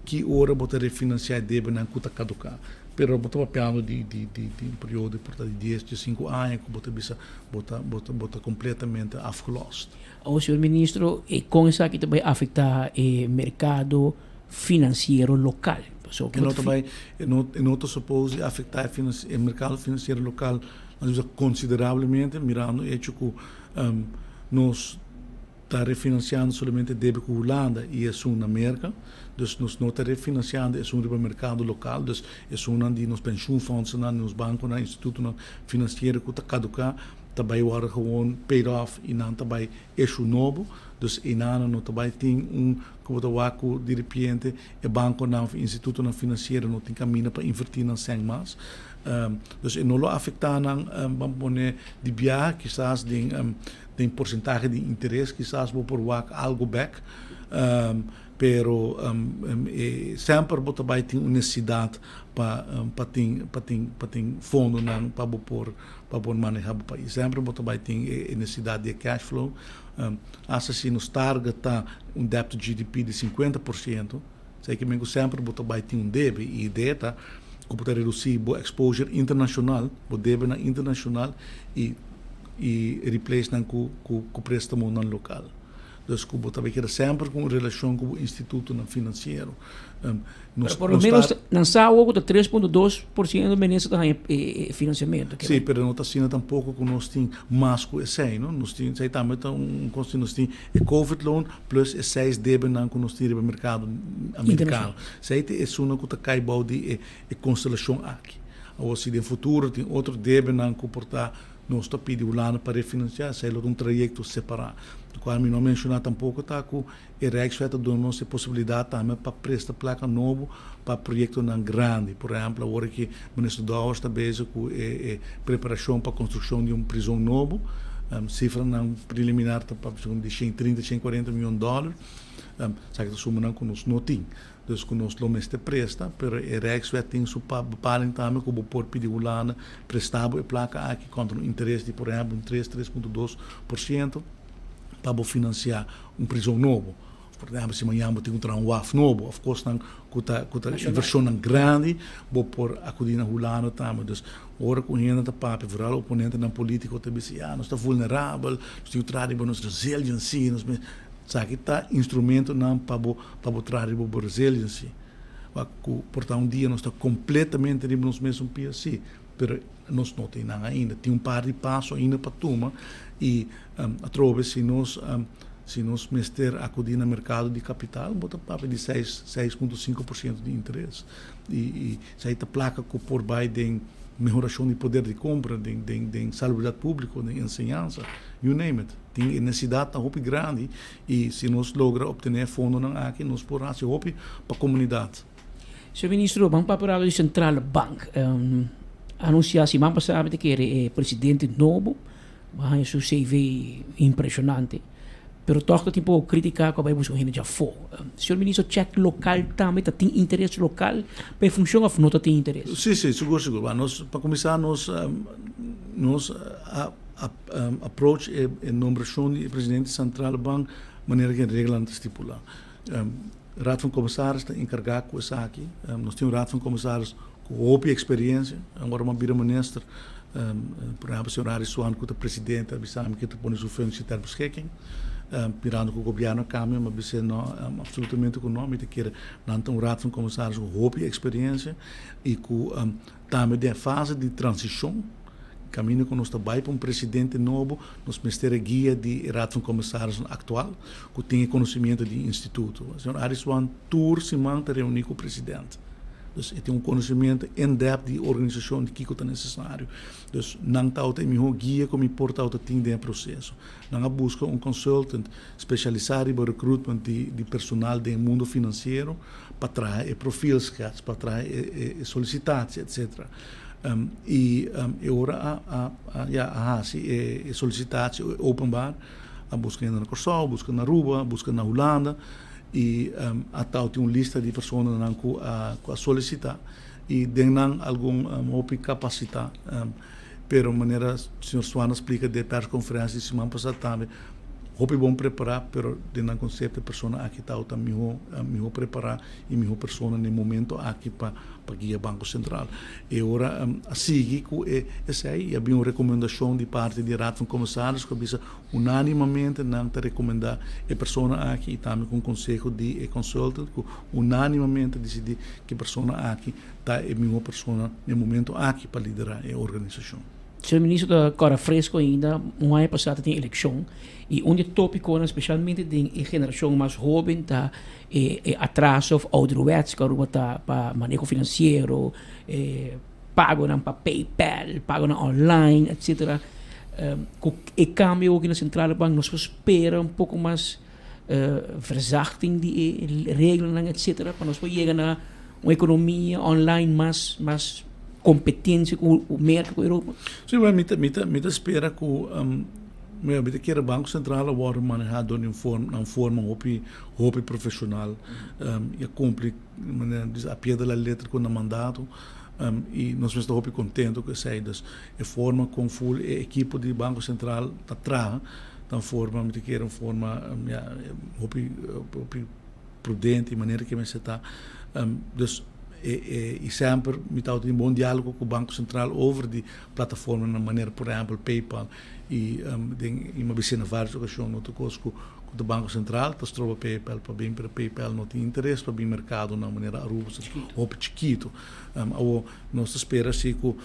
ki ora bo ta refinansiá e debenan ku ta kaduká. Pero bo ta papiando di di di di un periodo por ta di dies, diesinku aña ku bo ta bisa bo ta bo ta bo ta kompletamente afgelost. Awor señor ministro, kon esaki ta bai afektá e merkado finansiero lokal? E no ta bai e no e no ta suppose di afektá e e merkado finansiero lokal nos bisa konsiderablemente mirando e echo ku nos ta refinansiando solamente debe ku Hulanda i esun na Merka, dus nos no ta refinansiando esun riba merkado lokal, dus esunnan di nos pensioenfondsennan, di nos bankonan, institutonan finansiero ku ta kaduká ta bai wòrdu gewoon paid off i nan ta bai issue nobo, dus einanan no ta bai tin un ku bo ta wak ku diripiente e bankonan òf institutonan finansiero no tin kaminda pa invertí nan sèn mas. Dus e no lo afektá nan, ban pone di biaha kisas den. Den porsentahe di interes kisas bo por wak algo bek, pero semper bo ta bai tin un nesesidat pa pa tin pa tin pa tin fondonan pa bo por pa por maneha bo pais. Semper bo ta bai tin e nesesidat di e cash flow. Asta si nos target ta un debt to GDP di 50%, esei ke men ku semper bo ta bai tin un debe i idea ta ku bo ta redusi bo exposure internashonal, bo debenan internashonal i i replace nan ku ku prestamonan lokal. Dus ku bo ta bay keda semper ku un relashon ku bo institutonan finansiero. Nos Pero por lo menos nan sa awor ku ta 3.2% minister ta haña e finansiamentu. Si, pero no ta asina tampoko ku nos tin mas ku esei, no. Nos tin, esei tambe ta un kos tin, nos tin e covid loan plus e seis debenan ku nos tin riba merkado amerikano. Esei ta esunnan ku ta kai bou di e konstelashon aki. Awor si den futuro tin otro debenan ku por ta Nos ta pidi Hulanda pa refinansiá, esei lo ta un trayekto separá. Lokual mi no a menshoná tampoko ta ku e Rijkswet ta duna nos e posibilidat tambe pa presta plaka nobo pa proyektonan grandi. Por ehèmpel awor aki Minister Dowers ta bezig ku e e preparashon pa konstrukshon di un prizon nobo. Sifranan preliminar ta papia di 130, 140 mion dòler. Esaki ta sumanan ku nos no tin. Dus ku nos lo mester presta, pero e Rijkswet tin su bepaling tambe ku bo por pidi Hulanda presta bo e plaka aki kontra un interes di por ehèmpel un tres, 3.2% pa bo finansiá un prizon nobo. Òf por ehèmpel si mañan bo tin ku traha un waf nobo òf kosnan ku ta ku ta invershonnan grandi bo por akudí na Hulanda tambe. Dus ora ku hende ta papia, vooral oponentenan polítiko ta bisa ya nos ta vulnerabel, nos tin ku traha riba nos resiliency, nos Esaki ta instrumentonan pa bo pa bo traha riba bo resiliency. Wak ku por ta un dia nos ta kompletamente riba nos mesun pia, si, pero nos no tin nan ainda. Tin un par di paso ainda pa tuma i atrobe si nos si nos mester akudí na merkado di kapital bo ta papia di seis, 6.5% di interes. I i esei ta plaka ku por bai den mehorashon di poder di kompra, den den den salubridat públiko, den enseñansa, you name it. Tin e necesidad ta hopi grandi y si nos logra obtene e fondonan aki nos por haci hopi pa comunidad. Señor Ministro, ban papia rato di Centrale Bank. Anuncia siman pasa mi ta kere e presidente nobo a haña su CV impresionante, pero toch ta tin poco critica cu a bay busca un hende djafo. Señor Ministro, check local tambe ta tin interes local pa e funcion of no ta tin interes? Si, si, sigur, sigur. Nos, pa cuminsa nos, nos a. Approach e nombrashon di e presidente di Centrale Bank manera ku e reglanan ta stipulá. Raad van Commissaris ta enkargá ku esaki. Nos tin un Raad van Commissaris ku hopi eksperiensia. Ora mi a bira minister, por ehèmpel señor Harry Swan ku ta presidente a bisa mi ku e ta pone su functie ter beschikking. Mirando ku gobièrnu a kambia mi a bis'é no, absolutamente ku no. Mi ta kere nan ta un Raad van Commissaris ku hopi eksperiensia i ku tambe den e fase di transishon. Kaminda ku nos ta bai pa un presidente nobo, nos mester e guia di e Raad van Commissarissen aktual, ku tin e konosimiento di e instituto. Señor Aris Wan tur siman ta reuní ku president. Dus e tin un konosimiento in depth di e organisashon, di kiko ta nesesario. Dus nan tabata e mihó guia ku mi por tabata tin den e proseso. Nan a buska un consultant spesialisá riba recruitment di di personal den e mundo finansiero pa traha e profielschets, pa traha e e solisitatie, etcetera. I e ora a a a ya a hasi e solicitatie openbaar, a buska hende na Kòrsou, buska na Aruba, buska na Hulanda i a tau tin un lista di personanan ku a ku a solisitá i den nan algun hopi kapasitá. Pero manera señor Swan a splika den e persconferencia di siman pasá tambe, hopi bon prepará, pero den nan konsepto e persona aki tau ta mihó mihó prepará i mihó persona na e momento aki pa pa guia Banko Sentral. E ora a sigui ku e esei i a bin un rekomendashon di parti di Raad van Commissaris ku a bisa unánimamente nan ta rekomendá e persona aki i tambe ku un konseho di e consultant ku unánimamente a disidí ku e persona aki ta e mihó persona na e momento aki pa liderá e organisashon. Señor Ministro ta kòrda fresco ainda, un aña pasá ta tin elekshon i un di e tópikonan spesialmente den e generashon mas hóben ta e e atraso òf ouderwets ku Aruba ta pa maneho finansiero, e pagonan pa PayPal, pagonan online etcetera. Ku e kambio aki na Centrale Bank nos por spera un poko mas verzachting di e reglanan etcetera pa nos por yega na un economia online mas mas competencia cu Merca cu Europa? Si, bueno, mi ta, mi ta, mi ta spera cu, mi ta kere Banco Central a wordo maneha door di un forma, na un forma hopi, hopi profesional y a cumpli manera nan bisa a pie de la letra cu nan mandato y nos mester ta hopi contento cu esey. Dus e forma con ful e ekipo di Banco Central ta traha ta un forma, mi ta kere un forma, ya, hopi, hopi prudente y manera ke mester ta. Dus e e y semper mi tabata tin bon dialogo cu Banco Central over di plataformanan manera por ehempel PayPal y den y mi a bis'é na varios ocasion no ta cos cu cu ta Banco Central ta stroba PayPal pa bin pero PayPal no tin interes pa bin mercadonan manera Aruba hopi chikito. Awor nos ta spera si cu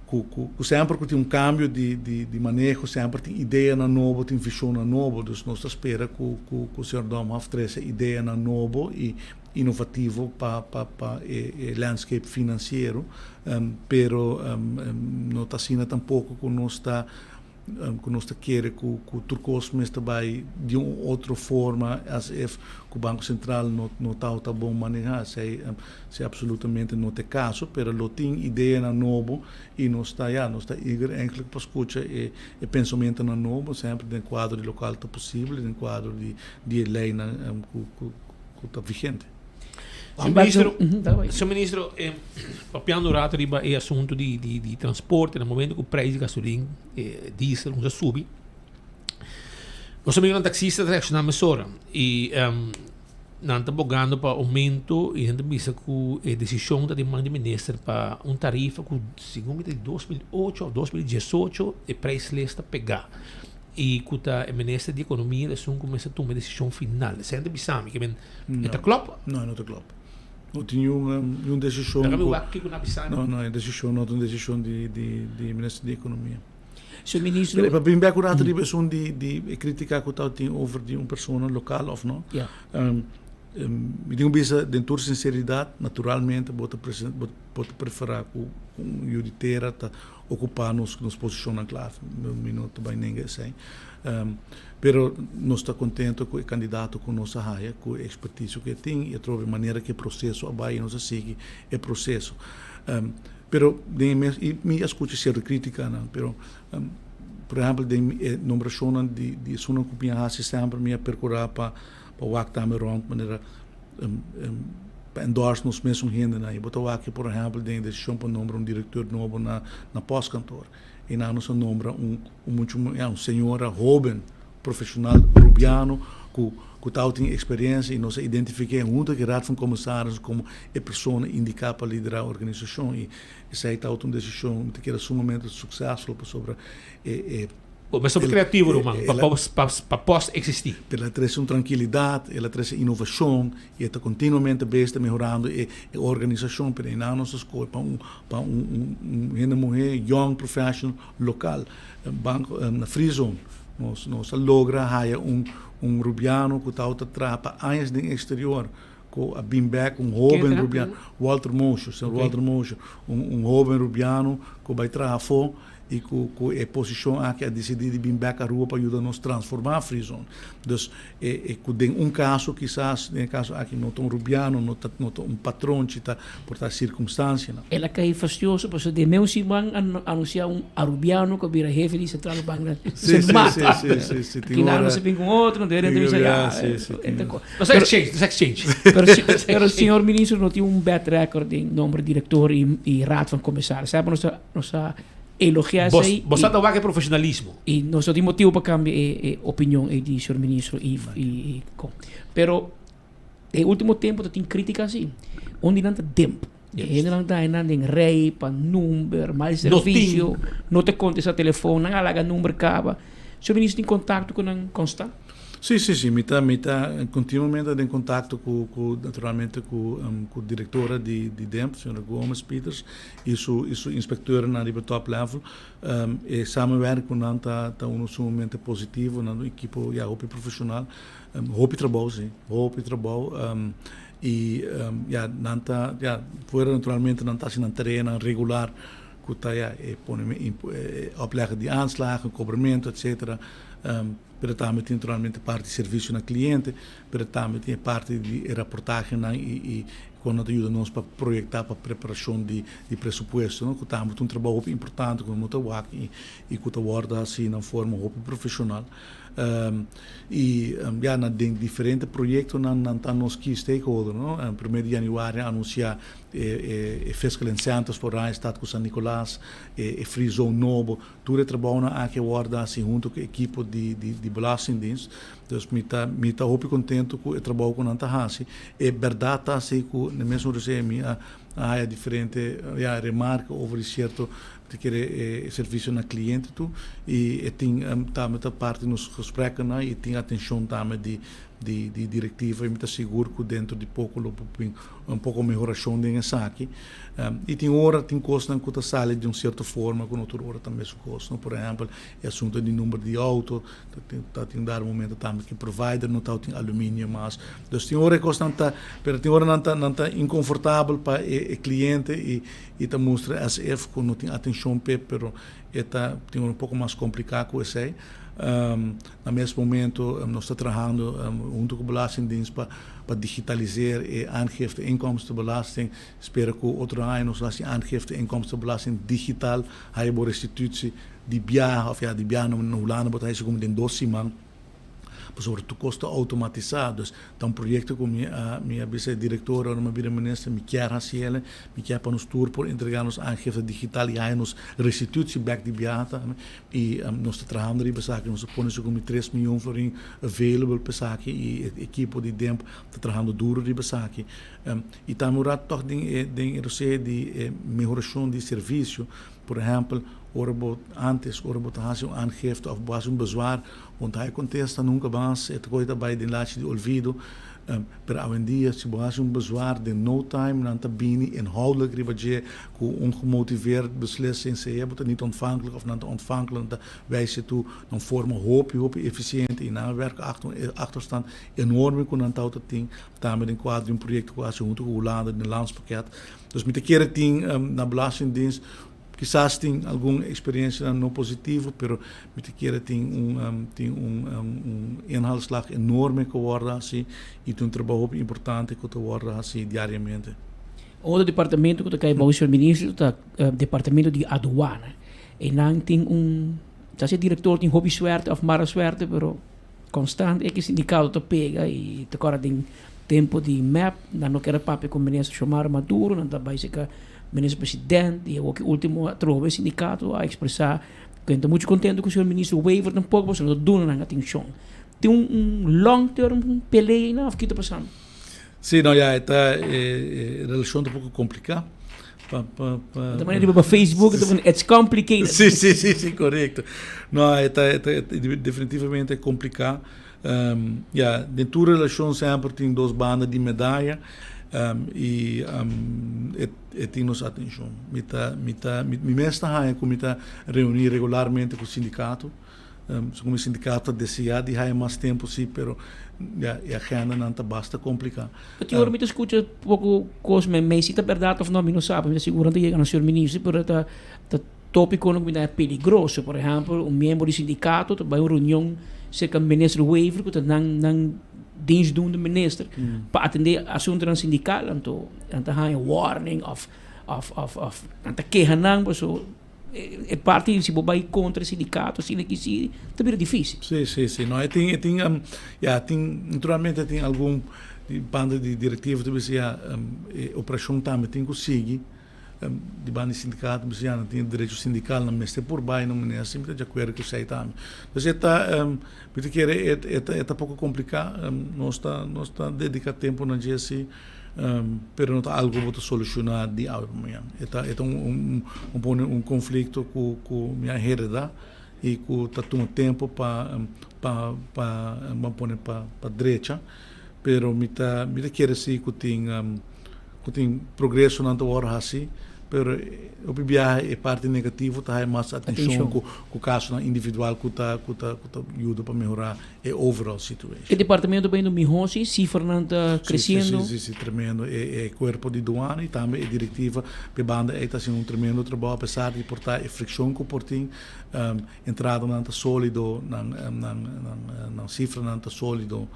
ku ku ku semper ku tin un kambio di di di maneho semper tin ideanan nobo, tin vishonnan nobo. Dus nos ta spera ku ku ku señor Domhof trese ideanan nobo i inovativo pa pa pa e e landscape finansiero. Pero no ta asina tampoko ku nos ta ku nos ta kere ku ku tur kos mester bai di un otro forma as if ku Banko Sentral no no tabata bon manehá. Esei esei absolutamente no ta e kaso, pero lo tin ideanan nobo i nos ta ya nos ta eager eindelijk pa skucha e e pensamentonan nobo semper den kuadro di lokual ta posibel i den kuadro di di e leinan ku ku ku ta vigente. Señor Ministro, señor Ministro, eh, papiando un rato riba e asunto di, di, di transporte, na momento ku prijs di gasolin, eh, diesel, a subi, nos amigonan taxista ta reacciona mesora y um, nan ta bogando pa aumento y nan ta bisa ku e decision ta den man di minister pa un tarifa ku segun mi ta di 2008 of 2018 e prijslist ta pega. Y cu ta e minister di economia esun cu mester tuma e decision final. Esey ta bisa mi, ke men e ta klop? No, e no ta klop. No tin niun niun decision. Laga mi wak kico nan bisa mi. No, no, e decision no ta un decision di di di minister di economia. Señor ministro. Pa bin bek un rato riba esun di di e critica cu tabatin over di un persona local of no. Ja. Mi tin cu bisa den tur sinceridad, naturalmente bo ta bo ta prefera cu un yu di tera ta Okupá nos nos posishonnan klave. Mi no ta bai nenga esei. Pero nos ta kontento ku e kandidato ku nos a haya, ku e ekspertisio ku e tin i atrobe manera ku e proseso a bai i nos a sigui e proseso. Pero den e mes, i mi a skucha sierto kritikanan, pero por ehèmpel den e nombrashonnan di di esunnan ku mi a hasi semper mi a perkurá pa pa wak tambe rònt manera pa endorse nos mesun hendenan. I bo ta wak por ehèmpel den e desishon pa nombra un direktor nobo na na postkantoor. I nan nos a nombra un un muchu ya un señora hóben profeshonal rubiano ku ku tabatin eksperensia i nos a identifiké huntu ku e Raad van Commissarissen komo e persona indiká pa liderá e organisashon. I esei tabata un desishon mi ta kere sumamente suksesful pasobra e e Bo mester hopi creativo ruman pa pa post existi. Pero el a trece un trankilidad, el a trece innovacion y e ta continuamente bezig ta mehorando e e organisacion. Pero einan nos a scoge pa un pa un un hende muhe young professional local. Banco na Free Zone nos nos a logra haya un un rubiano cu tabata traha pa añas den exterior cu a bin bek un hoben rubiano, Walter Mosher, señor Walter Mosher, un un hoben rubiano cu bay traha afo. y cu cu e posicion aki a dicidi di bin bek Aruba pa yuda nos transforma Free Zone. Dus e e cu den un caso kisas, den e caso aki no ta un Rubiano, no ta no ta un patronchi, ta por ta circumstancianan. El a cay fastioso pasobra den meun siman a anuncia un Arubiano cu a bira hefe di Centrale Bank na Sí, Sint Maarten. sí, sí, sí, sí, tin Aki nan ora no se bin con otro, no debe tin bisa ora, ya, sí, sí, e tin ta ora. co. Nos exchange, nos exchange. Pero si, pero señor ministro no tin un bad record den nombre director y y raad van commissaris. Sabe nos ta nos ta elogia Bos, esey bos y ta wak e profesionalismo. y nos no tin motibo pa cambia e e opinion ey di señor ministro y y y con. Pero e ultimo tempo ta tin critica si. Un di nan ta demp. E hendenan ta nan den rij pa number, mal No tin. servicio, no ta contesta telefon, nan a laga number caba. Señor ministro tin contacto cu nan constant? Sí, sí, sí, mi ta, mi ta continuamente den contacto cu, cu naturalmente cu, cu directora di, di DEMP, señora Gomez Pieters, y su, y su inspecteurnan riba top level. E samenwerking cu nan ta, ta uno sumamente positivo, nan ta un ekipo ya hopi profesional. Hopi trabou, sí, hopi trabou. Y ya, nan ta, ya, fuera naturalmente nan ta haci nan tareanan regular cu ta ya e pone, e opleggen di aanslagen, cobramento, etcetera. Pero tambe tin naturalmente parti di servicio na cliente, pero tambe tin e parti di e raportahenan y y con nan ta yuda nos pa proyecta pa preparacion di di presupuesto, no, cu tambe ta un trabou hopi importante cu nos ta wak y y cu ta wordo haci na un forma hopi profesional. Y ya na den diferente proyectonan nan ta nos key stakeholder, no. Primer di januari a anuncia e e fiscal incentives pa Oranjestad cu San Nicolas, e e free zone nobo. Tur e trabounan aki a wòrdu hasi huntu ku e ekipo di di Belastingdienst. Dus mi ta mi ta hopi kontentu ku e trabou ku nan ta hasi. E bèrdat ta si ku na e mesun rosé mi a a haya diferente ya remarka over di sierto mi ta kere e servisio na kliente tu i e tin tambe ta parti di nos gespreknan i tin atenshon tambe di di di direktiva i mi ta sigur ku dentro di poko lo por bin un poko mehorashon den esaki. I tin ora tin kosnan ku ta sali di un sierto forma ku no tur ora ta mesun kos, no. Por ehèmpel, e asuntu di number di outo, ta tin ta tin dado momento tambe ku e provider no tabatin aluminio mas. Dus tin ora e kosnan ta, pero tin ora nan ta nan ta inkonfortabel pa e e kliente i i ta mustra as if ku no tin atenshon p'e, pero e ta tin ora un poko mas kompliká ku esei. Na mes momento nos ta trahando hunto ku Belastingdienst pa pa digitaliseer e aangifte inkomstenbelasting. Spera ku otro aña nos lo hasi aangifte inkomstenbelasting digital, haya bo restitutie di biaha of ya di biaha na Hulanda bo ta hasi komo den dos siman pasobra tur kos ta outomatisá. Dus ta un proyekto ku mi a mi a bisa e direktor ora mi a bira minister mi kier hasi el, mi kier pa nos tur por entrega nos aangifte digital i haya nos restitutie bek di biaha tambe i nos ta trahando riba esaki. Nos a pone su komo tres miyon florin available pa esaki i e ekipo di DEMP ta trahando duro riba esaki. I tambe un rato tòg den e den e rosé di e mehorashon di servisio. Por ehèmpel, ora bo ántes ora bo ta hasi un aangifte òf bo hasi un bezwaar, bo no ta haña kontesta nunka mas, e ta kohe ta bai den lachi di olvido. Pero awendia si bo hasi un bezwaar den no time nan ta bini inhoudelijk riba dje ku un gemotiveerd beslissing, sea bo ta niet ontvankelijk òf nan ta ontvankelijk, nan ta wijs je toe na un forma hopi hopi efisiente i nan a wèrk achter un achterstand enorme ku nan tawata tin. Tambe den kuadro di un proyekto ku a hasi huntu ku Hulanda den landspakket. Dus mi ta kere tin na Belastingdienst kisas tin algun eksperensianan no positivo, pero mi ta kere tin un tin un un inhaalslag enorme ku a wòrdu hasi i tin un trabou hopi importante ku ta wòrdu hasi diariamente. Otro departamento ku ta kai bou señor ministro ta departamento di aduana. Einan tin un, ta si e direktor tin hopi suerte òf mala suerte, pero Constant e ki sindicato ta pega y ta cora den tempo di mep nan no kier a papia cu minister Xiomara Maduro nan ta bay cerca minister president y awo ki ultimo atrobe e sindicato a expresa cu nan ta mucho contento cu señor minister Wever tampoco pasobra no ta duna nan atencion. Tin un long term pelea eynan of ki ta pasando? Si no ya e ta e relacion ta un poco complica pa pa pa Ta manera riba Facebook ta pone it's complicated. Si si si si corecto. No e ta e ta definitivamente e complica. Ya den tur relacion semper tin dos banda di medaya y e e tin nos atencion. Mi ta mi ta mi mes ta haya cu mi ta reuni regularmente cu sindicato. Segun mi sindicato ta desea di haya mas tempo si, pero ya e agendanan ta basta complica. Pasobra ora mi ta scucha poco cos, me si ta berdad of no mi no sa, mi ta sigur nan ta yega na señor minister, pero ta ta. Tópikonan ku mi ta peligroso. Por ehèmpel, un miembro di sindikato ta bai un reunion serka minister Wever ku ta nan nan dienstdoende minister pa atendé asuntunan sindikal. Anto nan ta haña warning òf òf òf òf nan ta keha nan paso e parti si bo bai kontra e sindikato asina ki si ta bira difísil. Sí, sí, sí. No, e tin e tin ya tin naturalmente tin algun di banda di direktiva ta bisa ya e operashon tambe tin ku sigui. Di banda di sindikato bisa ya nan tin e derecho sindikal nan mester por bai nan manera asina mi ta di akuerdo ku esei tambe. Pues e ta mi ta kere e ta e ta poko kompliká nos ta nos ta dediká tempu na dje si pero no ta algu bo ta solushoná di awe pa mañana. E ta e ta un un pone un konflikto ku ku mi a heredá i ku ta tuma tempu pa pa pa bo pone pa pa drecha pero mi ta mi ta kere si ku tin Ku tin progresonan ta wòrdu hasi, pero hopi biaha e parti negativo ta haya mas atenshon ku ku kasonan individual ku ta ku ta ku ta yuda pa mehorá e overall situation. E departamento ta bayendo mihó si? Sifranan ta kresiendo? Si, si, si, si, tremendo. E e kuerpo di duana i tambe e direktiva p'e banda ei ta hasiendo un tremendo trabou apesar di por ta e frikshon ku por tin, entradanan ta sólido, nan nan nan sifranan ta sólido.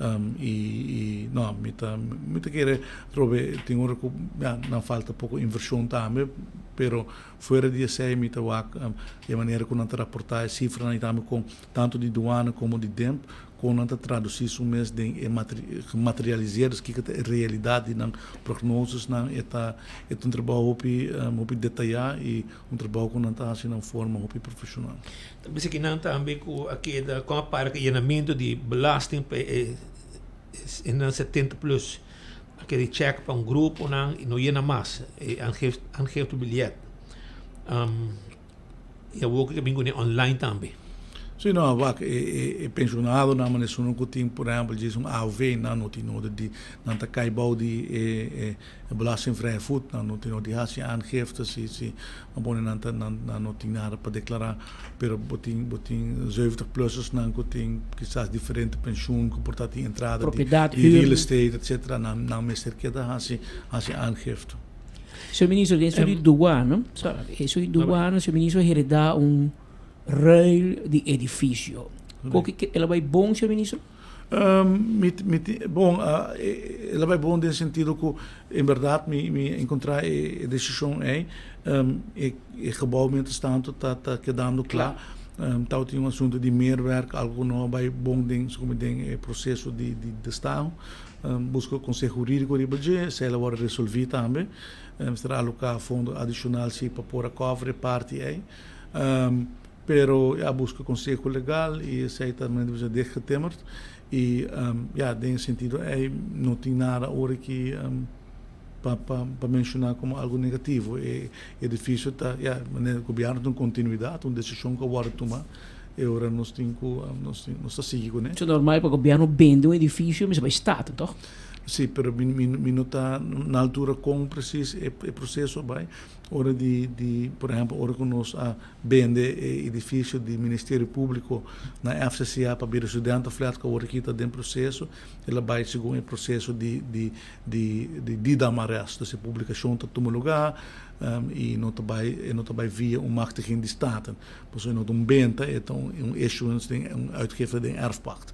I i no mi ta mi ta kere atrobe tin ora ku ya nan falta poko invershon tambe pero fuera di esei mi ta wak e manera ku nan ta raportá e sifranan i tambe kon tantu di duana komo di demp kon nan ta tradusí su mes den e gematerialiseer dus kiko ta e realidat di nan prognosesnan e ta e ta un trabou hopi hopi detayá i un trabou ku nan ta hasi na un forma hopi profeshonal. Ta bisa ki nan tambe ku a keda kon a para ku e yenamentu di belasting pa e hendenan 70 plus. A keda e chèk pa un gruponan i no yena mas e aangiftebiljet. I awor ku ta bin kuné online tambe. Si no, wak, e pensionadonan manera esunnan ku tin por ehèmpel djis un AOV nan no tin noda di nan ta kai bou di e E belastingvrije voet, nan no tin no di haci aangifte si si bo pone nan ta nan nan no tin nada pa declara, pero bo tin bo tin zeventig plussers nan cu tin kisas diferente pensioen cu por ta tin entrada di Propiedad, di real huur. estate etcetera nan nan mester keda haci haci aangifte. Señor Ministro, den su di douane, sorry, den su di douane, señor Ministro a hereda un ruil di edificio. Koki ke el a bay bon, señor Ministro? Mi mi tin bon el a bai bon den sentido ku en bèrdat mi mi a enkontrá e desishon ei e e gebou mientras tanto ta ta kedando kla tabatin un asuntu di meerwerk algu ku no a bai bon den den e proseso di di destaho buska konseho hurídiko riba dje esei lo wòrdu resolví tambe mester aloká fondo adishonal si pa por a kòver e parti ei. Pero a busca conseho legal y esey ta manera di bisa dichtgetimmerd y ya den e sentido ey no tin nada ora ki pa pa pa menciona como algo negativo. E edificio ta ya manera gobierno ta un continuidad, un decision cu a wordo tuma e ora nos tin cu nos tin nos ta sigui cune. So normal pa gobierno bende un edificio mester bay staten toch? Si, pero mi mi mi no ta na altura con precies e proceso a bay. Ora di di por ehempel ora cu nos a bende e edificio di Ministerio Publico na FCCA pa bira studentenflat cu awor aki ta den proceso, el a bay segun e proceso di di di di Didam arrest. Dus e publicacion ta tuma lugar y no ta bay e no ta bay via un machtiging di Staten. Pasobra e no ta un benta, e ta un issuance den un uitgifte den erfpacht.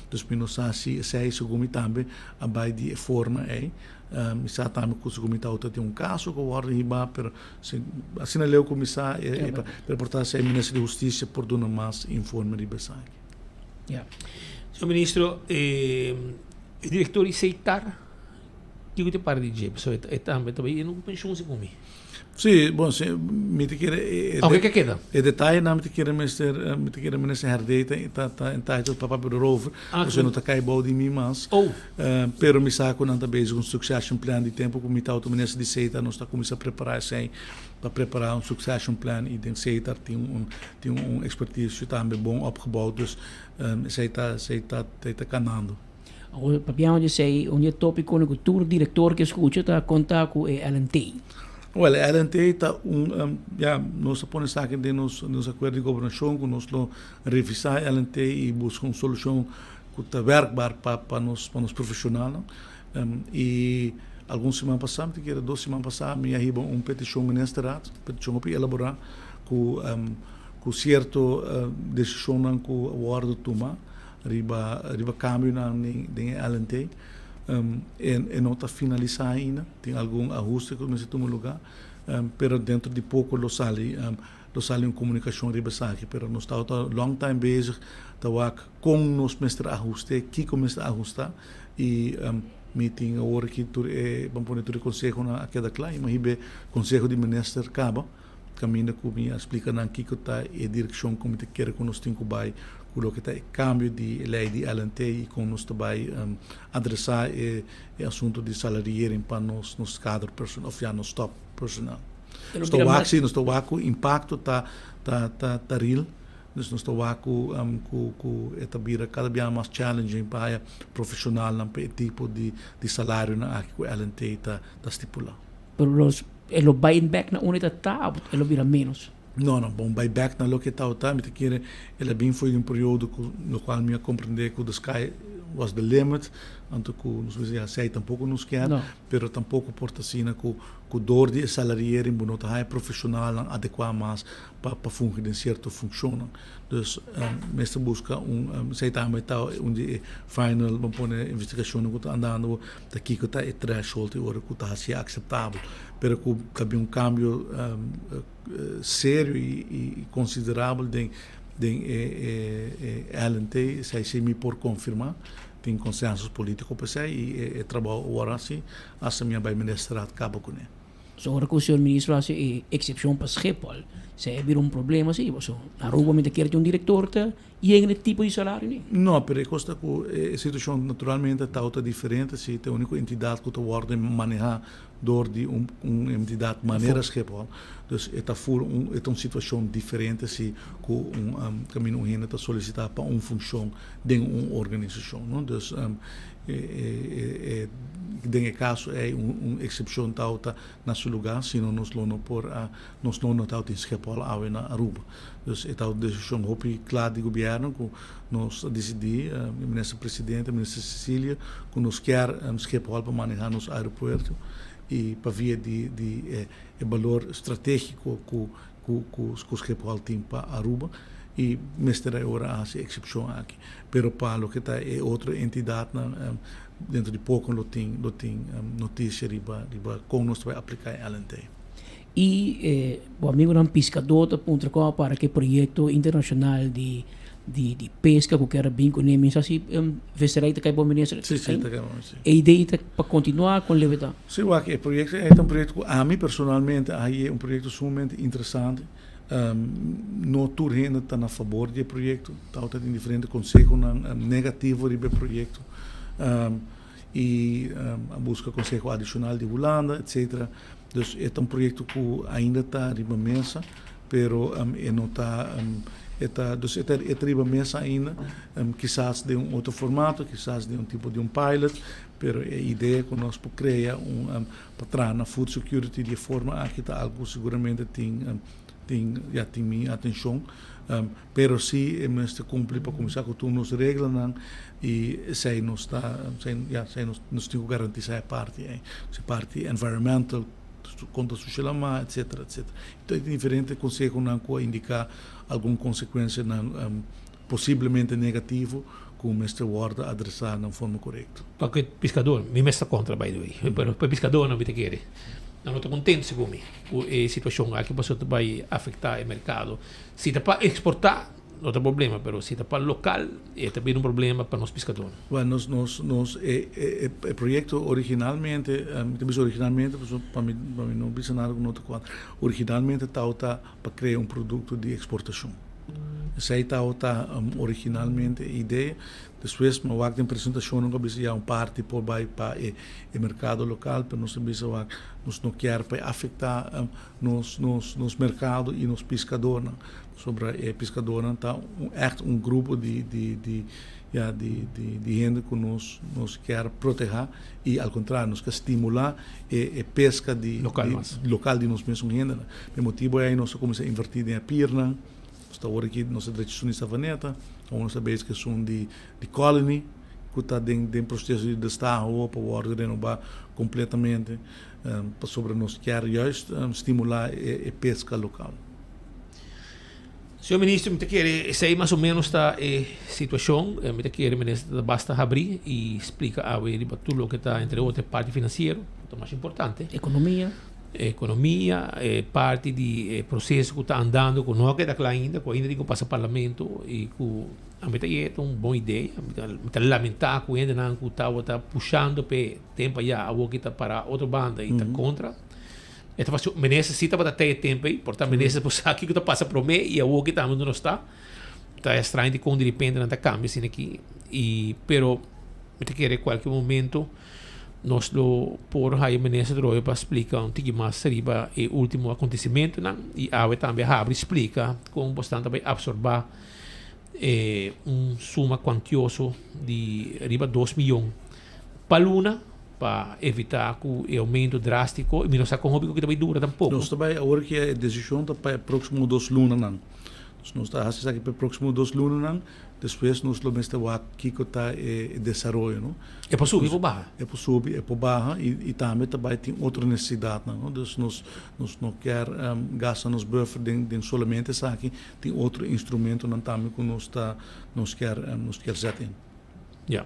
Dus mi no sa si esey segun mi tambe a bay di e forma ey. Mi sa tambe ku segun mi tawata tin un kaso ku a wòrdu hibá, pero asina leu ku mi sa e pero por ta si e minister di hustisia por duna mas informe riba esaki. Ya. Señor Ministro, e direktor di Seitar, kiko ta para di dje? Pasobra e tambe ta bai yendo ku penshun segun mi. Sí, bon, sí, mi ta kere e, Oké, ke keda? E detayenan mi ta kere minister, mi ta kere minister Herdé ta, ta, ta entitled pa papia erover, Ah, pasobra no ta kai bou di mi mas. Oh. Pero mi sa ku nan ta bezig un succession plan di tempu ku mi ta auto minister di Setar, nos ta kuminsá prepará esei pa prepará un succession plan i den Setar tin un, tin un expertisio tambe bon opgebouwd, dus esei ta, esei ta, esei ta kanando. Awor papiando di esei, un di e tópikonan ku tur direktor ke skucha ta konta ku e LNT. Wèl, e LNT ta un, ya, nos a pone esaki den nos nos akuerdo di gobernashon ku nos lo revisá e LNT i buska un solushon ku ta wèrkbaar pa pa nos pa nos profeshonalnan. I algun siman pasá, mi ta kere dos siman pasá, mi a hiba un petishon ministerraad, petishon hopi elaborá. ku ku sierto desishonnan ku a wòrdu tuma riba riba kambionan den e LNT. E no ta finalisá ainda, tin algun ahuste ku mester tuma lugá, pero dentro di poko lo sali lo sali un komunikashon riba esaki. Pero nos tabata long time bezig ta wak kon nos mester ahust'é, kiko mester ahustá i mi tin awor aki tur e, ban pone tur e konsehonan a keda kla i mi a hib'é konseho di minister kaba. Kaminda ku mi a splika nan kiko ta e direkshon ku mi ta kere ku nos tin ku bai ku loke ta e kambio di e lei di LNT i kon nos ta bai adresá e asuntu di salariering pa nos nos kader personal òf ya nos top personal. Nos ta wak si, nos ta wak ku impakto ta ta ta ta real, dus nos ta wak ku ku ku e ta bira kada bia mas challenging pa haya profeshonalnan pa e tipo di di salarionan aki ku LNT ta ta stipulá. Pero los e lo bai bek na unda e ta ta of e lo bira menos? No, no, bon bai bek na loke e tabata. Mi ta kere el a bin for di un periodo ku lokual mi a komprende ku the sky was the limit, anto ku nos bisa ya esei tampoko nos kier, No. pero tampoko por ta asina ku ku dor di e salariering bo no ta haña profeshonalnan adekuá mas pa pa fungi den sierto funshonnan. Dus mester buska un, esei tambe ta un di e final, bo pone investigashonnan ku ta andando. Ta kiko ta e threshold e ora ku ta hasié akseptabel, pero ku ta bin un kambio serio i konsiderabel den den e LNT, esei si mi por konfirmá. Tin konsensus polítiko pa esei i e trabou awor hasi, hasta mi a bai ministerat kaba kuné. So ora ku señor ministro hasi e eksepshon pa Schiphol, esei a bira un problema si, pasobra na Aruba mi ta kere tin un direktor ta Yega na e tipo di salario ni. No, pero e kos ta ku e situashon naturalmente tau ta diferente si ta e uniko entidat ku ta wòrdu manehá dor di un un entidat manera Schiphol. Dus e ta ful un e ta un situashon diferente si ku un kaminda un hende ta solisitá pa un funshon den un organisashon, no. Dus e e e den e kaso ei un un eksepshon tau ta na su lugá, sino nos lo no por a nos lo no tau tin Schiphol awe na Aruba. Dus e ta un desishon hopi kla di gobièrnu ku nos a disidí, e minister presidente, minister Cecilia, ku nos kier Schiphol pa manehá nos aeropuerto i pa via di di e balor stratégiko ku ku ku Schiphol tin pa Aruba i mester a e ora a hasi e eksepshon aki. Pero pa loke ta e otro entidatnan dentro di poko lo tin lo tin notisia riba riba kon nos ta bai apliká e LNT. I e bo amigonan piskadó ta puntra kon a para ku e proyekto internashonal di di di peska ku kier a bin kuné. Mi sa si Visserij ta kai bo minister. Si, si, ta kai bo minister. E idee ta pa kontinuá kon lebe ta? Si, wak, e proyekto ei ta un proyekto ku ami personalmente a hañ'é un proyekto sumamente interesante. No tur hende ta na fabor di e proyekto. Tabata tin diferente konsehonan negativo riba e proyekto. I a buska konseho adishonal di Hulanda, etsetera. Dus e ta un proyecto cu ainda ta riba mesa, pero e no ta, e ta, dus e ta e ta riba mesa ainda, kisas den un otro formato, kisas den un tipo di un pilot, pero e idea cu nos por crea un pa traha na food security di e forma aki ta algo cu seguramente tin tin ya tin mi atencion. Pero si e mester cumpli pa cuminsa cu tur nos reglanan y esey nos ta, ya, esey nos nos tin cu garantisa e parti ey. E parti environmental, contra sushi lama, etcetera, etcetera. Enton tin diferente consehonan cu a indica algun consecuencianan posiblemente negativo cu mester wordo adresa na un forma corecto. Pa cu e piscador, mi mes ta contra by the way, pero pa e piscadornan mi ta kere. Nan no ta contento segun mi cu e situacion aki pasobra ta bay afecta e mercado. Si ta pa exporta no ta problema, pero si ta pa local e ta bira un problema pa nos piscadornan. Bueno, nos, nos, nos, e, e, e proyecto originalmente, mi ta bisa originalmente pasobra pa mi, pa mi no bisa nada cu no ta cuadra. Originalmente tabata pa crea un producto di exportacion. Esey tabata originalmente e idea. Despues mi a wak den presentacionnan cu a bisa ya un parti por bay pa e, e mercado local, pero nos a bisa wak nos no kier pa e afecta nos nos nos mercado y nos piscadornan pasobra e piscadornan ta un echt un grupo di di di ya di di di hende cu nos nos kier proteha y al contrario nos kier stimula e e pesca di Local di mas. local di nos mesun hendenan. P'e motibo ey nos a cuminsa inverti den e piernan, nos ta awor aki nos a drecha esun di Savaneta, awor nos ta bezig cu esun di di Colony cu ta den den proceso di destaho pa wordo renoba completamente. Pasobra nos kier juist stimula e pesca local. Señor Minister, mi ta kere esei mas o menos ta e situacion. Mi ta kere Minister ta basta habri y splica awe riba tur loke ta entre otro e parti financiero, cu ta mas importante. Economia. Economia, e parti di e proceso cu ta andando cu no a keda cla ainda, cu ainda tin cu pasa Parlamento y cu ami ta yega ta un bon idea. Mi ta lamenta cu hendenan cu tabata pushando p'e tempo aya awor ki ta para otro banda y ta contra. E ta fasi, minister si tabata tei e tempo ei, por ta minister por sa kiko ta pasa prome y awor ki tambe no sta. Ta extraño di con di repente nan ta cambia asina aki. Y pero mi ta kere cualkier momento nos lo por haya minister Royo pa splica un tiki mas riba e ultimo acontecimentonan y awe tambe habri splica con bosnan ta bay absorba e un suma cuantioso di riba dos miyon pa luna pa evita cu e aumento drastico y mi no sa con hopi cu ta bay dura tampoco. Nos ta bay awor ki e decision ta pa e proximo dos lunanan. Dus nos ta haci esaki pa e proximo dos lunanan, despues nos lo mester wak kico ta e desaroyo, no. E por subi, e por baha. E por subi, e por baha y tambe ta bay tin otro necesidadnan, no. Dus nos nos no kier gasta nos buffer den den solamente esaki, tin otro instrumentonan tambe cu nos ta nos kier nos kier zet in. Ja.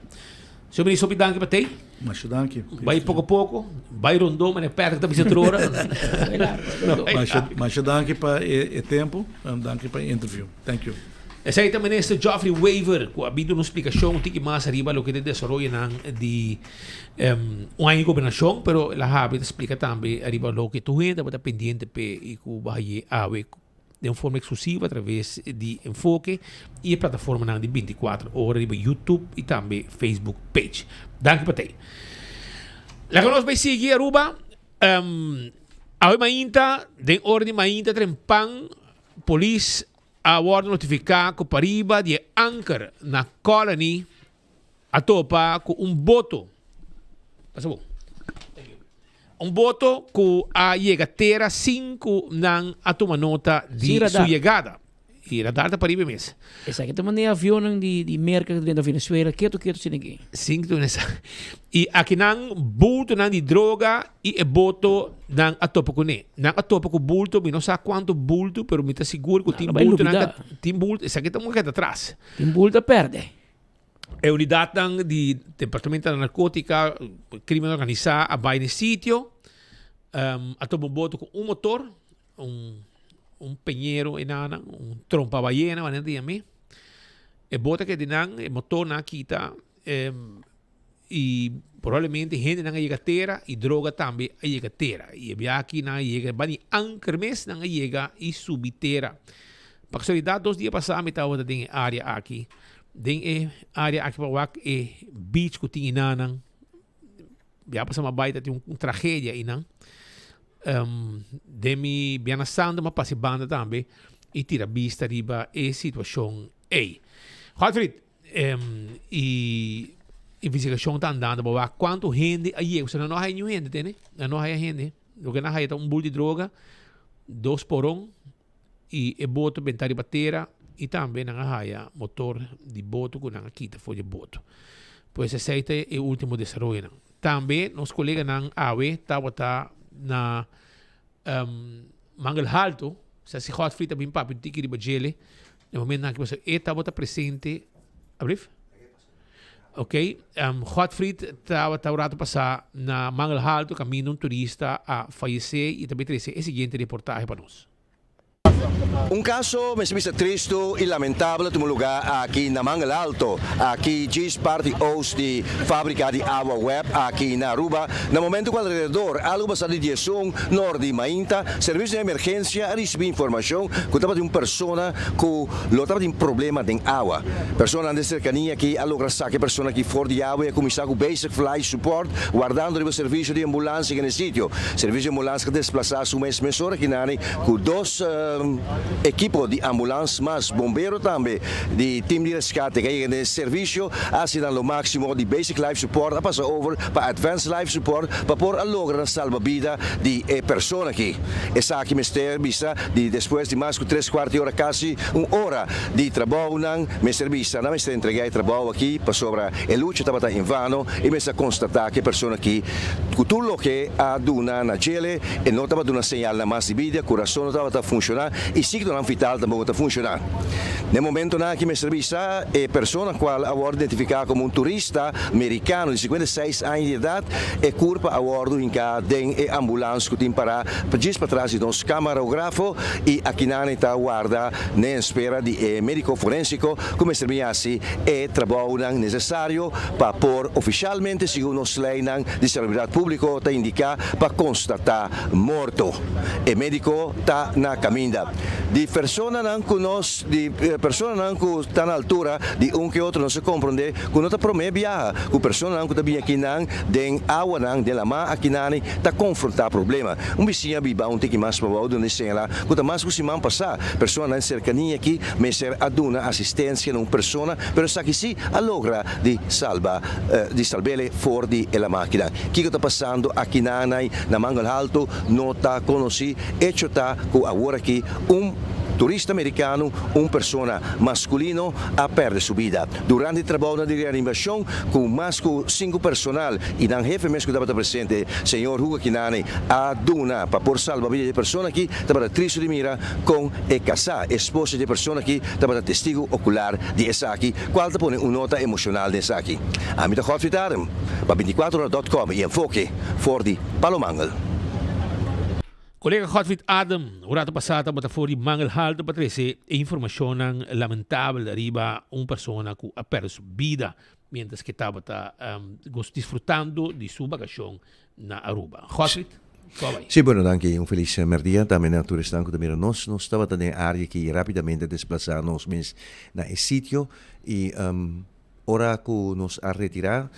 Señor Minister, hopi danki pa tei. Masha danki. Bai poko poko, bai rondó, meneer Patrick ta bisa otro ora. Masha, masha danki pa e, e tempo, danki pa e interview. Thank you. Esei ta Minister Geoffrey Wever ku a bini duna un splikashon un tiki mas ariba loke ta e desaroyonan di um, un aña di gobernashon, pero el a habri ta splika tambe ariba loke tur hende tabata pendiente p'e i ku bahaye awe den un forma exclusivo a traves di Enfoke y e plataformanan di 24 ora riba YouTube y tambe Facebook page. Danki pa tei. Laga nos bay sigui Aruba. Um, awe mainta, den ora di mainta trempan, polis a wordo notifica cu pariba di e anker na Colony a topa cu un boto. Pasa bon. Un boto cu a yega tera sin cu nan a tuma nota di su yegada. Y radar ta pariba mes. Esaki ta manera avionnan di di Merca ta drenta Venezuela keto keto sin aki. Sin cu tuma Y aki nan bultonan di droga y e boto nan a topa cune. Nan a topa cu bulto, mi no sa cuanto bulto, pero mi ta sigur cu tin bultonan tin bulto, esaki ta un keda atras. Tin bulto a perde. E unidatnan di Departamento di Narkotika, Krimen Organisá a bai na e sitio, a tuma un boto ku un motor, un un peñero enanan, un trompa bayena manera ta yam'é. E boto a keda di nan, e motornan a kita i probablemente hendenan a yega tera i droga tambe a yega tera. I e biaha aki nan a yega e bani anker mes nan a yega i subi tera. Pa kasualidat dos dia pasá mi tabata den e área aki. Den e área aki pa wak e beach ku tin enanan. Ya pasa m'a bai ta tin un tragedia einan. Den mi Biana Santo m'a pasa e banda tambe i tira bista riba e situashon ei. Godfried, e investigashon ta andando pa wak kuantu hende a yega. Pasobra nan no haya niun hende tene. Nan no haya hende. Loke nan haya ta un bul di droga, dos poron. y e boto benta riba tera y tambe nan a haya motor di boto cu nan a kita for di e boto. Pues esey ta e ultimo desaroyonan. Tambe nos coleganan awe tabata na Mangel Halto, sa si Godfrey ta bin papia un tiki riba djele, na momentonan aki pasobra e tabata presente, ablief? Ok, Godfried tabata un rato pasá na Mangel Halto kaminda un turista a fayesé i ta bay trese e siguiente reportahe pa nos. Un kaso mester bisa tristu i lamentabel a tuma lugá aki na Mangel Alto, aki djis parti oost di fábrika di awa web aki na Aruba, na momentu ku alrededor algu pasá di diesun nor di mainta, servisio di emergensia a risibí informashon ku tabatin un persona ku lo tabatin problema den awa. Personanan den serkania aki a logra saka e persona aki for di awa i a kuminsá ku basic flight support, wardando riba servisio di ambulansia den e sitio. Servisio di ambulansia a desplasá su mes mesora kinani ku dos ekipo di ambulans mas bombero tambe di tim di reskate ku a yega den e servisio a hasi nan lo máksimo di basic life support a pasa over pa advanced life support pa por a logra na salba bida di e persona aki. Esaki mester bisa di despues di mas ku tres kuart di ora kasi un ora di trabou nan mester bisa nan mester entregá e trabou aki pasobra e lucha tabata en vano i mester a konstatá ku e persona aki ku tur loke a duna na djele e no tabata duna señalnan mas di bida, kurason no tabata funshoná. i signonan vital tampoko ta funshoná. Na e momentonan aki mester bisa e persona kual a wòrdu identifiká komo un turista merikano di 56 aña di edat, e kurpa a wòrdu hinká den e ambulans ku tin pará djis patras di nos kamarografo i akinan e ta warda n'e espera di e médiko forensiko ku mester bin hasi e trabounan nesesario pa por ofishalmente segun nos leinan di salubridat públiko ta indiká pa konstatá morto. E médiko ta na kaminda. Di personanan ku nos di personanan ku ta na altura di un ke otro nos a komprondé ku no ta promé biaha ku personanan ku ta bini akinan den awanan den lamá akinani ta konfrontá problema. Un bisiña biba un tiki mas pabou dunde señalá ku ta mas ku siman pasá personanan serkania aki mester a duna asistensia na un persona pero esaki sí a logra di salba di salb'ele for di e lamá akinan. Kiko ta pasando akinanai na Mangel Halto no ta konosí. Echo ta ku awor aki un turista merikano, un persona maskulino, a pèrdè su bida durante e trabounan di reanimashon ku mas ku sinku personal i nan hefe mes ku tabata presente, señor Hugo Kinane, a duna pa por salba bida di e persona aki. Tabata tristu di mira kon e kasá, esposa di e persona aki, tabata testigu okular di esaki, kual ta pone un nota emoshonal den esaki. Ami ta Godfried Arem pa binticuatro ora dot com i Enfoke for di Palo Mangel. Kolega Godfried Adem, un rato pasá tabata for di Mangel Halto pa trese e informashonnan lamentabel riba un persona ku a pèrdè su bida miéntras ke tabata disfrutando di su bakashon na Aruba. Godfried, kua bai? Sí, bueno, danki. Un felis merdia tambe na tur esnan ku ta mira nos. Nos tabata den e área aki rápidamente desplasá nos mes na e sitio i Ora ku nos a retirá,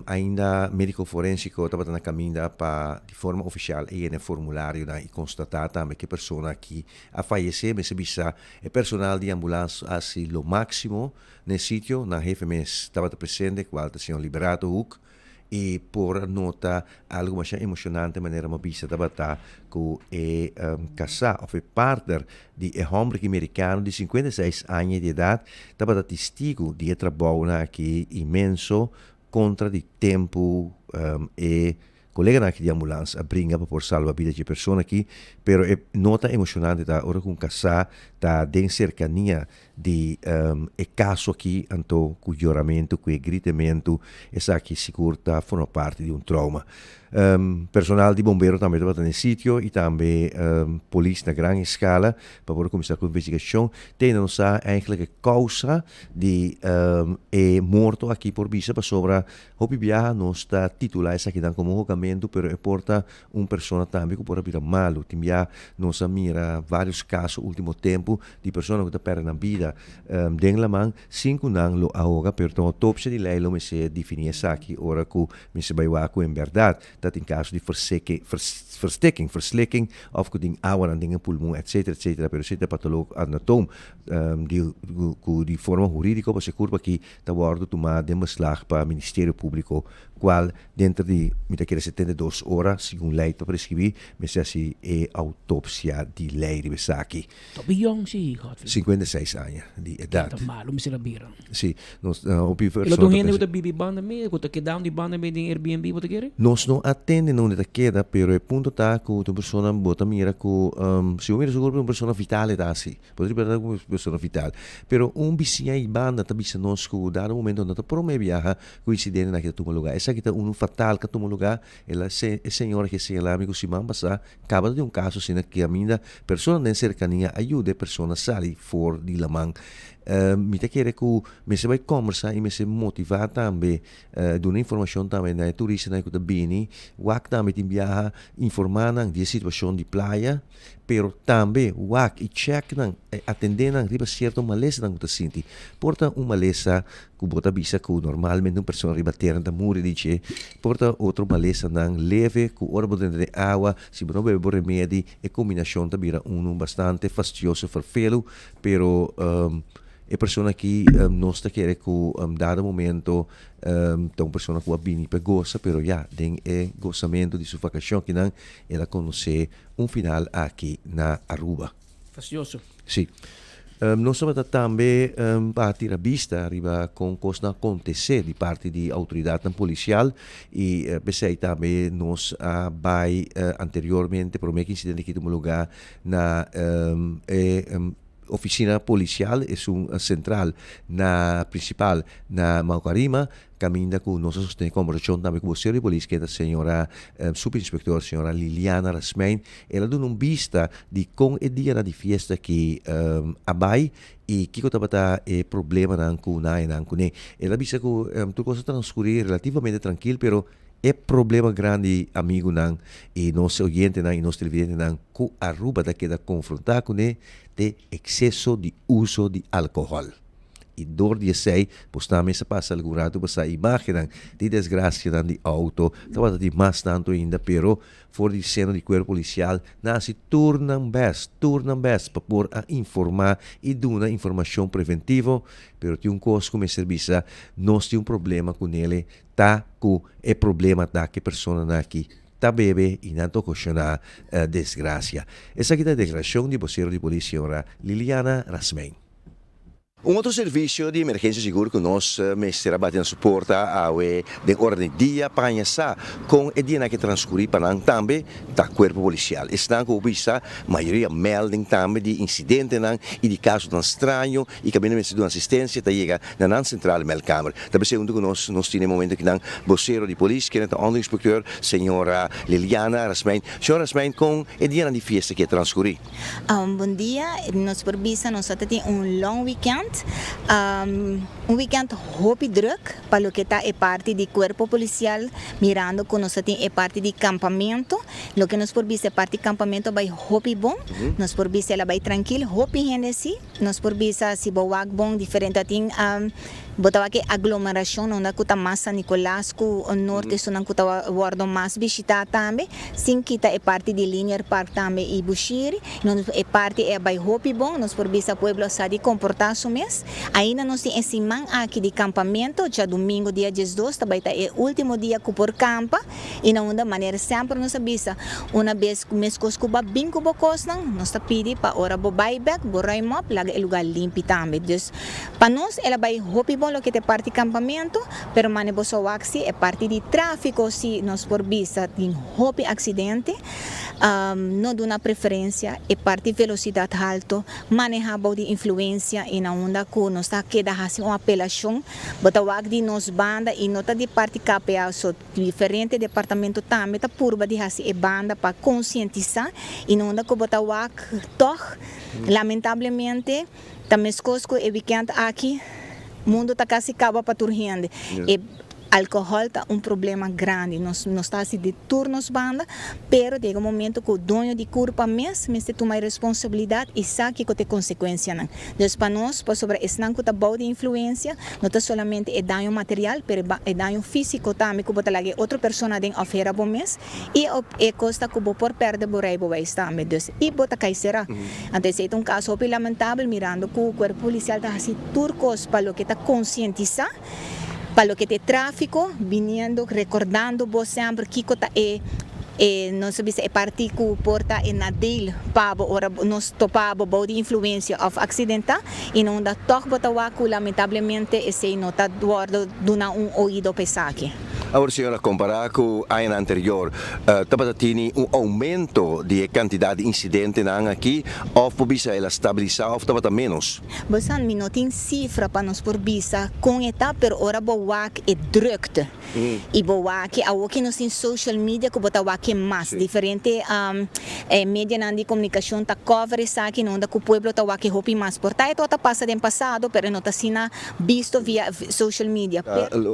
ainda médiko forensiko tabata na kaminda pa di forma ofishal e yena e formularionan i konstatá tambe ku e persona aki a fayesé. Mester bisa e personal di ambulans a hasi lo máksimo na e sitio. Nan hefe mes tabata presente, kual ta señor Liberato Hoek. E por a nota algo masha emocionante manera mi a bisa tabata cu e casa of e partner di e homber aki mericano di 56 aña di edad tabata testigo di e trabounan aki inmenso contra di tempo e coleganan aki di ambulance a bringa pa por salba bida dje persona aki pero e nota emocionante ta ora cu un casa ta den cercania di e kaso aki anto ku yoramentu ku e gritementu esaki sigur ta forma parti di un trauma. Personal di bombero tambe tabata na e sitio i tambe polis na gran eskala pa por kuminsá ku investigashon. Te ainda no sa eigentlik e kousa di e morto aki por bisa pasobra hopi biaha nos ta titulá esakinan komo hogamentu pero e por ta un persona tambe ku por a bira malu. Tin bia nos a mira vários kaso último tempu di persona ku ta pèrdè nan bida den laman sin ku nan lo a hoga, pero ta un outopsia di lei lo mester definí esaki ora ku mester bai wak ku en bèrdat ta tin kaso di verseke verstikking, verslikking, òf ku tin awanan den e pulmon etsetera etsetera, pero esei ta patolog anatoom di ku di forma hurídiko pasobra e kurpa aki ta wòrdu tumá den beslag pa Ministerio Públiko kual Denter di, mi ta kere 72 ora, segun lei ta prescribí, mester hasi e autopsia di lei riba esaki. Topi yong si, Godfrey. 56 aña di edat. Ta malo mester a bira. Si, nos hopi E persona lo ta hende ku pensa. ta bibi banda mi, ku ta keda di banda mi den Airbnb, bo ta kere? Nos no a tende na unda ta keda, pero e punto ta ku ta un persona bo ta mira ku, si bo mira su kurpo ta un persona vital e ta hasi. Bo ta riba ta un persona vital. Pero un bisiña ei banda ta bisa nos ku dado momento no ta prome biaha Ku insidentenan aki ta tuma lugá. Esaki ta unu fatal ku a tuma lugá. El a se e señora ke señalá mi ku siman pasá kaba ta tin un kaso asina ku kaminda persona den serkania a yuda e persona sali for di laman. Mi ta kere ku mester bai kòmbersá i mester motivá tambe, duna informashon tambe na e turistanan ku ta bini. Wak tambe tin biaha informá nan di e situashon di playa, pero tambe wak i chèk nan, atendé nan riba sierto malesanan ku ta sinti. Por ta un malesa ku bo ta bisa ku normalmente un persona riba tera ta muri di dje, por ta otro malesanan leve ku ora bo drenta den awa, si bo no bebe bo remedi, e kombinashon ta bira unu bastante fastioso, ferfelu, pero e persona aki nos ta kere ku dado momento ta un persona ku a bini pa gosa, pero ya, den e gosamentu di su vakashon akinan el a konosé un final aki na Aruba. Fastioso. Sí. Nos tabata tambe pa tira bista riba kon kosnan a kontesé di parti di outoridatnan polisial i p'esei tambe nos a bai anteriormente promé ku insidente aki tuma lugá na e ofisina polisial esun sentral na prinsipal na Maucarima Caminda cu nos a sostene conversacion tambe cu vocero di polis kende ta señora Subinspector señora Liliana Rasmijn. El a duna un bista di con e dianan di fiesta aki a bay y kico tabata e problemanan cu nan a nan cune. El a bisa cu tur cos a transcuri relativamente trankil pero e problema grandi amigunan y nos oyentenan y nos televidentenan cu Aruba ta keda confronta cune t'e exceso di uso di alcohol. I dor di esei, bos tambe sa pasa algun ratu pa sa imágennan di desgrasianan di outo tabata di mas tantu ainda, pero for di seno di kuerpo polisial nan hasi tur nan bèst, tur nan bèst pa por a informá i duna informashon preventivo, pero tin un kos ku mester bisa, nos tin un problema ku nele ta ku e problema ta ku e personanan aki ta bebe i nan ta okashoná desgrasia. Esaki ta e deklarashon di bosero di polis señora Liliana Rasmijn. Un otro servicio di emergencia sigur cu nos mester a bati na su porta awe den ora di dia pa haña sa con e dianan aki transcuri pa nan tambe ta Cuerpo Policial. Esnan cu bo bisa mayoria melding tambe di incidentenan y di casonan straño y caminda mester duna asistencia ta yega na nan centrale meldkamer. Ta p'esei hunto cu nos nos tin e momento aki nan vocero di polis kende ta onderinspecteur señora Liliana Rasmijn. Señora Rasmijn con e dianan di fiesta aki a transcuri? Bon dia, nos por bisa nos ta tin un long weekend, un weekend hopi druk pa loke ta e parti di cuerpo policial mirando cu nos ta tin e parti di campamento, loke nos por bisa e parti campamento a bay hopi bon, nos por bisa el a bay trankil, hopi hende si, nos por bisa si bo wak bon diferente a tin Bo ta wak e aglomeracion unda cu ta mas San Nicolas cu Noord esunnan cu ta wordo mas bishita tambe, sin kita e parti di Linear Park tambe y Bushiri. Nos e parti e a bay hopi bon, nos por bisa pueblo a sa di comporta su mes. Ainda nos tin e siman aki di campamento, djadumingo dia 12 ta bay ta e ultimo dia cu por campa y na unda manera semper nos a bisa una bes cu mescos cu bo a bin cu bo cosnan, nos ta pidi pa ora bo bay bek bo ruim op laga e lugar limpi tambe. Dus Pa nos el a bai hopi bon loke ta e parti campamento, pero mane bo so wak si e parti di trafico si nos por bisa tin hopi accidente, no duna preferencia e parti velocidad halto, maneha bou di influencia y na unda cu nos ta keda haci un apelacion bo ta wak di nos banda y no ta di parti KPA so diferente departamento tambe ta purba di haci e banda pa concientisa y na unda cu bo ta wak tog lamentablemente. Ta meskos ku e wikènt aki, mundu ta kasi kaba pa tur hende. E alkohòl ta un problema grandi. Nos nos ta hasi di tur nos banda, pero ta yega un momento ku doño di kurpa mes mester tuma e responsabilidat i sa kiko ta e konsekuensianan. Dus pa nos, pasobra esnan ku ta bou di influensia, no ta solamente e daño material, pero e daño físiko tambe ku bo ta laga e otro persona den òf hera bo mes. I e kos ta ku bo por pèrdè bo rijbewijs tambe, dus i bo ta kai será. Anto esei ta un kaso hopi lamentabel mirando ku kuerpo polisial ta hasi tur kos pa loke ta konsientisá, pa loke ta e tráfiko, biniendo rekordando bo semper kiko ta e e nos ta bisa e parti ku por ta e nadeel pa bo ora nos topa bo bou di influensia òf aksidentá i na unda tòg bo ta wak ku lamentablemente esei no ta wòrdu duna un oido pa esaki. Awor señora, kompará ku añanan anterior, tabata tini un oumento di e kantidat di insidentenan aki òf bo bisa el a stabilisá òf tabata ménos? Bo sa, mi no tin sifra pa nos por bisa kon e ta, pero ora bo wak e drukte i bo wak e awor ki nos tin social media ku bo ta wak e mas, diferente medianan di komunikashon ta cover esaki na unda ku pueblo ta wak e hopi mas. Por ta e tabata pasa den pasado, pero e no ta asina Bisto via social media.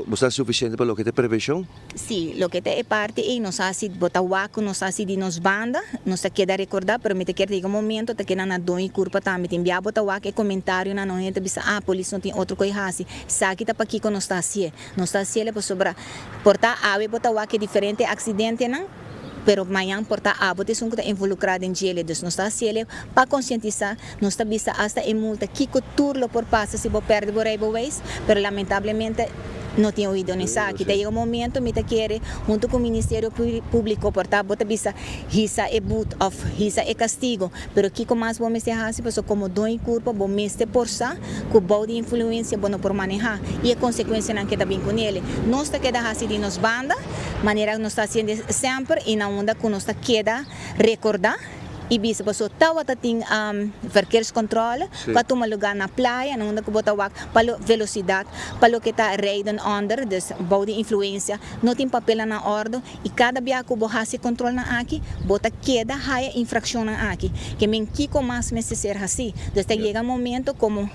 Bo sa suficiente pa loke ta e prevencion? Si, loke ta e parti ei nos a haci, bo ta wak cu nos a haci di nos banda, nos ta keda recorda, pero mi ta kier ta yega un momento ta keda na doño y curpa tambe. Tin bia bo ta wak e comentarionan, un hende ta bisa, ah, polis no tin otro coy haci. Esaki ta pakico nos ta hacié. Nos ta haciele pasobra por ta awe bo ta wak e diferente accidentenan, Pero mañan por ta abo ta esun ku ta involukrá den djele. Dus nos ta hasiele pa konsientisá, nos ta bisa asta e multa kiko tur lo por pasa si bo pèrdè bo rijbewijs, pero lamentablemente no tin oido na esaki. Ta yega un momento mi ta kere hunto cu Ministerio Publico por ta bo ta bisa hisa e boet of hisa e castigo, pero kico mas bo mester haci pasobra como doño curpa bo mester por sa cu bou di influencia bo no por maneha y e consecuencianan ke ta bin cunele. Nos ta keda haci di nos banda manera nos ta haciende semper y na unda cu nos ta keda recorda y bisa paso tawata tin verkeerscontrole cu a tuma lugar na playa na unda cu bo ta wak pa lo velocidad pa loke ta rijden onder dus bou di influencia no tin papelnan na ordo y cada bia cu bo haci controlnan aki bo ta keda haya infraccionnan aki ke men kico mas mester ser haci dus ta yega momento como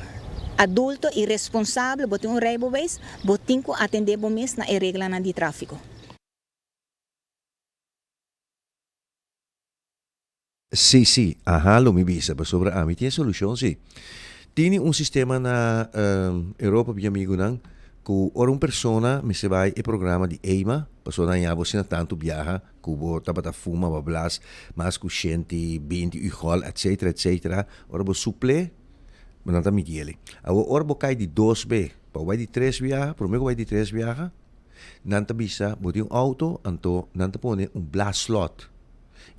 adulto y responsable bo tin un rijbewijs bo tin cu atende bo mes na e reglanan di trafico. Sí, sí, aha lo mi bisa, pasobra ami tin e solucion sí. Tini un sistema na Europa mi amigunan cu ora un persona mester bay e programa di EIMA, pasobra nan ya bo asina tanto biaha cu bo tabata fuma, bo a blas mas cu shenti, binti ujol, etcetera, etcetera, ora bo suple, nan ta midi el'e. Awor ora bo cay di dos be pa bo bay di tres biaha, prome cu bo bay di tres biaha, nan ta bisa bo tin un auto, anto nan ta pone un blaslot.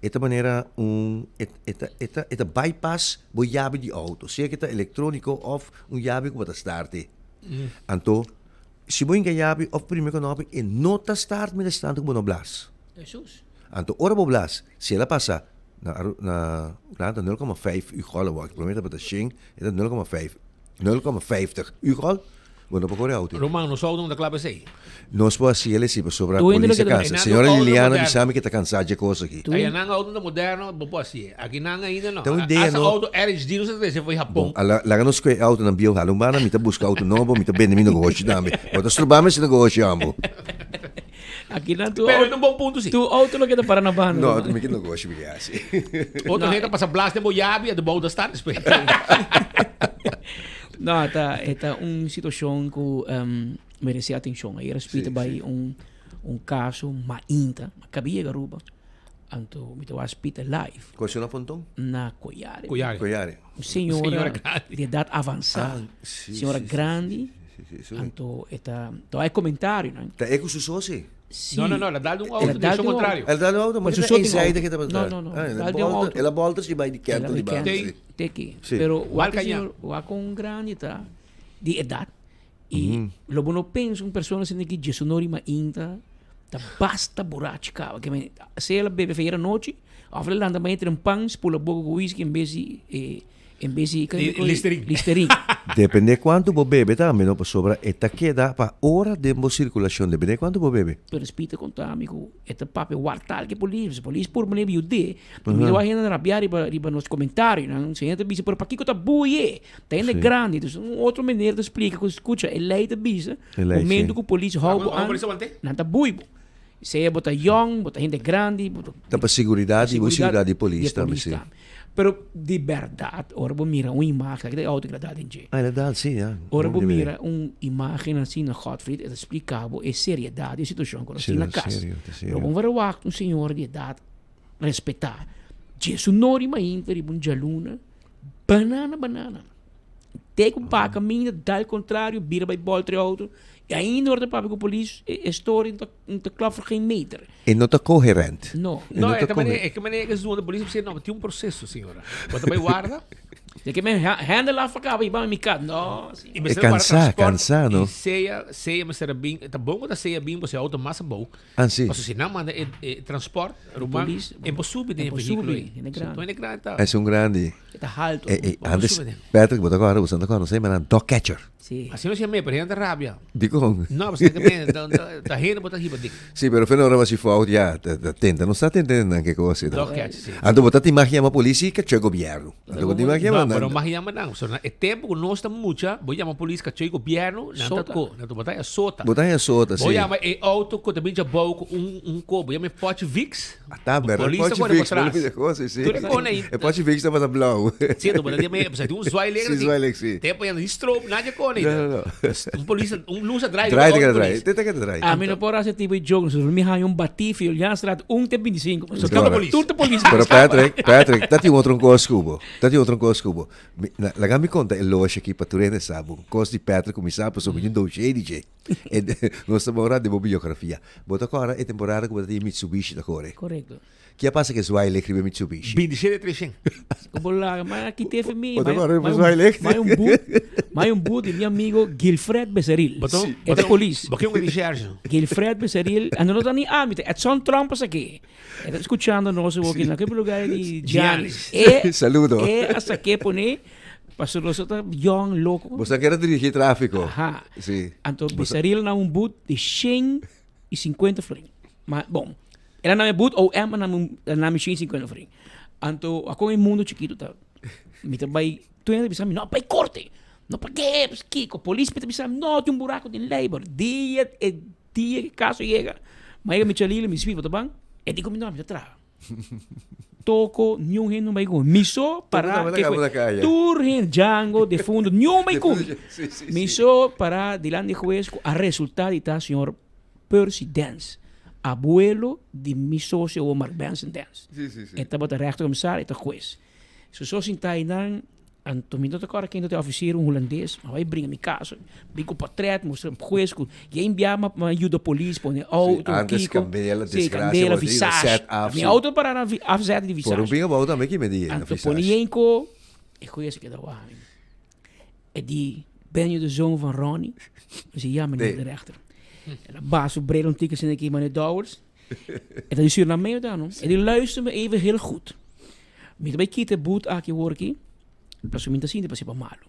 E ta manera un e e ta e ta e ta bypass bo yabi di auto, sea ke ta elektroniko òf un yabi ku bo ta start e. Anto si bo hinka yabi òf primi kònòpi e no ta start mientras tanto ku bo no blas. Hesus. Anto ora bo blas, si el a pasa na Aru na Hulanda ta nul koma vijf ugol awor, prome tabata shen, e ta nul koma vijf, nul koma vijftig ugol. Bo no por kore auto. Roman, nos auto no ta kla pa esei. Nos por hasi el esei pasobra polis a kansa. Señora Liliana bisa mi ke ta kansa dje kos aki. Aya nan auto ta moderno, bo por hasi e. Aki nan ainda no. Ta un idea Asa no. auto RHD nos a trese for Japon. Bon, laga nos koe autonan bieu hala un banda, mi ta buska auto nobo, mi ta bende mi negoshi tambe. Bo ta stroba mi si negoshi ambo. Aki nan tu Pero e ta un bon punto si. Tu auto lo keda para na banda. No, mi ke negoshi mi ke hasi. Otro hende ta pasa blas den bo yabi en de bou ta start despues. No, ta, e ta un situacion cu um, merece atencion. Ayer Speed sí, bai sí. un un caso mainta, ma cabi llega Aruba. Anto mi te was Speed live. Cuál na Pontón? Na Collare. Collare. Collare. Un señora, señora grande. de edad avanzada. Ah, sí, señora sí, grande. Sí, sí, sí, sí, Anto eta, to hay comentario, no? Ta eco su soci? Sí. No, no, no, el a dal di un auto, direccion contrario. El a dal di un auto, maar su so eenzijdig que No, no, no. Ah, el a bolta, el a bolta si bij die kant die baan. Teki. Pero wak señor, wak un grande ta di edad y mm. lo bo no pensa un persona sin ki Jesunori ma inta ta basta borracho caba que me se ela bebe feira noche of le landa ma entra un pan spula boca con whisky en vez di eh, En bes di Listerine. Listerine. Depende cuanto bo bebe tambe no pasobra e ta keda pa ora den bo circulacion depende cuanto bo bebe. Pero Speed ta conta mi cu e ta papia wartal ke polis, polis pur manera yude, y mi ta wak hende rabia riba riba nos comentarionan, si hende ta bisa pero pakico ta buye, ta hende grandi, dus un otro meneer ta splica cu scucha e ley ta bisa momento cu polis hou bo an nan ta buy bo, sea bo ta yong, bo ta hende grandi, bo ta. Ta pa siguridad di bo y siguridad di polis tambe si. Pero di berdad, ora bo mira un imagen, aki ta e auto ki ta dal den dje. Ah, el a dal, si, ya. Ora bo mira un imagen asina, Godfried, e ta splica bo e seriedad di e situacion cu nos tin na cas. Serio, ta serio. Lo bo verwacht un señora di edad respeta, dje su nori mainta riba un djaluna, banana, banana. Te cu baha caminda, dal contrario, bira bay bolter e auto, y ainda ora ta papia cu polis, e story no ta, no ta klop voor geen meter. E no ta coherent. No. E no No, ta e ta manera, coherent. e ke manera ke zona polis bisa, no, tin un proceso, señora. Bo ta bay warda. De ke men handle af acaba y ba mi kat. No, Y E mester warda cansá, transport cansá, no? Y sea, sea mester a bin, ta bon ku ta sea bin, pasobra e auto mas abou. Ah, si. Pasobra si nan manda e, e transport, ruman, Polis, e por subi den e e por vehículo subi, ei. hende grandi. Hende grandi ta. Es un grandi. E ta halto. E, e, Bo por antes, subi den. Patrick, bo ta acorda, bo ta acorda, nos a yama nan dog catcher. Sí. Así no se llama, pero gente rabia. Dikon? No, pues que me, ta, ta, ta gente bota hiba dik. Sí, pero feno ora si fout, ja, ta, ta tenta, no sa tenta nan ke cosa. Dog catch, sí. Anto bo ta te imagina ma policia ke che gobierno. Anto bo te imagina No, ma pero mas llama nan. So, na e tempo ku nos ta mucha, bo llama polis ka che gobierno, nan ta Sota. ko, nan ta bota ya sota. Bo ta ya sota, Bo sí. llama e auto ku ta bin chabou ku un un ko, bo llama e Porsche Vix. Ta berdad, Polis ta Pochi kore Vix, por tras. bo lo cosa, sí. Tur e kone ahí. E Pochi Vix tabata blauw. Sí, anto bo ta di me, pues, tin un zwaai Sí, zwaai lek, sí. Tempo ya no di stroop, nadie kone. ni. No, no, no. Un polis, un luz a draai. Draai, te draai. Te te draai. A mi no por hace tipo de joke, so mi haña un batifi, Julianstraat 1 te 25. So, Tur polis. Tur te polis. Pero Patrick, Patrick, dat tin otro kos kubo. Dat tin otro kos kubo. Mi, na, laga mi konta e loosje aki pa tur hende sa bo. Kos di Patrick ku mi sa pasobra mi tin un dossier di dje. En nos ta mora den bo biografia. Bo ta kòrda e temporada ku bo ta tin Mitsubishi ta kore? Korekto. Ke a pasa ku e zwaailicht riba e Mitsubishi? 27 300. Ku bo laga, ma aki te fe mi. Bo ta kòrda riba e zwaailicht? Mai un boet, mai un boet di mi amigo Gilfred Becerril. Bo ta, E ta polis. Bo ke un recherche? Gilfred Becerril, en no ta ni ami, ta Edson Tromp a sak'é. E ta escuchando nos awor aki na ki lugar di Giannis. E, Saludo. E a sak'é pone, pasobra nos ta young, loko. Bo sa kere dirigí tráfiko. Aha. Sí. Anto Becerril na un boet di 150 florin. Ma bon, el a na mi boet OM a na mi a na mi 150 florin. Anto akon e mundo chikito ta mi ta bai tur hende ta bisa mi no bai korte, no pag'é, kiko polis mi ta bisa mi no tin un buraku den lei pero dia e dia ke kaso yega mi a yega mi chalila mi spi bo ta ban e di ku mi no mi ta traha. Toko niun hende no bai ku mi. Mi so para Toko ke tabata kaya. Tur hende Django defundo niun bai ku mi. Sí, sí, Mi sí. so para dilanti di hues ku a resulta di ta señor Percy Dance, abuelo di mi socio awor Mark Benson Dance. Sí, sí, sí. E tabata rechtercommissaris, e ta hues. So so sinta einan, anto mi no ta kòrda ken ta e officier, un hulandes, ma bai bringa mi kaso, bin ku portret, mustra hues ku yen bia ma ma yuda polis pone auto, Sí, antes kiko. kandela, Sí, desgracia, kandela, bo ta visage. set af, Mi sí. auto para na afzet di Por visage. un pinga bo auto tambe ki me di na Anto visage. pone yen ko, e hues a keda wak mi. E di, Ben je de zoon van Ronnie? Mi si, ja meneer de rechter. El a baas su bril un tiki asina aki, meneer Dowers. E ta di Surinameo ta no. E di, luister me even heel goed. Mi ta bai kita e boet aki awor aki, pasobra mi ta sinti pa malo.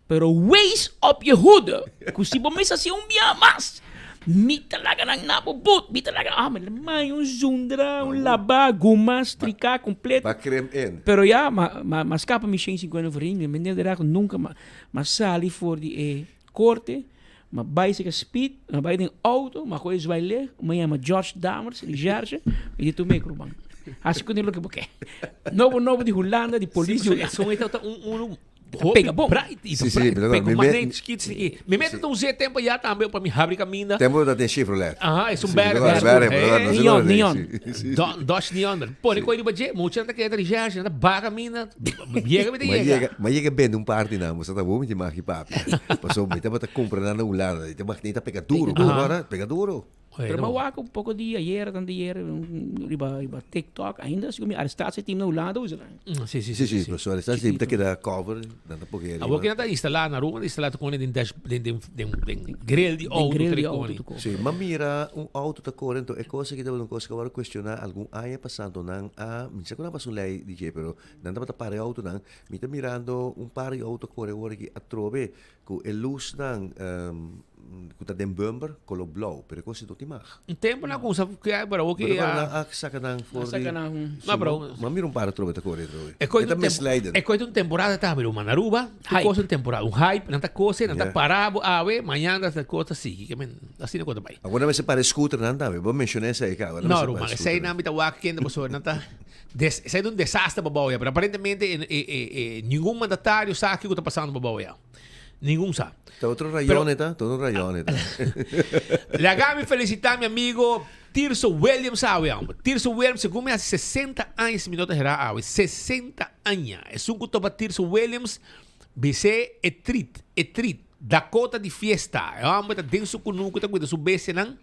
Pero wees op je hoede, ku si bo mes hasi un bia mas, mi ta laga nan na bo boet, mi ta laga, ah, mi mai un zundra, un laba, guma, strika completo. Ba krem in. Pero ya, ma, ma, ma skapa mi 150 florin, mi meneer de rechter nunca ma, ma sali for di e korte, ma bai seka speed, ma bai den auto, ma gooi zwaai leeg, ma yama George Damers, recherche, mi di tu mee, ruman. Hasi ku loke bo ke. Nobo nobo di Hulanda, di polis di Hulanda. Son e ta un, un, Ta pega bon. Bright, i ta Sí, sí, bright. pero Pega mi un me- magneet skit siki. Mi mete ta usé tempo ya tambe pa mi habri caminda. Tempo ta den Chevrolet. Aha, es un Sí, bere, pero bere. bere, pero no sé Neon, dónde, neon. sí, sí. Don, Dodge Neon. Pone koe riba dje, mucha ta keda recherche, ta baha caminda, yega mi ta Ma yega. yega, ma yega bende un parti nan, bo sa ta bo mi tin magi papia. Paso mi tabata compra nan na Hulanda, i ta magneta pega duro, Pega duro. Ahora, pega duro. Pero mi wak un poco di ayer, tanto ayer, riba, riba TikTok, ainda si mi arrestatie team na Hulanda usa nan. Sí, sí, Sí, sí, pero su arrestatie team ta keda cover, nan ta pogé Awor riba. ki nan ta instala na Aruba, nan ta instala tu koni den dash, den, den, den, den grill di Den auto grill di trek auto koni. tu koni. Sí, m'a mira un auto ta kore, enton e kos aki tabata un kos ku a wòrdu kuestioná algun aña pasá, anto nan a, mi no sa ku nan a pasa un lei di dje, pero nan tabata para e autonan, mi ta mirando un par di auto kore awor aki atrobe Ku e lusnan ku ta den bumper kolo blou, pero e kos si no tin mag. Un tempu nan kumsa kria, pero awor ki Pero a. nan a saka nan for di. Saka nan. No, pero. Ma mira un par atrobe ta kore atrobe. E kos E ta misleidend. E kos ta un temporada tambe, ruman. Na Aruba, tur kos ta un temporada. Un hype, nan ta kose, nan ta para bo awe, mañana ta kos ta sigui. Ke men, asina kos ta bai. Awor nan mester para e scooter nan tambe. Bo menshoná esei kaba. No, ruman, esei nan mi ta wak kende pasobra nan ta. Des, esei ta un desaster pa bou ya, pero aparentemente e, e, e, e, ningun mandatario sa kiko ta pasando pa bou ya. Ningun sa. Ta otro rayon e ta, ta otro rayon e ta. Laga mi felicita mi amigo Tirso Williams awe hombre. Tirso Williams segun mi haci 60 aña si mi no ta hera awe. 60 aña. Esun cu topa Tirso Williams bis'é e trit, e trit. Dakota di fiesta. E homber ta den su kunuku ta cuida su bestianan,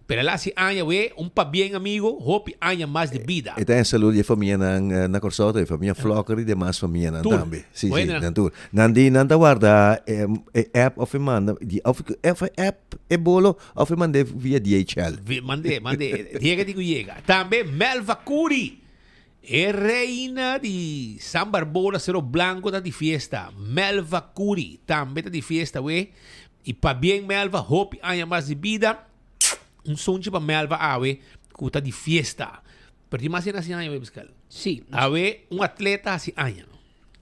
pero el a haci aña we un pabien amigo, hopi aña mas di bida. E ta en salud di e famianan na Kòrsou, ta e famia Flokker i demas famianan Tur. tambe. Si, si, Buenanan. nan tur. Nan di nan ta warda e app of e manda di of of e app e bolo of e mand'é via DHL. Vi, mand'é, mand'é. Yega di ku yega. Tambe Melva Curi. E reina di San Barbola Cero Blanco ta di fiesta. Melva Curi tambe ta di fiesta we. Y pabien Melva, hopi aña mas di bida. Un sunchi pa Melva awe cu ta di fiesta. Pero tin mas hende haci aña we Biscal. Sí. Awe un atleta haci aña.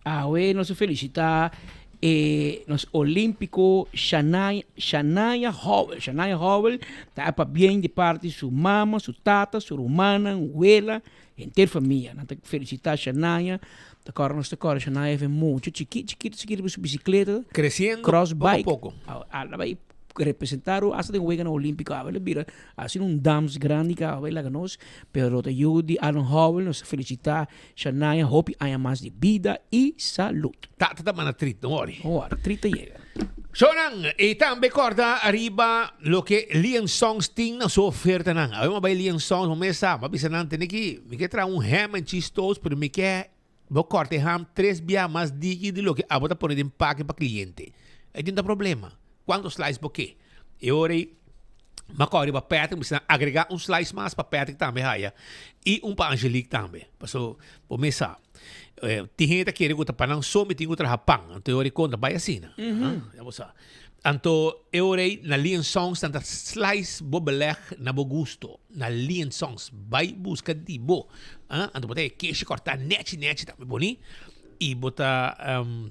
Awe nos ta felicita. E nos Olímpico Shanaya, Shanaya Howell. Shanaya Howell ta a pabien di parti su mama, su tata, su rumannan, wela, henter famia. Nan ta felicita Shanaya. Ta kòrda nos ta kòrda Shanaya ven mucho chikito, chikito, chikito riba su bicicleta. Creciendo Cross poco a bike. poco. A la bai representa Aruba hasta den Weganan Olímpico. Awe el a bira asina un dams grandi caba bai laga nos. Pero ta yu di Alan Howell nos ta felicita Shanaya hopi aña mas di bida y salud. Tata ta manda trit, no worry. No worry, trit ta yega. Shownan, y tambe corda ariba loke Lian Songs tin na su ofertanan. Awe mi a bay Lian Songs, mi mes sa, mi a bisa nan tene ki, mi ke traha un ham and cheese toast, pero mi ke bo corta e ham tres bia mas diki di loke abo ta pone den paki pa cliente. Ey tin ta problema. Cuanto slice bo ke? E ora ey mi a kòrda riba Patrick, mi bisa nan agregá un slice mas pa Patrick tambe haya i un pa Angelique tambe. Paso bo mes sa, tin hende ta kere ku ta pa nan so mi tin ku traha pan. Anto e ora ei konta bai asina. Ya bo sa. Anto e ora ei na Lee and Sons nan ta slice bo beleg na bo gusto. Na Lee and Sons. Bai buska di bo. Anto bo ta e keshi kòrtá nèchi nèchi tambe boni. I bo ta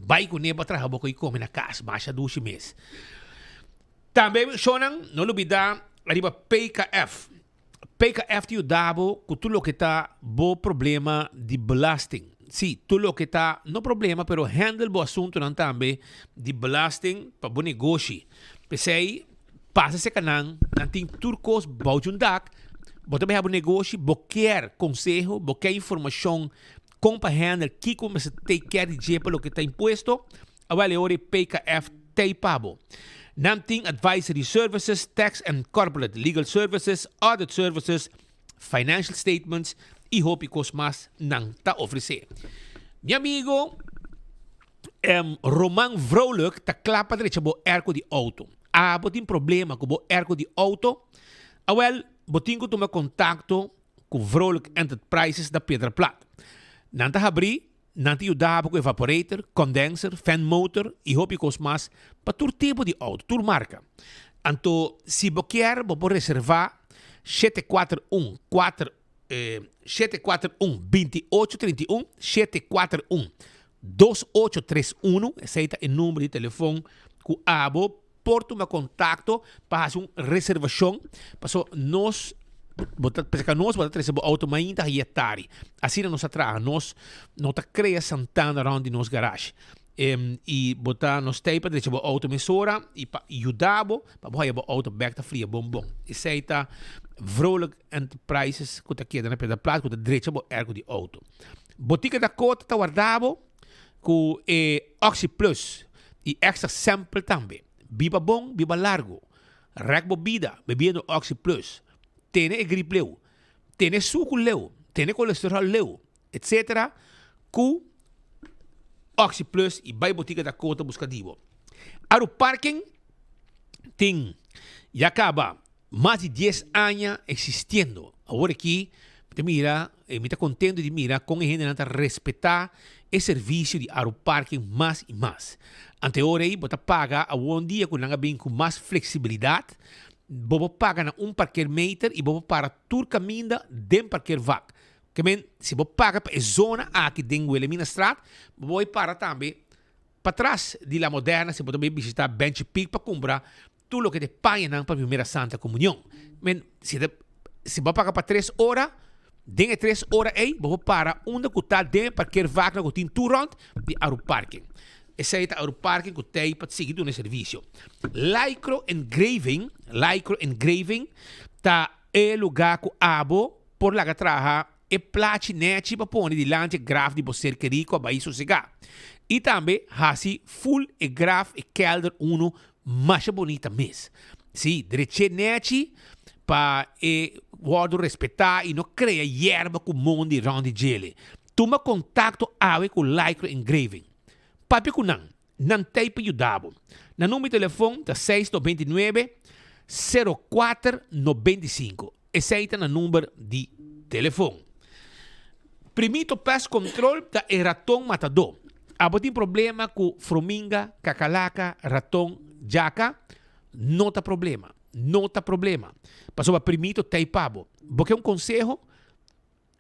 bai kuné bo a traha bo ku i kome na kas. Masha dushi mes. Tambe shownan no lubida riba PKF. PKF ta yuda bo ku tur loke ta bo problema di belasting. Si, tur loke ta, no problema, pero handle bo asuntunan tambe di belasting pa bo negoshi. P'esei, pasa serka nan, nan tin tur kos bou di un dak. Bo ta bai habi un negoshi, bo kier konseho, bo kier informashon kon pa handle, kiko bo mester take care di dje pa loke ta impuesto, Awel e ora e PKF t'ei pa bo. Nan tin advisory services, tax and corporate legal services, audit services, financial statements y hopi cos mas nan ta ofrece. Mi amigo Roman Vrolijk ta kla pa drecha bo airco di auto. Abo tin problema cu bo airco di auto? Awel, bo tin cu tuma contacto cu Vrolijk Enterprises na Piedra Plat. Nan ta habri Nan ta yuda bo ku evaporator, condenser, fan motor i hopi kos mas pa tur tipo di outo, tur marka. Anto si bo kier bo por reserva 741 4 741 2831, 741 2831, esei ta e number di telefon ku abo por tuma kontakto pa hasi un reservashon paso nos bo ta pensa nos bo ta trese bo outo mainta haya tari asina nos ta traha nos no ta krea santana rond di nos garage i bo ta nos ta ei pa drecha bo outo mesora i pa yuda bo pa bo haya bo outo bek ta fria bon bon esei ta Vrolijk Enterprises ku ta keda na Piedra Plat ku ta drecha bo airco di outo Botica Dakota ta warda bo ku e Oxi Plus i extra sample tambe. Biba bon, biba largo. Rek bo bida bebiendo Oxi Plus. Tene e grip leu. Tene suku leu. Tene kolesterol leu, etc. Ku Oxi Plus i bai botika Dakota buska di bo. Aru Parking tin ya kaba Mas di dies aña existiendo. Awor aki mi ta mira, mi ta contento di mira con e hendenan ta respeta e servicio di Aruparking mas y mas. Anteor ey bo ta paga awor un dia cu nan a bin cu mas flexibilidad, bo por paga na un parkeermeter y bo por para tur caminda den parkeervak. Ke men, si bo paga pa e zona aki den Wilhelminastraat, bo por para tambe patras di La Moderna si bo ta bay bishita Benchi Pik pa cumpra Tur loke ta e pañanan pa primera Santa Comunion. Men, si ta, si bo a paga pa tres ora, den e tres ora ei, bo por para unda ku ta den e parkeervaknan ku tin tur rònt di Aruparking. Esei ta Aruparking ku ta ei pa sigui duna e servisio. Lycro Engraving, Lycro Engraving ta e lugá ku abo por laga traha E plachi nechi pa pone dilanti e graf di bo ser kerí ku a bai sosegá. I tambe hasi ful e graf e kèlder unu masha bonita mes. Sí, drech'é nechi pa e wòrdu respetá i no krea yerba ku mondi rònt di djele. Tuma kontakto awe ku Lycra Engraving. Papia ku nan. Nan t'ei pa yuda bo. Nan number di telefon ta seis 99 04 95. Esei ta nan number di telefon. Primito Pest Control ta e raton matadó. Abo tin problema ku frominga, kakalaka, raton, djaka? No ta problema. No ta problema. Pasobra Primito t'ei pa bo. Bo ke un konseho?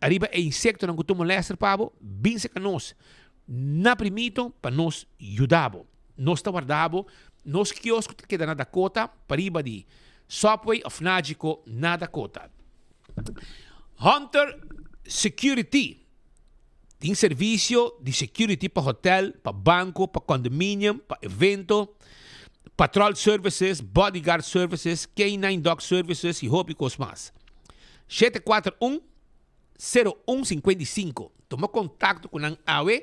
Ariba e insektonan ku ta molester pa bo, bin serka nos na Primito pa nos yuda bo. Nos ta warda bo. Nos kiosko ta keda na Dakota, pariba di Subway of Nagico na Dakota. Hunter Security tin servisio di security pa hotel, pa banco, pa condominium, pa evento, patrol services, bodyguard services, K9 dog services y hopi cos mas. 741 0155. Tuma contacto cu nan awe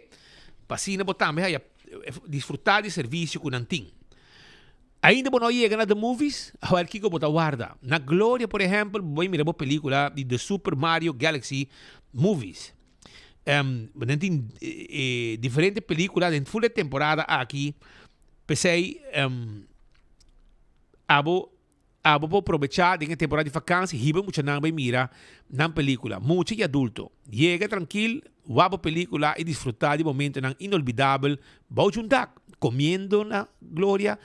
pa asina bo tambe haya disfruta di servicio cu nan tin. Ainda bo no a yega na The Movies? Awel kiko bo ta warda? Na Gloria por ehempel bo bai mira bo pelicula di The Super Mario Galaxy Movies. Um, nan tin eh, diferente pelicula den full e temporada aki. P'esei um, abo Abo por probechá den e temporada di vakansi hiba e muchanan bai mira nan pelíkula, mucha i adulto. Yega trankil, wak bo pelíkula i disfrutá di momentonan inolvidabel bou djun dak, komiendo na gloria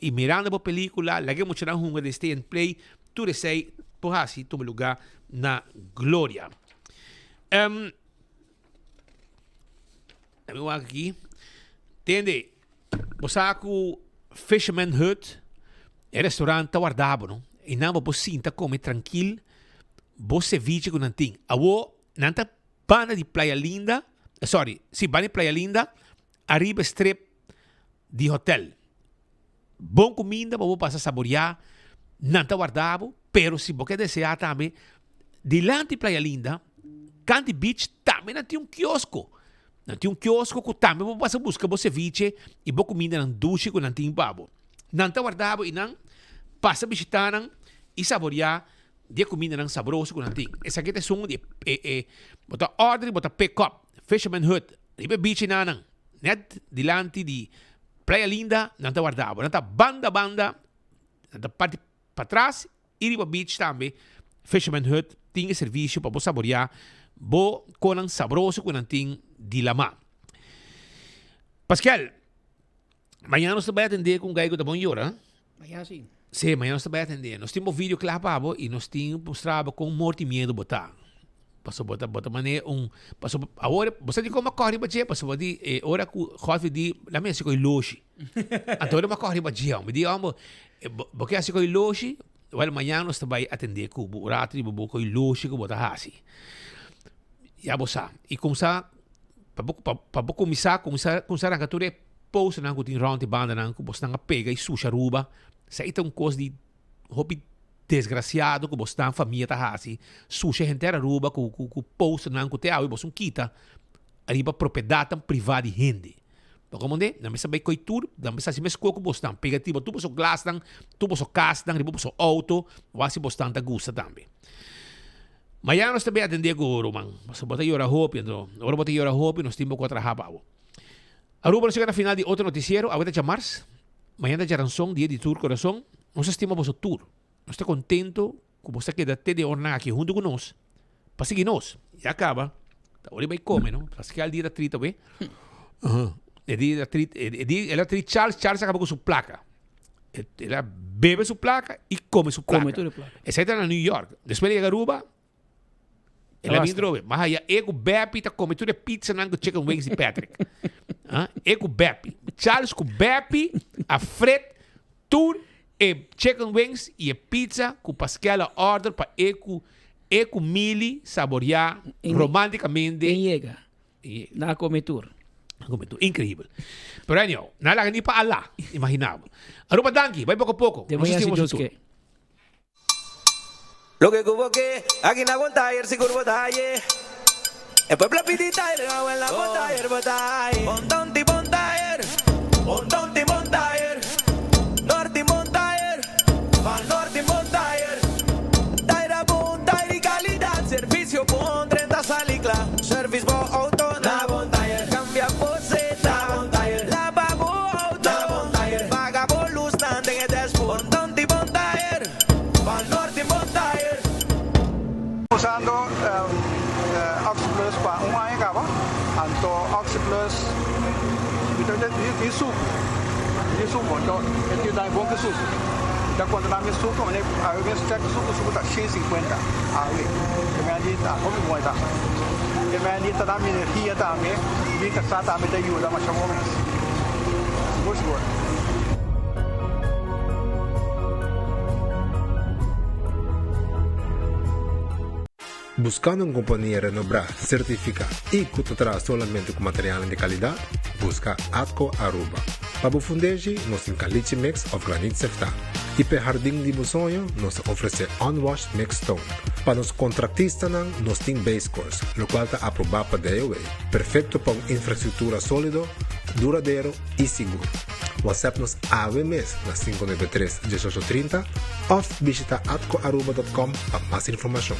i mirando bo pelíkula, laga e muchanan hunga den stay and play, tur esei por hasi tuma lugá na Gloria. Um, mi wak aki. Tende, Bo sa ku Fisherman Hut, e restaurant ta warda bo, no? I nan bo por sinta kome trankil bo ceviche ku nan tin. Awo nan ta banda di Playa Linda, sorry, si banda di Playa Linda, ariba e strip di hotel. Bon kuminda bo por pasa saboreá, nan ta warda bo, pero si bo ke deseá tambe, dilanti Playa Linda, Candy Beach tambe nan tin un kiosko. Nan tin un kiosko ku tambe bo pasa buska bo ceviche i bo kumindanan dushi ku nan tin pa bo. Nan ta warda bo i nan pasa bishitá nan i saboreá di e kumindanan sabroso ku nan tin. Esaki ta esun di e e bo ta order i bo ta pick up. Fisherman Hut riba e beach enanan net dilanti di Playa Linda nan ta warda bo. Nan ta banda banda nan ta parti patras I riba beach tambe Fisherman Hut tin e servisio pa bo saboreá bo konan sabroso ku nan tin di lamá. Paskel, mañana nos ta bai atendé ku un gai ku ta bon yora. Mañana si. Sí, mañana nos ta bai atendé. Nos tin bo video kla pa bo i nos tin mustra bo kon morti miedu bo ta. Pasobra bo ta bo ta manera un pasobra awor bo sa di kon bo a kòre riba dje pasobra di e ora ku Godfrey di lami hasi ku e loshi. Anto ora bo a kòre riba dje mi di homber bo ke hasi ku e loshi wèl mañana nos ta bai atendé ku bo un ratu di bo ku e loshi ku bo ta hasi. Ya bo sa i kumsa pa bo pa bo kuminsá kuminsá kuminsá ranka tur e posternan ku tin rònt e bandanan ku bosnan a pega i susha Aruba esei ta un kos di Hopi desgraciado cu bosnan famia ta haci, susha henter Aruba cu cu posternan cu te awe bosun kita ariba propiedadnan priva di hende. Bo comprende? Nan mester bay coy tur, nan mester haci mesco cu bosnan, pega riba tur boso glasnan, tur boso casnan, riba boso auto, wak si bosnan ta gusta tambe. Mañana nos ta bay atende cu ruman, pasobra bo ta yora hopi, anto ora bo ta yora hopi nos tin bo cu a traha pa bo. Aruba nos yega na final di otro noticiero, awe ta djamars, mañana ta djaranson, dia di tur corazon. Nos ta stima boso tur. Nos ta contento cu boso ta keda te den ornan aki hunto cu nos pa sigui nos. Ya caba, ta ora di bay come no, paske al dia ta trit awe. E dia ta trit, e dia el a trit Charles, Charles a caba cu su placa. El a bebe su placa y come su placa. Come tur e placa. Esey ta na New York. Despues el yega Aruba, El a bin drobe. Mas haya e ku Beppy ta come tur e pizzanan ku chicken wings di Patrick. Ah, e ku Beppy. Charles ku Beppy a fret tur e chicken wings i e pizza ku Pascal a order pa e ku e ku Milly saboreá romanticamente. En yega. Nan a come tur. A come tur. Increíbel. Pero anyhow, nan a laga ni pa Alá. Imagina bo. Aruba danki. Bai poko poko. Te mañana si Dios ke. Loke ku bo ke, aki na bon tayer sigur bo ta haye. E pueblo a pidi tayer, awe na bon tayer bo ta haye. Bon tonti bon tayer, bon tonti bon tayer, norti bon tayer, pa norti bon tayer. Tayer a bon, tayer di kalidat, servisio bon, drenta sali kla. Service bo auto na bon tayer, kambia bo seta na bon tayer, laba bo auto na bon tayer, paga bo lusnan den e dashboard. Bon tonti bon tayer. Pa Norte bon tayer. Usando Oxyplus pa un aña caba, anto Oxyplus mi ta di sucu, di sucu, anto e tin dai bon ki sucu. Mi ta conta nan mi sucu, mane awe mes check sucu, sucu ta shen sinkuenta awe, e men di ta hopi bon e ta. E men di ta da mi energia tambe, mi casa tambe ta yuda masha bon mes. Sigur sigur. Buscando un compania renombra, certifica y cu ta traha solamente cu materialnan di calidad? Busca Atco Aruba. Pa bo fundeshi, nos tin caliche mix of granit seftá. Y p'e hardin di bo soño, nos ta ofrece unwashed mixed stone. Pa nos contractistanan, nos tin base course, locual ta aproba pa DOW, perfecto pa un infrastructura solido, duradero y sigur. WhatsApp nos awe mes na 593 18 30 of bishita atcoaruba.com pa mas informacion.